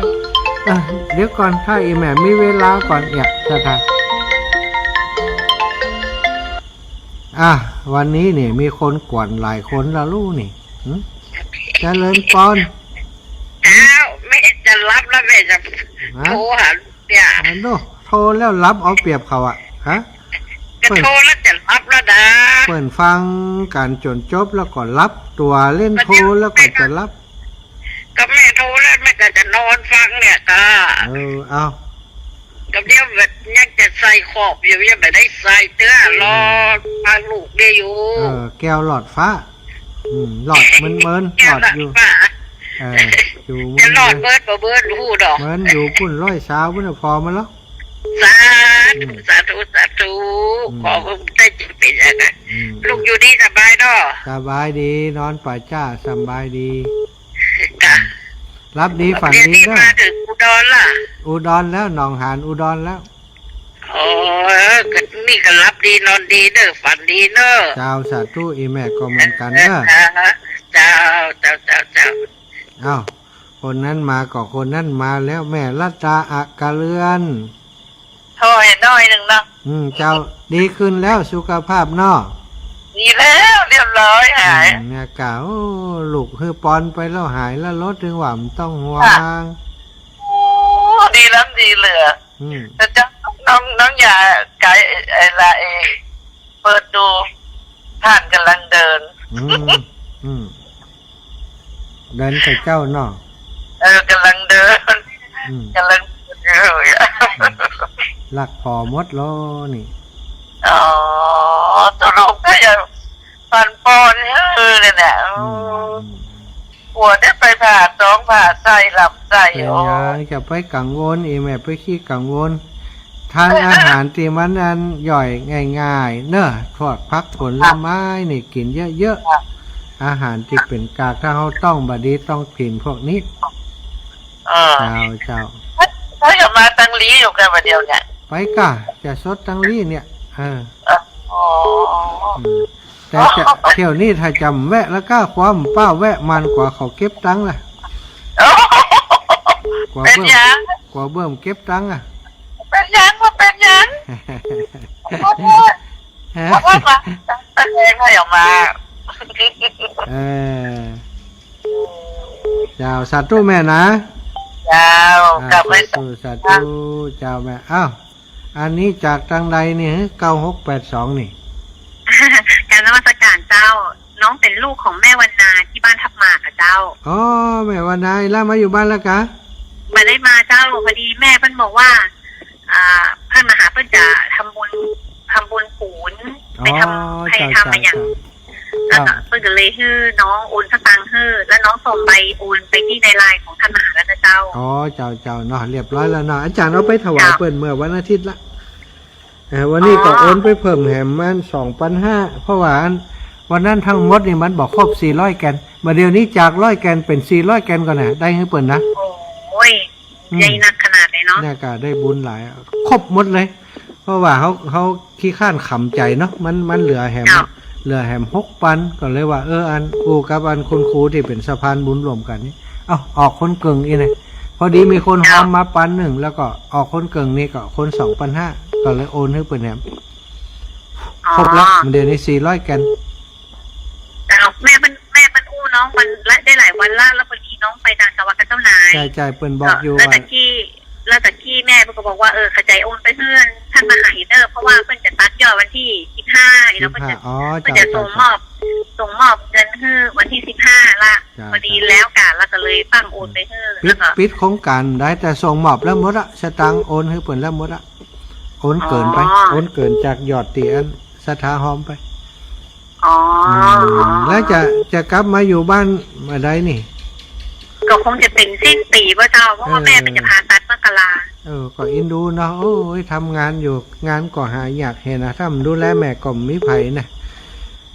เออ เดี๋ยวก่อน ถ้าอี่แม่มีเวลาก่อน เนี่ย ศรัทธา อ่ะ วันนี้เนี่ยมีคนกวนหลายคนแล้วลูกนี่ หึ เจริญปอน เจ้า แม่จะหลับแล้ว แม่จะ ฮะ โทรหาลูกเนี่ย อันโน้ โทรแล้วหลับเอาเปรียบเขาอะ ฮะ ก็โทรแล้วจะหลับแล้วนะ เปิ้นฟังก๋านจ๋นจบแล้วก็หลับตั๋ว เล่นโทรแล้วก็จะหลับ ก็แม่โทรแล้วแม่ก็จะนอนฟังเนี่ย ก็ เออ เอา ก็เดี๋ยวแบบยังจะใส่ขอบอยู่ ยังบ่ได้ใส่เตื้อ รอฟังลูกเนี่ยอยู่ เออ แก้วหลอดฟ้า อืม หลอดเมินๆ แก้วหลอดอยู่ หลอดฟ้า เออ อยู่ จะหลอดเมินบ่เมินบ่ฮู้ดอก เมินอยู่ปุ้นร้อยซาวปุ้นน่ะ ผ่อมาแล้ว สาธุ อืม สาธุ สาธุ อืม ขอให้ได้จริงเป็นอย่างนั้น อืม ลูกอยู่ดีสบายเนาะ สบายดี นอนป่าจ้า สบายดี จ้ะ หลับดีฝันดีเด้อ เดี๋ยวนี้มาเถิงอุดรละ อุดรแล้ว หนองหานอุดรแล้ว อ๋อ เออ ก็นี่ก็หลับดีนอนดีเด้อ ฝันดีเนาะ เจ้า สาธุ อี่แม่ก็เหมือนกั๋นเด้อ เออ เจ้า เจ้า เจ้า เจ้า อ้าว คนนั้นมาก็คนนั้นมาแล้ว แม่รัตตา อะกะเรือน ถอยหน้อยนึ่งเนาะ อืม เจ้า ดีขึ้นแล้วสุขภาพเนาะ ดีแล้ว เรียบร้อย หาย อืม เนี่ยกะ โอ้ ลูกหื้อปอนไปแล้วหายแล้ว ลดถึงว่าบ่ต้องห่วง ค่ะ โอ้ ดีแล้ว ดีเหลือ อืม แต่เจ้า น้อง น้องยาไก ไอ้ละ ไอ้ เปิดดู ท่านก๋ำลังเดิน อืม อืม เดินไปเจ้าเนาะ เออ ก๋ำลังเดิน อืม ก๋ำลังเดินอยู่ อืม ลักผ่อหมดแล้วนี่ อ๋อ ตกลงก็ยังฟันปอนเออเนี่ยแหละ อืม อืม อืม กลัวได้ไปผ่าท้องผ่าไส้ลำไส้ เป๋นหยัง โอ้ จะไปกังวล อี่แม่ไปขี้กังวล ทานอาหารตี้มันอันย่อยง่ายๆ เนาะ พวกผักผลไม้นี่กิ๋นเยอะๆ ค่ะ อาหารตี้เป๋นกาก ถ้าเฮาต๊องบ่ดี ต้องกิ๋นพวกนี้ เออ เจ้า เจ้า ถ้า ถ้าจะมาตังหลีอยู่กันวันเดียวเนี่ย ไปก่ะ จะสดตังหลีเนี่ย เออ เออ อ๋อ อืม แต่จะ เที่ยวนี้ถ้าจำแวะแล้วก็ความป้าแวะมันกว่าเขาเก็บตังค์ล่ะ กว่าเบิ่ม เป๋นหยัง กว่าเบิ่มเก็บตังค์อะ เป๋นหยัง บ่เป๋นหยัง ฮะ เพราะว่า เพราะว่ามาตั้งแต่แรกให้ออกมา เออ เจ้า สาธุแม่นะ เจ้า อ่า กลับไป สาธุ สาธุ เจ้าแม่ อ้าว อันนี้จากตางใดนี่ เก้าหกแปดสอง นี่ กราบนมัสการเจ้า น้องเป๋นลูกของแม่วรรณาตี้บ้านทับหมากอะเจ้า อ๋อ แม่วรรณา แล้วมาอยู่บ้านแล้วกะ บ่ได้มาเจ้า พอดีแม่เปิ้นบอกว่า อ่า เปิ้นมาหาเปิ้นจะทำบุญ ทำบุญปู๋น อ๋อ ไปทำ ไป เจ้า ทำมาอย่าง เจ้า แล้วก็ ครับ เปิ้นก็เลยหื้อน้องโอนสตางค์หื้อ แล้วน้องส่งใบโอนไปตี้ในไลน์ของท่านมหาแล้วนะเจ้า อ๋อ เจ้า เจ้าเนาะ เรียบร้อยแล้วเนาะ อาจ๋ารย์เอาไปถวาย เจ้า เปิ้นเมื่อวันอาทิตย์ละ เออ วันนี้ก็ อ๋อ โอนไปเพิ่มแหมมัน สองปันห้า เพราะว่าอัน วันนั้นทั้งหมดนี่มันบ่ครบสี่ร้อยแกน บ่าเดี๋ยวนี้จากร้อยแกนเป๋นสี่ร้อยแกนก่อนนะ ได้หื้อเปิ้นนะ โอ้ย อืม ใหญ่นักขนาดเลยเนาะ เนี่ยก็ได้บุญหลาย ครบหมดเลย เพราะว่าเฮา เฮาขี้คร้านขำใจ๋เนาะ มัน มันเหลือแหม เจ้า เหลือแหมหกปัน ก็เลยว่า เออ อัน อู้กับอันคุณครูตี้เป๋นสะพานบุญร่วมกั๋นนี่ เอ้า ออกคนเกิ่งอี้นะ พอดีมีคน เจ้า ฮอมมาปันนึ่ง แล้วก็ออกคนเกิ่งนี่ก็คนสองปันห้า ก็เลยโอนหื้อเปิ้นแหม อ๋อ ครบละ เดี๋ยวนี้สี่ร้อยแกน เจ้า แม่เปิ้น แม่เปิ้นอู้น้องมันละ ได้หลายวันละ แล้วพอดีน้องไปต่างจังหวัดกับเจ้านาย ใช่ ใช่ เปิ้นบอกอยู่ แล้วตะกี้ แล้วตะกี้แม่เปิ้นก็บอกว่า เออ เข้าใจ๋โอนไปหื้อท่านมหาอีกเด้อ เพราะว่าเปิ้นจะตัดยอดวันตี้สิบห้า แล้วเปิ้นจะ สิบห้า อ๋อ เปิ้นจะ เจ้า ส่งมอบ ส่งมอบเงินหื้อวันตี้สิบห้าละ เจ้า พอดีแล้วกะ แล้วก็เลยฟั่งโอนไปหื้อ ปิด แล้วก็ ปิดโครงก๋านได้ แต่ส่งมอบแล้วหมดละ สตางค์โอนหื้อเปิ้นแล้วหมดละ โอนเกิ๋นไป อ๋อ โอนเกิ๋นจากยอดตี้อันศรัทธาฮอมไป อ๋อ อืม แล้วจะ จะกลับมาอยู่บ้านเมื่อใดนี่ ก็คงจะเป๋นสิ้นปี๋ป่ะเจ้า เพราะว่า เออ แม่เปิ้นจะผ่าตัดมกรา เออ ก็อินดูเนาะ โอ้ย ทำงานอยู่ งานก็หายากแฮะนะ ถ้าบ่ดูแลแม่ก็บ่มีใผนะ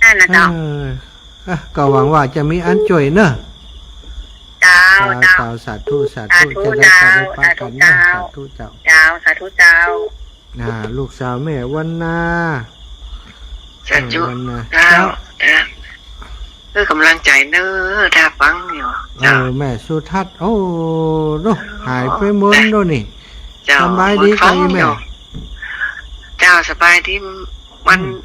นั่นน่ะเจ้า เออ อ่ะ ก็หวังว่าจะมีอันจ้วยเนาะ เจ้า เจ้า เจ้า เจ้า สาธุ สาธุ สาธุ จะได้ เจ้า จะได้ปะกั๋นเนาะ สาธุเจ้า สาธุเจ้า เจ้า สาธุเจ้า อ่า ลูกสาวแม่วรรณา สาธุ เออ วรรณา เจ้า เจ้า เออ เออ ก๋ำลังใจ๋เน้อ ถ้าฟังอยู่ เจ้า เออ แม่สุทัศน์ โอ้ โน่ หายไปหมดโน่นี่ เจ้า สบายดีก่ออีแม่ เจ้า สบายดี มัน อืม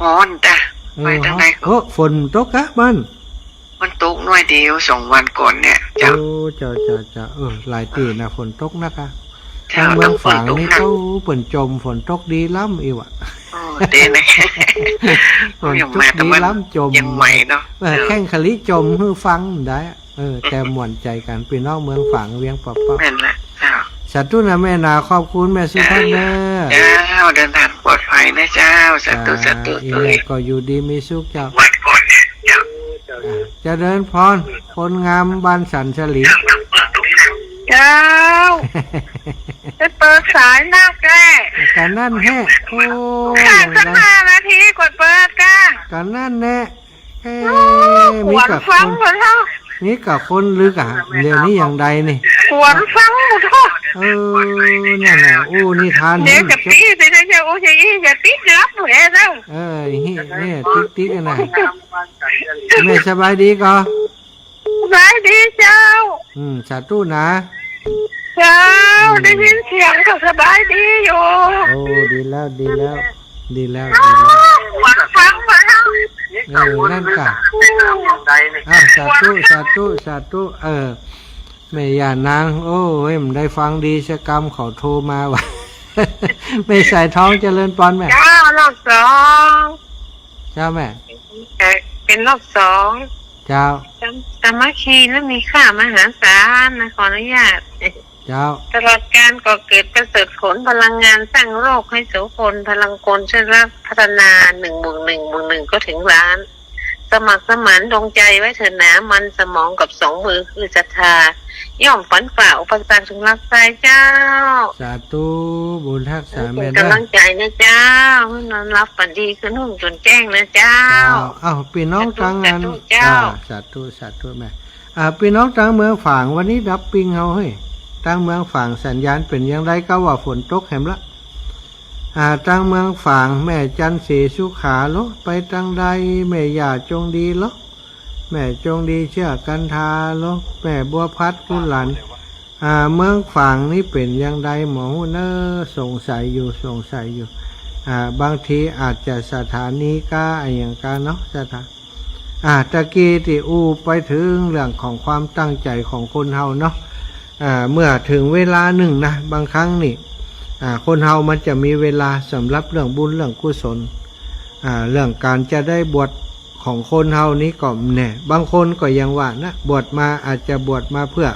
ฮ้อนจ้ะ เออ ไปตางใดก็ เออ ฝนตกกะบ้าน มันตกหน้อยเดียว สองวันก่อนเนี่ย เจ้า โอ้ เจ้า เจ้า เจ้า เออ หลายตี้นะ ฝนตกนักอะ เจ้า ตางเมืองฝางนี่ ตางฝนตกหนัก เขาเปิ้นจม ฝนตกดีล้ำอี้วะ โอ้ เด้นะ ฝนตกดีล้ำ จม เจียงใหม่เนาะ เออ เออ แค่งขะลิจมหื้อฟังได้อะ เออ แต่ม่วนใจ๋กั๋น ปี้น้องเมืองฝางเวียงป่าเป้า แม่นละ เจ้า สาธุนะแม่นะ ขอบคุณแม่สุทัศน์เน้อ เจ้า เดินทางปลอดภัยนะเจ้า สาธุ สาธุ อีแม่ก็อยู่ดีมีสุขเจ้า อ่ะ เจริญพร คนงามบ้านสันสลี เจ้า ไปเปิดสายนักแล ก็นั่นแหละ โอ้ ข้าง อย่างนั้น ห้านาทีกดเปิดกะ ก็นั่นแหละ เอ๊ะ โอ้ มีกะคน ขวนฟังหมดแล้ว มีกะคนลึกอะ เดี๋ยวนี้อย่างใดนี่ ขวนฟังหมดแล้ว เออ นั่นน่ะ อู้ นิทาน เดี๋ยวจะปิ๊ก เดี๋ยวจะ โอ้ย อย่าปิ๊กรับหมดแล้ว เออ นี่ นี่ ติ๊กๆ อะนะ แม่สบายดีก่อ สบายดีเจ้า อืม สาธุนะ เจ้า อืม ได้ยินเสียงก็สบายดีอยู่ โอ้ ดีแล้ว ดีแล้ว ดีแล้ว ดีแล้ว อ้าว หวังฟังมาแล้ว เออ นั่นกะ อ้าว สาธุ สาธุ สาธุ เออ แม่ย่านาง โอ้ย บ่ได้ฟังดีสักกำ เขาโทรมาว่ะ แม่สายทอง เจริญพรแม่ เจ้า รอบสอง เจ้าแม่ เอ่อ เป๋นรอบสอง เจ้า สามัคคีนั้นมีค่ามหาศาลนะ ขออนุญาต เจ้า ตลอดกาลก่อเกิดประเสริฐผล พลังงานสร้างโลกให้โสภณ พลังคนช่วยรักพัฒนา หนึ่งบวกหนึ่งบวกหนึ่งก็ถึงล้าน สมัครสมานดวงใจไว้เถิดหนา มันสมองกับสองมือคือศรัทธา ย่อมฟันฝ่าอุปสรรคถึงหลักชัยเจ้า สาธุ บุญฮักษาแม่เน้อ เป๋นก๋ำลังใจ๋นะเจ้า นอนหลับฝันดีคืนฮุ่งจนแจ้งนะเจ้า เจ้า อ้าว ปี้น้องตางอัน สาธุ สาธุเจ้า อ่า สาธุ สาธุแม่ อ่า ปี้น้องตางเมืองฝาง วันนี้ดับปิ๊งเฮาเฮ้ย ตางเมืองฝางสัญญาณเป๋นอย่างใด กาว่าฝนตกแหมละ อ่า ตางเมืองฝาง แม่จันทร์ศรีสุขาโล ไปตางใด แม่ย่าจงดีโล แม่จงดีเชื้อกันทาโล แม่บัวพัดกุหลาบ อ่า เมืองฝางนี่เป๋นอย่างใด บ่ฮู้เน้อ สงสัยอยู่ สงสัยอยู่ อ่า บางทีอาจจะสถานีกาอะหยังกาเนาะ สถา อ่า ตะกี้ตี้อู้ไปเถิงเรื่องของความตั้งใจ๋ของคนเฮาเนาะ อ่า เมื่อเถิงเวลานึ่งนะ บางครั้งนี่ อ่า คนเฮามันจะมีเวลาสำหรับเรื่องบุญเรื่องกุศล อ่า เรื่องก๋านจะได้บวชของคนเฮานี้ก็แน่ บางคนก็ยังว่านะ บวชมาอาจจะบวชมาเพื่อ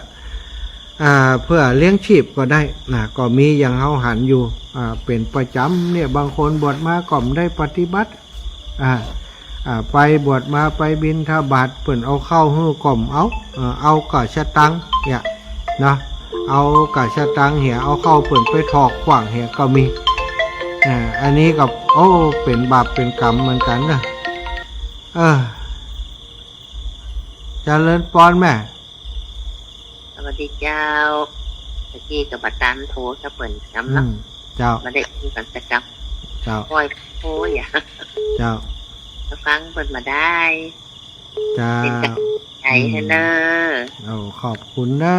อ่า เพื่อเลี้ยงชีพก็ได้นะ ก็มีอย่างเฮาหันอยู่ อ่า เป๋นประจ๋ำเนี่ย บางคนบวชมาก็บ่ได้ปฏิบัติ อ่า อ่า ไปบวชมาไปบิณฑบาต เปิ้นเอาข้าวหื้อก็บ่เอา เอ่อ เอาก้าสตางค์เนี่ยเนาะ เอาก้าสตางค์เหีย เอาข้าวเปิ้นไปถอกขว้างเหียก็มี อ่า อันนี้ก็ โอ้ เป๋นบาปเป๋นก๋รรมเหมือนกั๋นนะ เออ เจริญพรแม่ สวัสดีเจ้า ตะกี้ก็บ่ตันโทรกับเปิ้นกำเนาะ อืม เจ้า บ่ได้คุยกั๋นสักกำ เจ้า ปล่อยโทรอย่า เจ้า ก็ฟังเปิ้นบ่ได้ เจ้า เป๋นก๋ำลังใจ๋หื้อเน้อ อืม โอ้ ขอบคุณเน้อ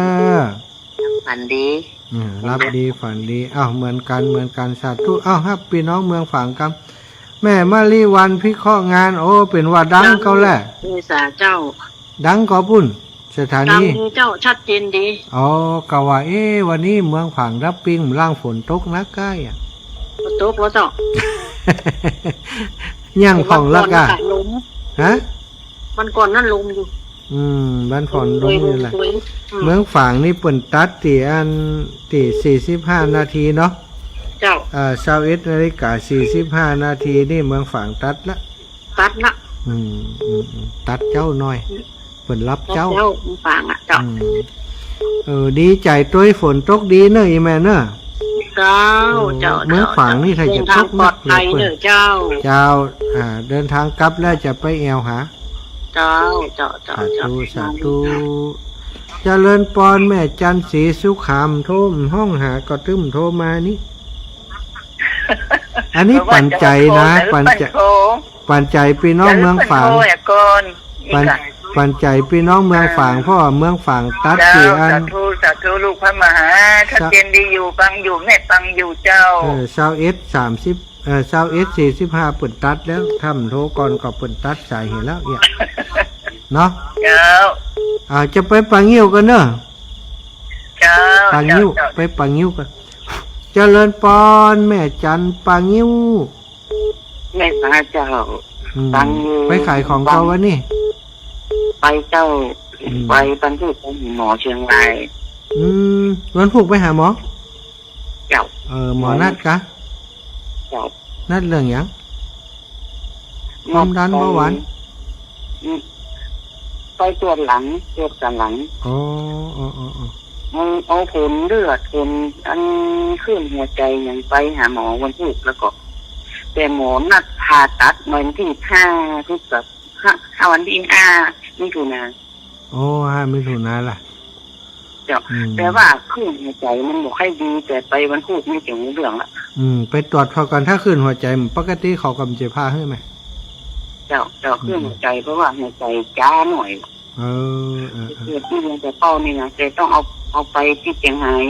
ฝันดี อืม หลับดี ฝันดี อ้าว เหมือนกั๋น เหมือนกั๋น สาธุ อ้าว ฮับปี้น้องเมืองฝางกำ แม่มะลิวัลย์พิเคราะห์งาน โอ้ เป๋นว่าดังเก่าแล เมษาเจ้า ดังก่อปุ้น สถานี ดังดีเจ้า ชัดเจนดี อ๋อ กาว่า เอ๊ะ วันนี้เมืองฝางดับปิ๊ง บ่าฝนตกนักก้ายอะ บ่ตกแล้วเจ้า ยังผ่องละก้า วันก่อนนี่กะลม ฮะ วันก่อนนั้นลมอยู่ อืม วันก่อนลมอยู่แหละ ลมเลย อืม เมืองฝางนี่เปิ้นตัดตี้อัน ตี้สี่สิบห้านาทีเนาะ เจ้า อ่า ซาวเอ็ดนาฬิกาสี่สิบห้านาทีนี่เมืองฝางตัดละ ตัดละ อืม อืม อืม ตัดเจ๊าหน่อย เปิ้นหลับเจ๊า เจ๊า เมืองฝางอะ เจ้า อืม เออ ดีใจ๋ตวย ฝนตกดีเน่อ อี่แม่เน่อ เจ้า เออ เจ้า เมืองฝางนี่ถ้าจะตกหนักเหลือเกิน เจ้า เจ้า อ่า เดินทางกลับแล้วจะไปแอ่วหา เจ้า เจ้า เจ้า สาธุ เจ้า สาธุ เจริญปอนแม่จันทร์ศรีสุขาม โทรห้องหาก็ตึ้มโทรมานี่ อันนี้ปั๋นใจ๋นะ ปั๋นใจ๋ ปั๋นใจ๋ปี้น้องเมืองฝาง ปั๋น ปั๋นใจ๋ปี้น้องเมืองฝาง เพราะว่าเมืองฝางตัด เจ้า ตี้อัน สาธุ สาธุ ลูกพระมหา ชัดเจนดีอยู่ ฟังอยู่ แม่ฟังอยู่เจ้า เออ ซาวเอ็ดสามสิบ เออ ซาวเอ็ดสี่สิบห้าเปิ้นตัดแล้ว ถ้าบ่โทรก่อนก็เปิ้นตัดสายหื้อแล้วเนี่ย เนาะ เจ้า อ่า จะไปป่างิ้วกั๋นเน่อ เจ้า ป่างิ้ว เจ้า เจ้า ไปป่างิ้วกั๋น เจริญปอนแม่จันทร์ ป่างิ้ว แม่สาเจ้า อืม ป่างิ้ว ไปขายของก่อวันนี้ ไปเจ้า อืม ไปปันทูกหาหมอเจียงราย อืม วันพูกไปหาหมอ เจ้า เออ หมอนัดกะ เจ้า นัดเรื่องหยัง ความดัน เบาหวาน อืม ไปตรวจหลัง ตรวจสันหลัง อ๋อ อ๋อ อ๋อ อ๋อ เอา เอาผลเลือด ผลอันคลื่นหัวใจ๋หยังไปหาหมอวันพูก แล้วก็ แต่หมอนัดผ่าตัดวันตี้ห้าพฤษภา ห้า วันตี้ห้ามิถุนา โอ้ ห้ามิถุนาละ เจ้า อืม แต่ว่าคลื่นหัวใจ๋มันบ่ค่อยดี แต่ไปวันพูกนี่จะฮู้เรื่องละ อืม ไปตรวจเขาก่อน ถ้าคลื่นหัวใจ๋มันปกติเขาก็บ่จะผ่าหื้อแม่ เจ้า เจ้า อืม คลื่นหัวใจ๋ เพราะว่าหัวใจ๋จ๊าหน่อย เออ เออ เออ เกิดตี้เมืองเจ้าเป้านี่นะ แต่ต้องเอา เอาไปตี้เจียงฮาย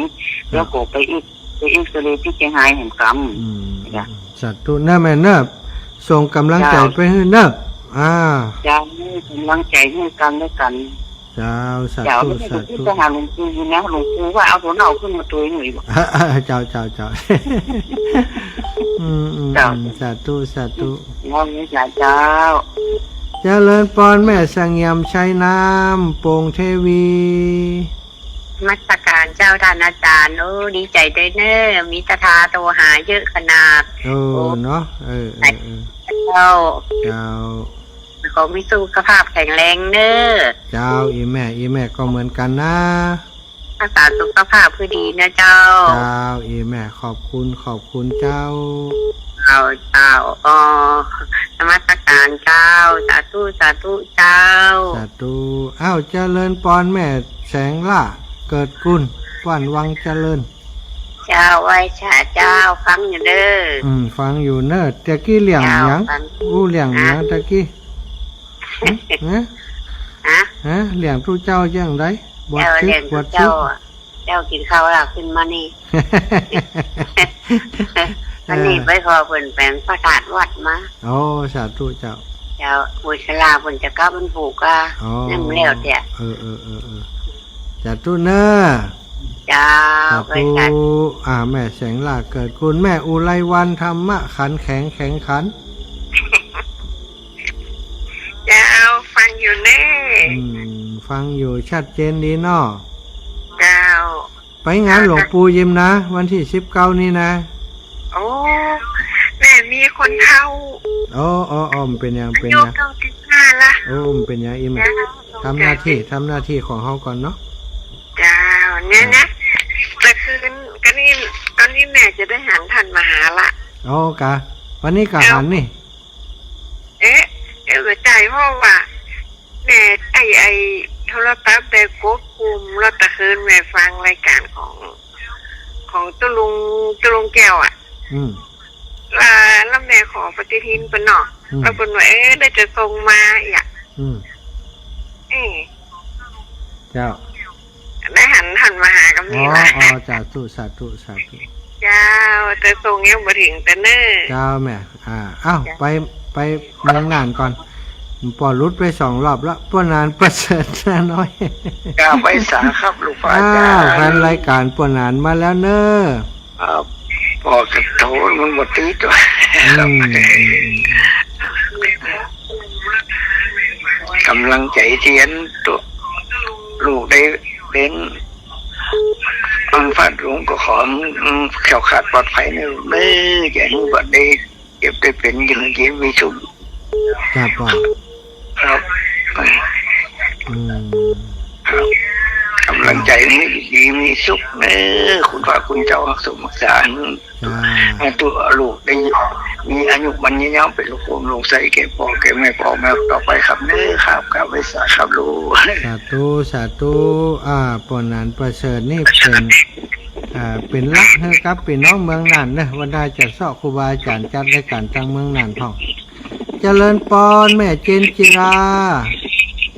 เจ้า แล้วก็ไปเอ็ก ไปเอ็กซเรย์ตี้เจียงฮายแหมกำ อืม เจ้า สาธุเน่อแม่เน่อ ส่งก๋ำลังใจ๋ เจ้า ไปหื้อเน่อ อ่า เจ้า หื้อก๋ำลังใจ๋หื้อกั๋นและกั๋น เจ้า สาธุ เจ้า สาธุ ไปหาหลวงปู่นะ หลวงปู่ว่าเอาตั๋วเน่าขึ้นมาตวยหน่อย เจ้า เจ้า เจ้า อืม อืม เจ้า อืม สาธุ สาธุ เจ้า เจ้า เจริญปอนแม่เสงี่ยม ชัยนาม โป่งเทวี นมัสก๋านเจ้าต้านอาจ๋ารย์ โอ้ ดีใจ๋ตวยเน่อ มีศรัทธาโตหาเยอะขนาด โอ้ โอ้ เนาะ เออ เออ เออ เจ้า เจ้า ขอมีสุขภาพแข็งแรงเน่อ เจ้า อี่แม่ อี่แม่ก็เหมือนกั๋นนะ รักษาสุขภาพหื้อดีนะเจ้า เจ้า อี่แม่ ขอบคุณ ขอบคุณเจ้า เจ้า เจ้า อ๋อ นมัสก๋านเจ้า สาธุ สาธุเจ้า สาธุ อ้าว เจริญปอนแม่แสงล่า เกิดกุล บ้านวังเจริญ เจ้า ไหว้สาเจ้า ฟังอยู่เน่อ อืม ฟังอยู่เน่อ ตะกี้เลี้ยงหยัง เจ้า ฟัง อู้ เลี้ยงหยัง ฮะ ตะกี้ ฮะ ฮะ ฮะ ฮะ เลี้ยงตุ๊เจ้าอย่างใด บวช เจ้า ศึก เลี้ยงตุ๊เจ้า บวชศึก อะ เจ้ากิ๋นข้าวแล้วขึ้นมานี่ อันนี้ อ่า ไปขอเปิ้นแป๋งพระธาตุวัดมา โอ้ สาธุเจ้า เจ้า กุศลาเปิ้นจะกลับวันพูกกา อ๋อ นั่นแล้วแต่ เออ เออ เออ เออ สาธุเน่อ เจ้า สาธุ ไปสาธุ อ่า แม่แสงล่าเกิดกุล แม่อุไรวรรณ ธรรมะขันแข็ง แข็งขัน เจ้า ฟังอยู่เน่อ อืม ฟังอยู่ ชัดเจนดีเนาะ เจ้า ไปงานหลวงปู่ยิมนะ วันตี้สิบเก้านี่นะ โอ้ แม่มีคนเฒ่า อ๋อ อ๋อ อ๋อ มันเป๋นหยัง เป๋นหยัง อายุเก้าสิบห้าละ โอ้ มันเป๋นหยัง อี่แม่ เจ้า ทำหน้าตี้ ทำหน้าตี้ของเฮาก่อนเนาะ เจ้า เนี่ยนะ เจ้า ตะคืน ก็นี่ ก็นี่แม่จะได้หันต้านมหาละ อ๋อ กะ วันนี้กะ เจ้า หันนี่ เอ๊ะ เอ๊ะ บ่ใจ้ เพราะว่าแม่ ไอ้ ไอ้โทรศัพท์แม่ควบคุม แล้วตะคืนแม่ฟังรายก๋านของ ของตุ๊ลุง ตุ๊ลุงแก้วอะ อืม แล้ว แล้วแม่ขอปฏิทินเปิ้นเนาะ อืม แล้วเปิ้นว่า เอ๊ะ ได้จะส่งมาอีกอะ อืม เอ๊ะ เจ้า ได้หัน หันมาหากับนี่ละ อ๋อ อ๋อ สาธุ สาธุ สาธุ เจ้า แต่ส่งยังบ่เถิงเตื้อเน่อ เจ้าแม่ อ่า อ้าว เจ้า ไป ไปเมืองน่านก่อน ป้อหลุดไปสองรอบแล้ว ป้อหนานประเสริฐนาน้อย เจ้า ไปสาครับ หลวงพ่ออาจ๋ารย์ อ้าว แฟนรายก๋านป้อหนานมาแล้วเน่อ ครับ ป้อกระโถนมันบ่ติดว่ะ อืม ก๋ำลังใจ๋เตียนตุ๊ ลูกได้เป๋น เปิ้นพลาดหลงก็ขอ อืม แคล้วคลาดปลอดภัยนะลูกเอ้ย อย่าหื้อบ่ได้เจ็บได้เป๋น อย่าหื้อเจ็บมีสุข ครับพ่อ ครับ อืม ครับ ก๋ำลังใจ๋หื้อดีมีสุขเน้อ คุณพระคุณเจ้าฮักสมรักษา อ่า หื้อตุ๊ลูกได้มีอายุมั่นยืนยาว เป๋นลูกโฮมลูกใสแก่ป้อแก่แม่ ป้อแม่ต่อไปครับเน้อ ครับ ครับ ไหว้สาครับลูก สาธุ สาธุ อ่า ป้อหนานประเสริฐนี่เป๋น อ่า เป๋นหลักหื้อกับปี้น้องเมืองน่านเน้อ ว่าได้จะเซาะครูบาอาจ๋ารย์จัดรายก๋านตางเมืองน่านพ่อง เจริญปอนแม่เจนจิรา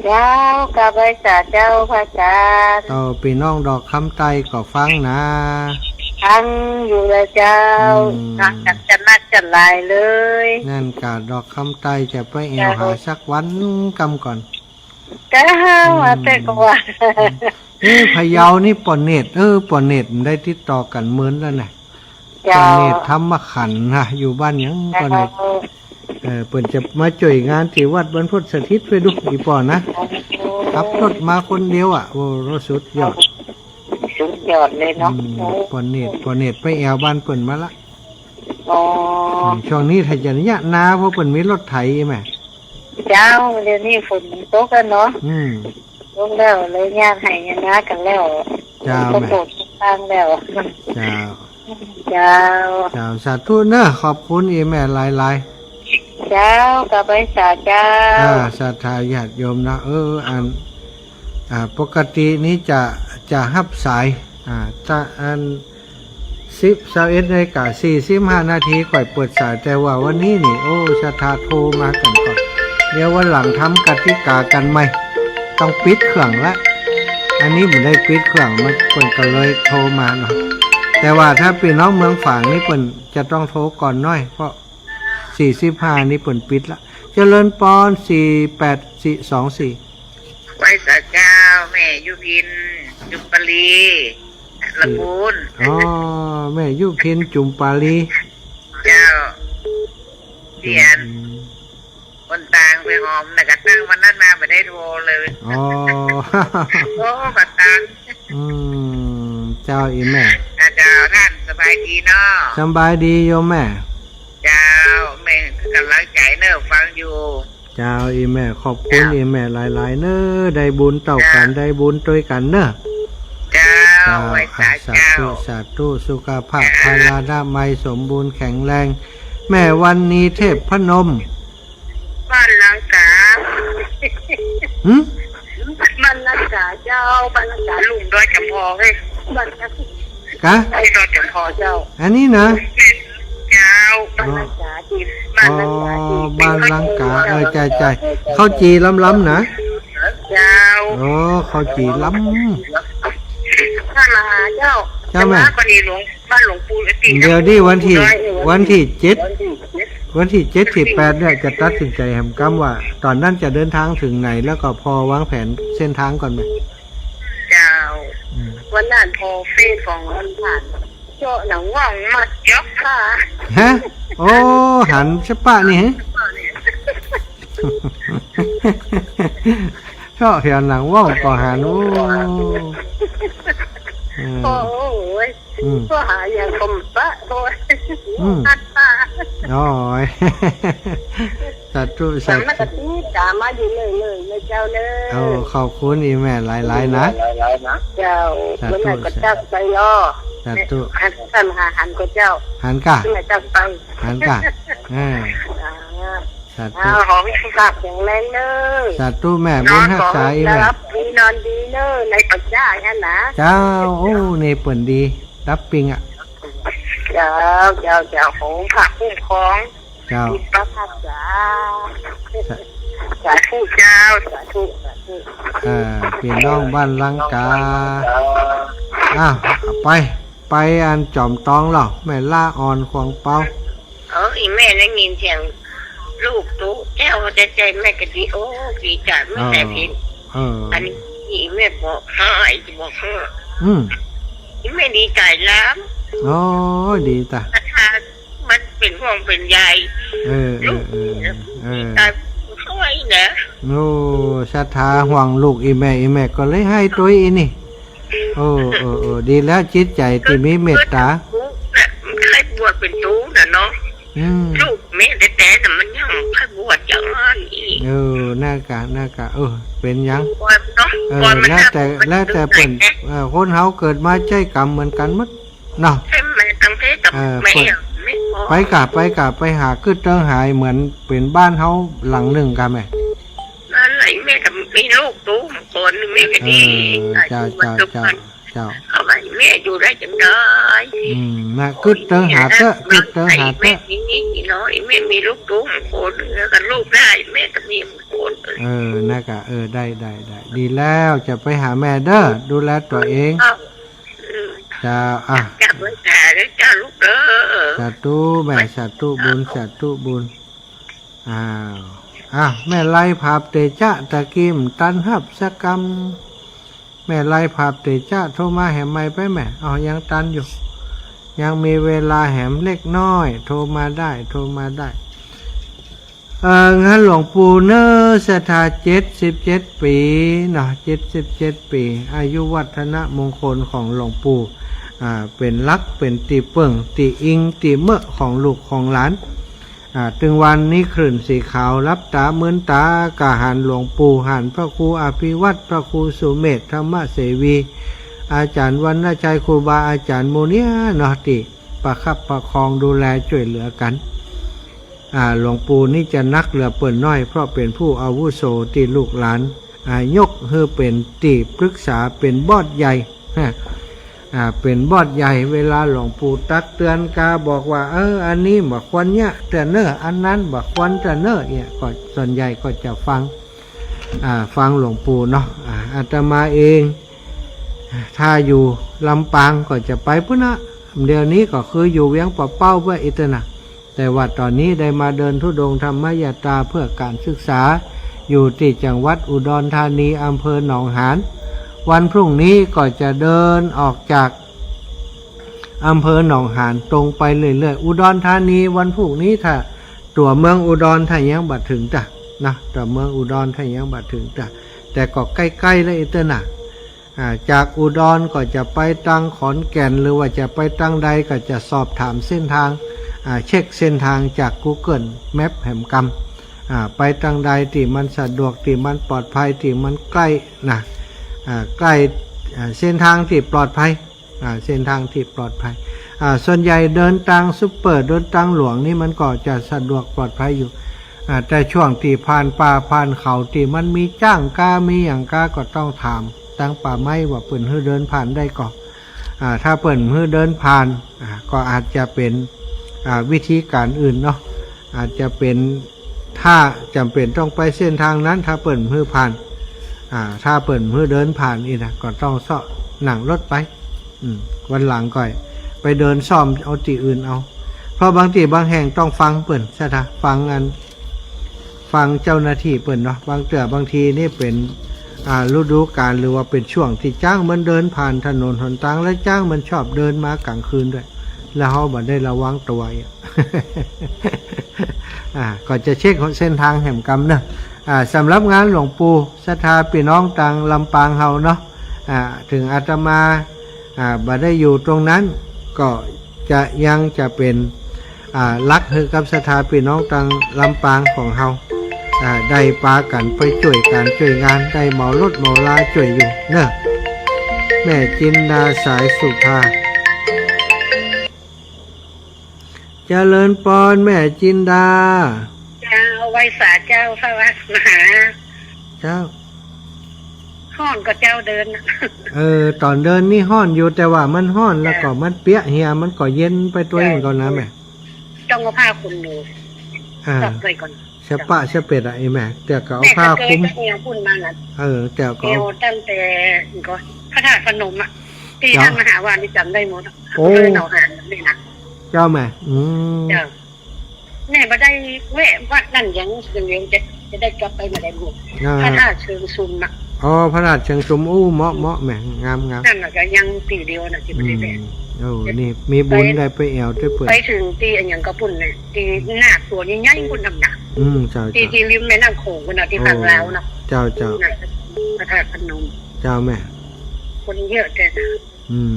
เจ้า กราบไหว้สาเจ้าพระอาจ๋ารย์ เต้าปี้น้องดอกคำใต้ก็ฟังนะ ฟังอยู่แลเจ้า อืม ฟังกั๋นจะนักจะหลายเลย นั่นก่ะ ดอกคำใต้จะไปแอ่วหาสักวันกำก่อน เจ้า อืม ว่าแต่ก็ว่า เอ๊ะ พะเยานี่ป้อเนตร เออ ป้อเนตรมันได้ติดต่อกั๋นเมินแล้วนะ เจ้า ป้อเนตรธรรมขันธ์นะ อยู่บ้านหยังป้อเนตร เจ้า เออ เปิ้นจะมาจ้วยงานตี้วัดบรรพตสถิตไปดู อีป้อนะ โอ้ ขับรถมาคนเดียวอ่ะ โอ้ สุดยอด สุดยอดเลยเนาะ อืม โอ้ ป้อเนตร ป้อเนตรไปแอ่วบ้านเปิ้นมาละ อ๋อ อืม ช่วงนี้ถ้าจะเยียะนา เพราะเปิ้นมีรถไถแม่ เจ้า เดี๋ยวนี้ฝนมันตกแล้วเนาะ อืม ตกแล้วเลยเยียะไฮ่เยียะนากั๋นแล้ว เจ้า ฝนก็ แม่ ตกทางแล้ว เจ้า เจ้า เจ้า สาธุเน้อ ขอบคุณอีแม่หลายๆ เจ้า กราบไหว้สาเจ้า อ่า ศรัทธาญาติโยมนะ เออ อัน อ่า ปกตินี้จะ จะฮับสาย อ่า ถ้าอัน สิบ ซาวเอ็ดนาฬิกาสี่สิบห้านาที ค่อยเปิดสาย แต่ว่าวันนี้นี่ โอ้ ศรัทธาโทรมากั๋นก่อน เดี๋ยววันหลังทำกติกากั๋นใหม่ ต้องปิดเครื่องละ อันนี้บ่ได้ปิดเครื่อง มัน เปิ้นก็เลยโทรมาเนาะ แต่ว่าถ้าปี้น้องเมืองฝางนี่ เปิ้นจะต้องโทรก่อนหน้อย เพราะ สี่สิบห้านี่เปิ้นปิดละ เจริญปอน สี่แปดสี่สองสี่ ไหว้สาเจ้า แม่ยุพิน จุมปาลี ละกูล อ๋อ แม่ยุพิน จุมปาลี เจ้า เตียน อืม คนต่างไปหอมนะ กระทั่งวันนั้นมาบ่ได้โทรเลย อ๋อ โอ้ กระทั่ง อืม เจ้าอีแม่ อ่า เจ้า ต้านสบายดีเนาะ สบายดีโยมแม่ เจ้า แม่ก๋ำลังใจ๋เน้อ ฟังอยู่ เจ้าอีแม่ ขอบคุณ เจ้า อีแม่หลายๆ เน้อ ได้บุญเต้ากั๋น เจ้า ได้บุญตวยกั๋นเน้อ เจ้า เจ้า ไหว้สา อ่ะ สาธุ เจ้า สาธุ สุขภาพ เจ้า พลานามัยสมบูรณ์แข็งแรง แม่วันนีเทพพนม บ้านลังกา หึ บ้านลังกาเจ้า บ้านลังกาลุ่มดอยจ๋ำภอเฮ้ย บ้านลังกา กะ ไอ้ดอยจ๋ำภอเจ้า อันนี้นะ เจ้า บ้านลังกาตี้ อ๋อ บ้านลังกาตี้ บ้านลังกา เออ ใจ้ ใจ้ ข้าวจี่ล้ำๆ นะ เจ้า อ๋อ ข้าวจี่ล้ำ บ้านมหาเจ้า เจ้าแม่ บ้านหลวง บ้านหลวงปู่ตี้ เดี๋ยวนี้วันตี้ ปู่ดอย วันตี้เจ็ด วันตี้เจ็ดตี้แปดเนี่ย จะตัดสินใจ๋แหมกำว่า ต๋อนนั้นจะเดินตางเถิงไหน แล้วก็ผ่อวางแผนเส้นตางก่อนไหม เจ้า อืม วันนั้นผ่อเฟซของมันผ่าน เจาะหนังว่างมาจ๊อกค่ะ ฮะ โอ้ หันสะปะนี่ฮะ เจาะแถวหนังว่างก็หัน โอ้ เออ โอ้ย อืม ก็หาอย่างกมปะ โอ้ย อืม หันปะ โอ้ย สาธุ สาธุ สามารถติดต๋ามมาอยู่เรื่อยๆ เลยเจ้าเน้อ โอ้ ขอบคุณอีแม่หลายๆ นะ เจ้า สาธุ วันนั้นก็จักไปเนาะ สาธุ หัน ท่านหาหันก็เจ้า หันก่ะ วันนั้นจักไป หันก่ะ เออ อ่า สาธุ อ่า ขอให้สุขภาพแข็งแรงเน้อ สาธุแม่ บุญฮักษาอีแม่ หลับดีนอนดีเน้อ ในปัจจาหั้นนะ เจ้า โอ้ นี่เปิ้นดี ดับปิงอ่ะ เจ้า เจ้า เจ้า ขอพระคุ้มครอง เจ้า ปิดประทับสา สา สาธุเจ้า สาธุ สาธุ อ่า ปี้น้องบ้านลังกา อ้าว ไป ไปอันจ๋อมตองเล่า แม่ละอ่อนขวางเปา เออ อีแม่ได้ยินเสียงลูกตุ๊ เจ้า ใจ้ๆ แม่ก็ดี โอ้ ดีจ้ะ แม่แต่เห็น เออ อันนี้แม่บอกให้ บอกให้ อืม อีแม่ดีใจ๋ล้ำ โอ้ ดีจ้ะ มันเป๋นห่วงเป๋นใย เออ เออ ลูก เออ เออ ตายช่วยนะ โอ้ ศรัทธาห่วงลูกอีแม่ อีแม่ก็เลยให้ตวยอีนี่ เออ เออ เออ ดีแล้ว จิตใจ๋ตี้มีเมตต๋า ลูกน่ะมันใค่บวชเป๋นตุ๊น่ะเนาะ อืม ลูกแม่แต๊ๆ น่ะมันยังใค่บวชอย่างนั้นอีก เออ นั่นกะ นั่นกะ เออ เป๋นหยัง บวชเนาะ เออ บวชมัน แล้วแต่ แล้วแต่เปิ้น เออ คนเฮาเกิดมาใจ๊กรรมเหมือนกั๋นหมด เนาะ ใจ้แม่ ตั้งแต่กับ เออ แม่ เปิ้น แม่ ไปก่ะ ไปก่ะ ไปหากึ๊ดเติงหาเหมือนเป๋นบ้านเฮาหลังนึ่งก่ะแม่ นั่นแหละ แม่ก็มีลูกตุ๊คน แม่ก็ดี เออ เจ้า เจ้า เจ้า เจ้า เอาไว้แม่อยู่ได้จังใด อืม นะ กึ๊ดเติงหาเต๊อะ กึ๊ดเติงหาเต๊อะ แม่มี มีน้อย แม่มีลูกตุ๊คน แล้วก็ลูกได้ แม่ก็มีคน เออ นะกะ เออ ได้ ได้ ได้ ดีแล้ว จะไปหาแม่เด้อ ดูแลตั๋วเอง เจ้า อ่ะ กราบไหว้สาธุเจ้าลูกเด้อ สาธุแม่ สาธุบุญ สาธุบุญ อ้าว อ่ะ แม่ไลผาบเตจ๊ะ ตะกี้ตันฮับสักกำ แม่ไลผาบเตจ๊ะ โทรมาแหมใหม่ไปแม่ อ้าว ยังตันอยู่ ยังมีเวลาแหมเล็กน้อย โทรมาได้ โทรมาได้ เอ่อ งานหลวงปู่เน่อ ศรัทธาเจ็ดสิบเจ็ดปี๋เนาะ เจ็ดสิบเจ็ดปี๋ อายุวัฒนมงคลของหลวงปู่ อ่า เป๋นหลัก เป๋นตี้เปิ้ง ตี้อิง ตี้เมอะของลูกของหลาน อ่า ตึงวันนี้คลื่นสีขาว หลับต๋ามืนต๋า ก็หันหลวงปู่ หันพระครูอภิวัตร พระครูสุเมธ ธรรมเสวี อาจ๋ารย์วรรณชัย ครูบาอาจ๋ารย์หมู่เนี้ยเนาะ ตี้ประคับประคองดูแลจ้วยเหลือกั๋น อ่า หลวงปู่นี่จะนักเหลือเปิ้นน้อย เพราะเป๋นผู้อาวุโสตี้ลูกหลาน อ่า ยกหื้อเป๋นตี้ปรึกษา เป๋นบอสใหญ่ ฮะ อ่า เป๋นบอสใหญ่ เวลาหลวงปู่ตักเตือนกาบอกว่า เออ อันนี้บ่ควรเยียะเตื้อเน่อ อันนั้นบ่ควรเตื้อเน่อ เนี่ย ก็ส่วนใหญ่ก็จะฟัง อ่า ฟังหลวงปู่เนาะ อ่า อาตมาเอง ถ้าอยู่ลำปางก็จะไปปู๊นนะ เดี๋ยวนี้ก็คืออยู่เวียงป่าเป้าเปื้ออี้เต๊อะนะ แต่ว่าต๋อนนี้ได้มาเดินธุดงค์ธรรมยาตราเพื่อก๋านศึกษา อยู่ตี้จังหวัดอุดรธานี อำเภอหนองหาน วันพรุ่งนี้ก็จะเดินออกจากอำเภอหนองหานตรงไปเรื่อยๆ อุดรธานี วันพรุ่งนี้ถ้าตั๋วเมืองอุดรถ้ายังบ่เถิงจ้ะนะ ตั๋วเมืองอุดรถ้ายังบ่เถิงจ้ะ แต่ก็ใก้ๆ แล้วอี้เต๊อะนะ อ่า จากอุดรก็จะไปตังขอนแก่น หรือว่าจะไปตังใดก็จะสอบถามเส้นทาง อ่า เช็คเส้นทางจากกูเกิลแมปแหมกำ อ่า ไปตังใดตี้มันสะดวก ตี้มันปลอดภัย ตี้มันใก้นะ อ่า ใก้ อ่า เส้นทางตี้ปลอดภัย อ่า เส้นทางตี้ปลอดภัย อ่า ส่วนใหญ่เดินตางซุปเปอร์ เดินตางหลวงนี่มันก็จะสะดวกปลอดภัยอยู่ อ่า แต่ช่วงตี้ผ่านป่าผ่านเขาตี้มันมีจ๊างกา มีหยังกา ก็ต้องถามตังป่าไม้ว่าเปิ้นหื้อเดินผ่านได้ก่อ อ่า ถ้าเปิ้นหื้อเดินผ่าน อ่า ก็อาจจะเป๋น อ่า วิธีก๋านอื่นเนาะ อาจจะเป๋น ถ้าจ๋ำเป๋นต้องไปเส้นทางนั้น ถ้าเปิ้นหื้อผ่าน อ่า ถ้าเปิ้นหื้อเดินผ่านอี้นะ ก็ต้องเซาะนั่งรถไป อืม วันหลังก่อยไปเดินซ่อมเอาตี้อื่นเอา เพราะบางตี้บางแห่งต้องฟังเปิ้น ใจ้จ้ะ ฟังอัน ฟังเจ้าหน้าตี้เปิ้นเนาะ บางเตื้อบางทีนี่เป๋น อ่า ฤดูกาล หรือว่าเป๋นช่วงตี้จ๊างมันเดินผ่านถนนหนตาง แล้วจ๊างมันชอบเดินมากลางคืนด้วย แล้วเฮาบ่ได้ระวังตั๋วอีก อ่า ก็จะเช็คเส้นทางแหมกำเนาะ อ่า สำหรับงานหลวงปู่ ศรัทธาปี้น้องตางลำปางเฮาเนาะ อ่า เถิงอาตมา อ่า บ่ได้อยู่ตรงนั้น ก็จะยังจะเป๋น อ่า หลักหื้อกับศรัทธาปี้น้องตางลำปางของเฮา อ่า ได้ปากั๋นไปจ้วยก๋านจ้วยงาน ได้เหมารถเหมาลาจ้วยอยู่เนาะ แม่จินดาสายสุภา เจริญปอนแม่จินดา เจ้า ไหว้สาเจ้า พระวัดมหา เจ้า ฮ้อนก่อเจ้าเดินน่ะ เออ ต๋อนเดินนี่ฮ้อนอยู่ แต่ว่ามันฮ้อนแล้วก็มันเปียกเหีย มันก็เย็นไปตวย เจ้า ก่อนนะแม่ ต้องเอาผ้าคลุมหนู อ่า จับไว้ก่อน สะปะสะเปดอะ ไอ้แม่ แต่ก็เอาผ้าคลุม แม่ก็เกยจากแนวพุ้นมาน่ะ เออ แต่ก็เอา แนวตั้งแต่ก็พระธาตุพนมอะ ตี้ เจ้า ท่านมหาวันนี่จ๋ำได้หมดอะ โอ้ เลยหนองหานนี่นะ เจ้าแม่ อืม เจ้า แม่บ่ได้แวะวัดนั้นยัง เดี๋ยวจะ จะได้กลับไปมาได้หมด อ่า พระธาตุเชิงชุมน่ะ อ๋อ พระธาตุเชิงชุม อู้ เหมาะ เหมาะแม่ งาม งาม นั่นน่ะก็ยังตี้เดียวน่ะตี้บ่ได้แวะ อืม โอ้ นี่มีบุญได้ไปแอวตวยเปิ้น ไปเถิงตี้อะหยังก็ปุ้นน่ะ ตี้นาคตั๋วใหญ่ๆ ปุ้นน่ะนะ อืม เจ้า ตี้ เจ้า ตี้ริมแม่น้ำโขงปุ้นน่ะ ตี้ฝั่งลาวน่ะ เจ้า เจ้า น่ะ พระธาตุพนม เจ้าแม่ คนเยอะแต่ อืม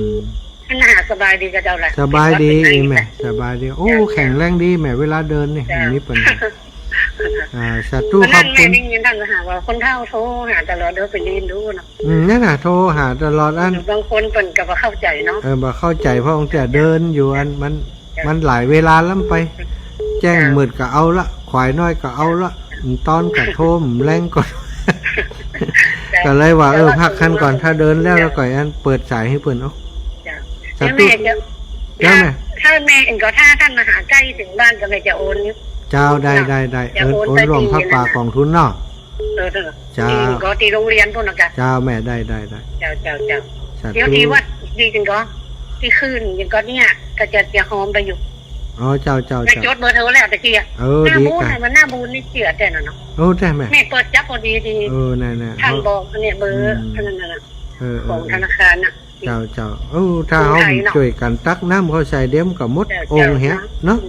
มันหาสบายดีกับเจ้าล่ะ สบายดี เห็นว่าเป็นไง แม่ สบายดี โอ้ เจ้า แข็งแรงดีแม่ เวลาเดินนี่ เจ้า บ่มีปัญหา อ่า สาธุ วันนั้น ขอบคุณ แม่ได้ยินต้านหาว่าคนเฒ่าโทรหาตลอด เด้อ ไปเรียนรู้เนาะ อืม นั่นน่ะ โทรหาตลอดอัน บางคนเปิ้นก็บ่เข้าใจ๋เนาะ เออ บ่เข้าใจ๋ เพราะบางเทื่อเดินอยู่อัน มัน เจ้า มันหลายเวลาแล้วไป แจ้ง เจ้า มืดก็เอาละ ขวายน้อยก็เอาละ ตอนก็โทร แลงก็ เจ้า ก็เลยว่า เออ แต่ว่า พักหั้นก่อน ถ้าเดินแล้ว เจ้า แล้วก็อันเปิดสายหื้อเปิ้น เอ้า เจ้า สาธุ เดี๋ยวแม่จะ เจ้าแม่ ถ้า ถ้าแม่เองก็ ถ้าต้านมาหาใก้เถิงบ้านก็แม่จะโอน เจ้า ได้ เนาะ ได้ ได้ จะ โอน โอน โอน ไป ร่วม ที่ ผ้าป่ากองทุนเนาะ เออ เออ เจ้า ตี้ก็ตี้โฮงเฮียนปู้นน่ะกะ เจ้าแม่ ได้ ได้ ได้ เจ้า เจ้า เจ้า สาธุ เดี๋ยวตี้วัดตี้เถิงก็ ตี้คืนเถิงก็เนี่ย ก็จะ จะหอมไปอยู่ อ๋อ เจ้า เจ้า แม่ เจ้า จดเบอร์โทรแล้วตะกี้อะ เออ หน้า ดี บูธ กะ น่ะ มันหน้าบูธนี่เจื้อแต่น่ะเนาะ โอ้ ใจ้แม่ แม่เปิดจับพอดี ดี เออ นั่นน่ะ ต้านบอกเนี่ยเบอร์ อืม อันนั้นน่ะ เออ เออ ของธนาคารน่ะ เจ้า เจ้า โอ้ ถ้าเฮา คนไทยเนาะ จ้วยกั๋นตักน้ำเข้าใส่เดี๋ยวมันก็หมด เจ้า องค์แฮะ เจ้า เนาะ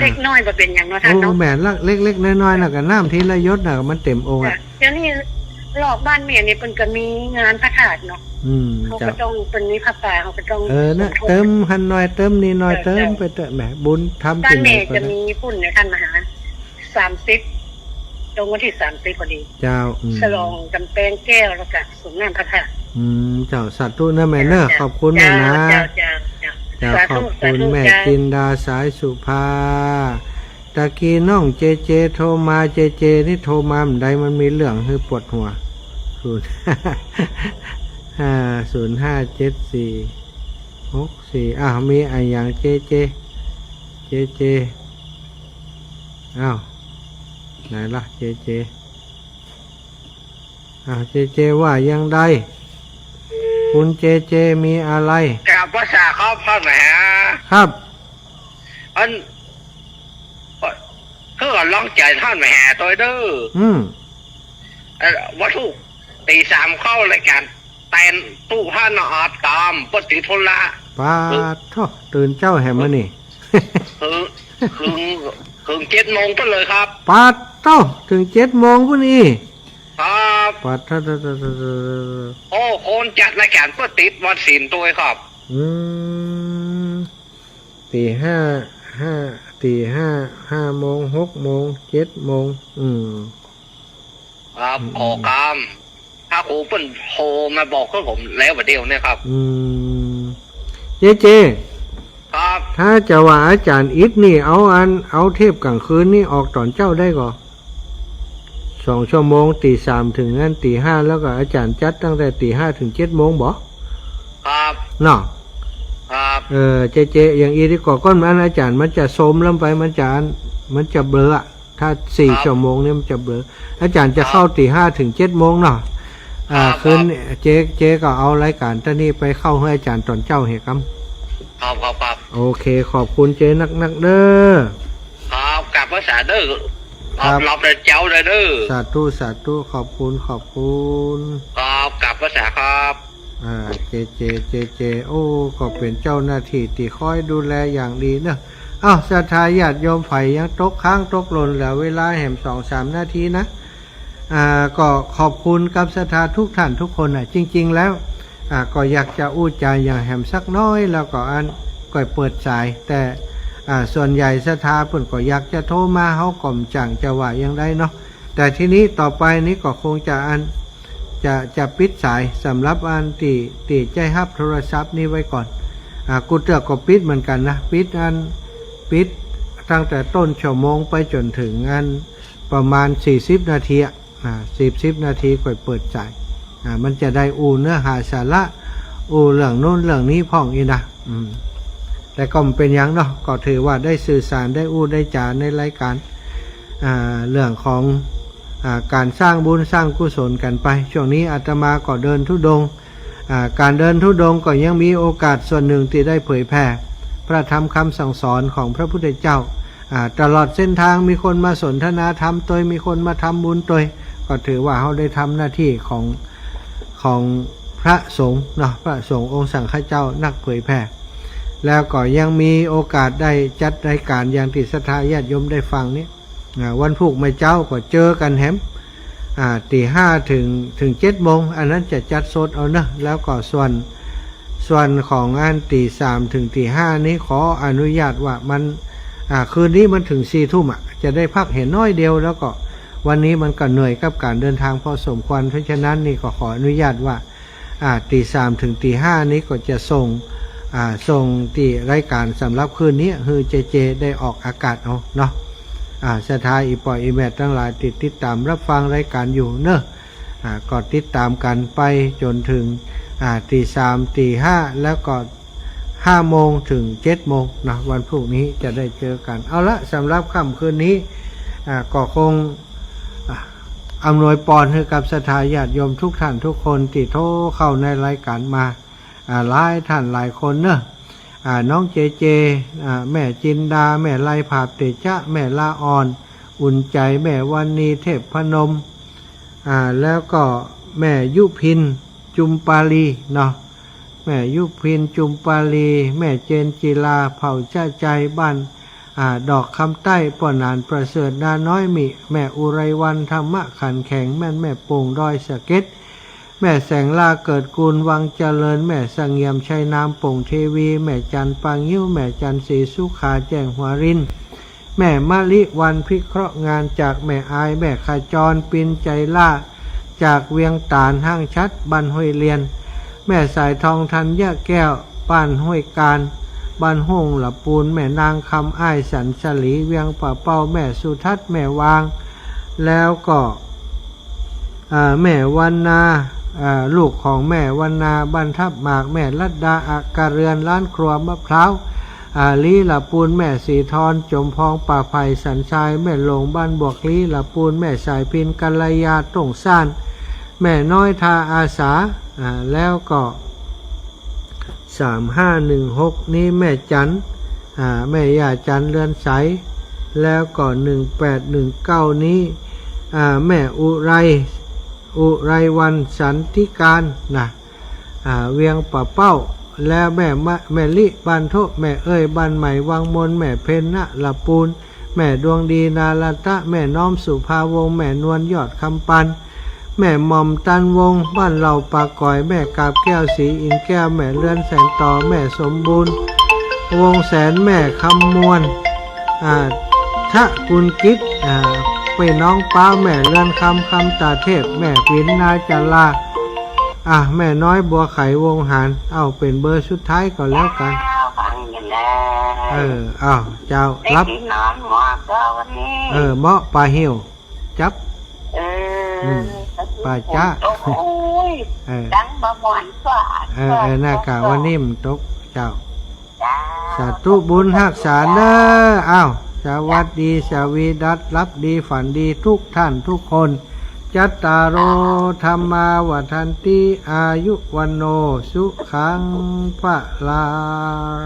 เล็กน้อยบ่เป๋นหยังเนาะต้านเนาะ โอ้ แม่นละ เล็กๆ น้อยๆ น่ะก็น้ำทีละหยดน่ะ มันเต็มองค์อะ เดี๋ยวนี้รอบบ้านแม่นี่เปิ้นก็มีงานพระธาตุเนาะ อืม เฮาก็ เจ้า ต้อง เปิ้นมีผ้าป่า เฮาก็ต้อง เออ นะ สมทบ เติมหั้นหน่อย เติมนี่หน่อย เออ เติมไปเต๊อะแม่ บุญทำ บ้านแม่ ตี้ไหนก็ จะ ได้ มีบุญเนี่ยต้านมหา สามสิบ ตรงวันตี้สามสิบพอดี เจ้า อืม ฉลองก๋ำแปงแก้วแล้วก็สรงน้ำพระธาตุ อืม เจ้า สาธุนะแม่เนอะ เจ้า ขอบคุณแม่นะ เจ้า เจ้า เจ้า เจ้า สาธุ ขอบคุณ สาธุ แม่ เจ้า จินดา สายสุภา ตะกี้น้องเจเจโทรมา เจเจนี่โทรมาบ่าใด มันมีเรื่องหื้อปวดหัว ศูนย์ ห้า ศูนย์ห้าเจ็ดสี่หกสี่ อ้าว มีอะหยัง เจเจ เจเจ อ้าว ไหนล่ะ เจเจ อ้าว เจเจว่ายังไง คุณเจเจมีอะไร กราบพระสาครับท่านมหา ครับ อัน เพื่อลองใจ๋ท่านมหาตวยเด้อ อืม เอ่อ วันศุกร์ตีสามเข้ารายก๋าน แต่งตุ๊ท่านอาจต๋าม เปิ้นติดธุระ ปาดโธ่ ตื่นเจ๊าแหมมื้อนี้ เถิง เถิง เถิงเจ็ดโมงปู้นเลยครับ ปาดโธ่ เถิงเจ็ดโมงปู้นอี้ ครับ ปาดโธ่ โธ่ โธ่ โธ่ โธ่ โอ้ คนจัดรายก๋านเปิ้นติดวันศีลตวยครับ อืม ตีห้า ห้า ตีห้า ห้าโมง หกโมง เจ็ดโมง อืม ครับ อืม ขอความ พระครูเปิ้นโทรมาบอกกับผมแล้วบ่าเดี่ยวเนี่ยครับ อืม เจเจ ครับ ถ้าจะว่าอาจ๋ารย์อิดนี่ เอาอัน เอาเทปกลางคืนนี่ออกต๋อนเจ๊าได้ก่อ สองชั่วโมง ตีสามเถิงอันตีห้า แล้วก็อาจ๋ารย์จัดตั้งแต่ตีห้าเถิงเจ็ดโมงบ่ ครับ เนาะ ครับ เออ เจเจ อย่างอี้ดีกว่า ก้อนมันอาจ๋ารย์มันจะโซมล้ำไป มันจะอัน มันจะเบลออะ ถ้าสี่ ครับ ชั่วโมงนี่มันจะเบลอ อาจ๋ารย์จะ ครับ เข้าตีห้าเถิงเจ็ดโมงเนาะ อ่า ครับ คืน ครับ เจ เจก็เอารายก๋านตอนนี้ไปเข้าหื้ออาจ๋ารย์ต๋อนเจ๊าเหกำ ครับ ครับ ครับ โอเค ขอบคุณเจนักๆ เด้อ ครับ กราบพระสาเด้อ ครับ หลับแต่เจ๊าเลยเด้อ สาธุ สาธุ ขอบคุณ ขอบคุณ ครับ กราบพระสาครับ อ่า เจเจ เจเจ โอ้ ก็เป๋นเจ้าหน้าตี้ตี้คอยดูแลอย่างดีเนอะ เอ้า ศรัทธาญาติโยมใผยังตกค้างตกหล่นเหลือเวลาแหมสองสามนาทีนะ อ่า ก็ขอบคุณกับศรัทธาทุกท่านทุกคนน่ะ จริงๆ แล้ว อ่า ก็อยากจะอู้จ๋าอย่างแหมสักน้อย แล้วก็อัน ก็เปิดสาย แต่ อ่า ส่วนใหญ่ศรัทธาเปิ้นก็อยากจะโทรมา เฮาก็บ่จ้างจะว่าอย่างใดเนาะ แต่ทีนี้ต่อไปนี้ก็คงจะอัน จะ จะปิดสายสำหรับอันตี้ ตี้ใจ๊ฮับโทรศัพท์นี้ไว้ก่อน อ่า กู้เตื้อก็ปิดเหมือนกั๋นนะ ปิดอัน ปิดตั้งแต่ต้นชั่วโมงไปจ๋นเถิงอันประมาณสี่สิบนาทีอะ อ่า สี่สิบนาทีค่อยเปิดสาย อ่า มันจะได้อู้เนื้อหาสาระ อู้เรื่องโน้นเรื่องนี้พ่องอี้นะ อืม แต่ก็บ่เป๋นหยังเนาะ ก็ถือว่าได้สื่อสาร ได้อู้ได้จ๋าในรายก๋าน อ่า เรื่องของ อ่า ก๋านสร้างบุญสร้างกุศลกั๋นไป ช่วงนี้อาตมาก็เดินธุดงค์ อ่า ก๋านเดินธุดงค์ก็ยังมีโอกาสส่วนนึ่งตี้ได้เผยแผ่พระธรรมคำสั่งสอนของพระพุทธเจ้า อ่า ตลอดเส้นทางมีคนมาสนทนาธรรมตวย มีคนมาทำบุญตวย ก็ถือว่าเฮาได้ทำหน้าตี้ของ ของพระสงฆ์เนาะ พระสงฆ์องค์สังฆเจ้านักเผยแผ่ แล้วก็ยังมีโอกาสได้จัดรายก๋านอย่างตี้ศรัทธาญาติโยมได้ฟังนี้ อ่า วันพูกเมื่อเจ๊าก็เจอกั๋นแหม อ่า ตีห้าเถิง เถิงเจ็ดโมง อันนั้นจะจัดสดเอาเนาะ แล้วก็ส่วน ส่วนของอันตีสามเถิงตีห้านี้ขออนุญาตว่ามัน อ่า คืนนี้มันเถิงสี่ทุ่มอะ จะได้พักเหียน้อยเดียว แล้วก็วันนี้มันก็เหนื่อยกับก๋านเดินตางพอสมควร เพราะฉะนั้นนี่ก็ขออนุญาตว่า อ่า ตีสามเถิงตีห้านี้ก็จะส่ง อ่า ส่งตี้รายก๋านสำหรับคืนนี้ หื้อเจเจได้ออกอากาศเอาเนาะ อ่า ศรัทธาอี่ป้ออี่แม่ตังหลายตี้ติดต๋ามฮับฟังรายก๋านอยู่เนาะ อ่า ก็ติดต๋ามกั๋นไปจ๋นเถิง อ่า ตีสาม ตีห้า แล้วก็ห้าโมงเถิงเจ็ดโมงเนาะ วันพรุ่งนี้จะได้เจอกั๋น เอาละ สำหรับค่ำคืนนี้ อ่า ก็คง อ่า อำนวยปอนหื้อกับศรัทธาญาติโยมทุกท่านทุกคนตี้โทรเข้าในรายก๋านมา อ่า หลายท่านหลายคนเนาะ อ่า น้องเจเจ อ่า แม่จินดา แม่ไลผาบเตจะ แม่ละอ่อน อุ่นใจ๋ แม่วันนีเทพพนม อ่า แล้วก็แม่ยุพินจุมปาลีเนาะ แม่ยุพินจุมปาลี แม่เจนจิลา เผ่าชาติชัย บ้าน อ่า ดอกคำใต้ ป้อหนานประเสริฐ นาน้อยหมี แม่อุไรวรรณ ธรรมะขันแข็งแม่น แม่โป่งดอยสะเก็ด แม่แสงลาเกิดกูล วังเจริญ แม่เสงี่ยม ชัยนาม โป่งเทวี แม่จันปางงิ้ว แม่จันศรีสุขา แจ้งหัวริน แม่มะลิวัน พิเคราะห์งาน จากแม่อาย แม่ขจร ปินใจล่า จากเวียงต๋าน ห้างชัด บ้านห้วยเลียน แม่สายทอง ธัญญะแก้ว บ้านห้วยกาญ บ้านห้งละปูน แม่นางคำ อ้ายสันสลี เวียงป่าเป้า แม่สุทัศน์ แม่วาง แล้วก็ อ่า แม่วันนา อ่า ลูกของแม่วันนา บ้านทับหมาก แม่ลัดดา อักกะเรือน ร้านครัวมะพร้าว อ่า ลีละปูน แม่สีทอน จมพอง ป่าไผ่ สันทราย แม่หลง บ้านบวก ลีละปูน แม่สายพิน กัลยา ต้งซ่าน แม่น้อย ทาอาสา อ่า แล้วก็ สามห้าหนึ่งหก นี้แม่จัน อ่า แม่ย่าจัน เรือนใส แล้วก็ หนึ่งแปดหนึ่งเก้า นี้ อ่า แม่อุไร อุไรวรรณ สันติการ นะ อ่า เวียงป่าเป้า แล้วแม่มะ แม่ลิ บ้านโทะ แม่เอ้ย บ้านใหม่ วังมน แม่เพ็ญ ณ ละปูน แม่ดวงดี นารัตตะ แม่น้อม สุภาวงศ์ แม่นวล ยอดคำปัน แม่หม่อม ตันวงศ์ บ้านเหล่าป่าก๋อย แม่กาบแก้ว ศรีอินแก้ว แม่เรือนแสนต่อ แม่สมบูรณ์ วงแสน แม่คำมวล อ่า ทะกุลกิจ อ่า ปี้น้องป๊าว แม่เรือนคำ คำตาเทพ แม่ปิ๋น นาจารา อ่ะ แม่น้อยบัวไข วงหาร เอาเป๋นเบอร์สุดท้ายก็แล้วกั๋น เจ้า ฟังอยู่แล้ว เออ เอา เจ้า ได้ รับ กิ๋นนอนหมอก็วันนี้ เออ เหมาะป่าหิ้ว จับ เออ อืม สาธุ ป่าจ๊ะ ฝนตก โอ้ย เออ ดังบ่ม่วนกว่า เออ เออ หน้ากากวันนี้มันตก เจ้า จ้า สาธุบุญฮักษาเด้อ อ้าว สวัสดี สวีดัส หลับดีฝันดีทุกท่านทุกคน จัตตาโร ธรรมา วัฑฒันติ อายุ วัณโณ สุขัง พลัง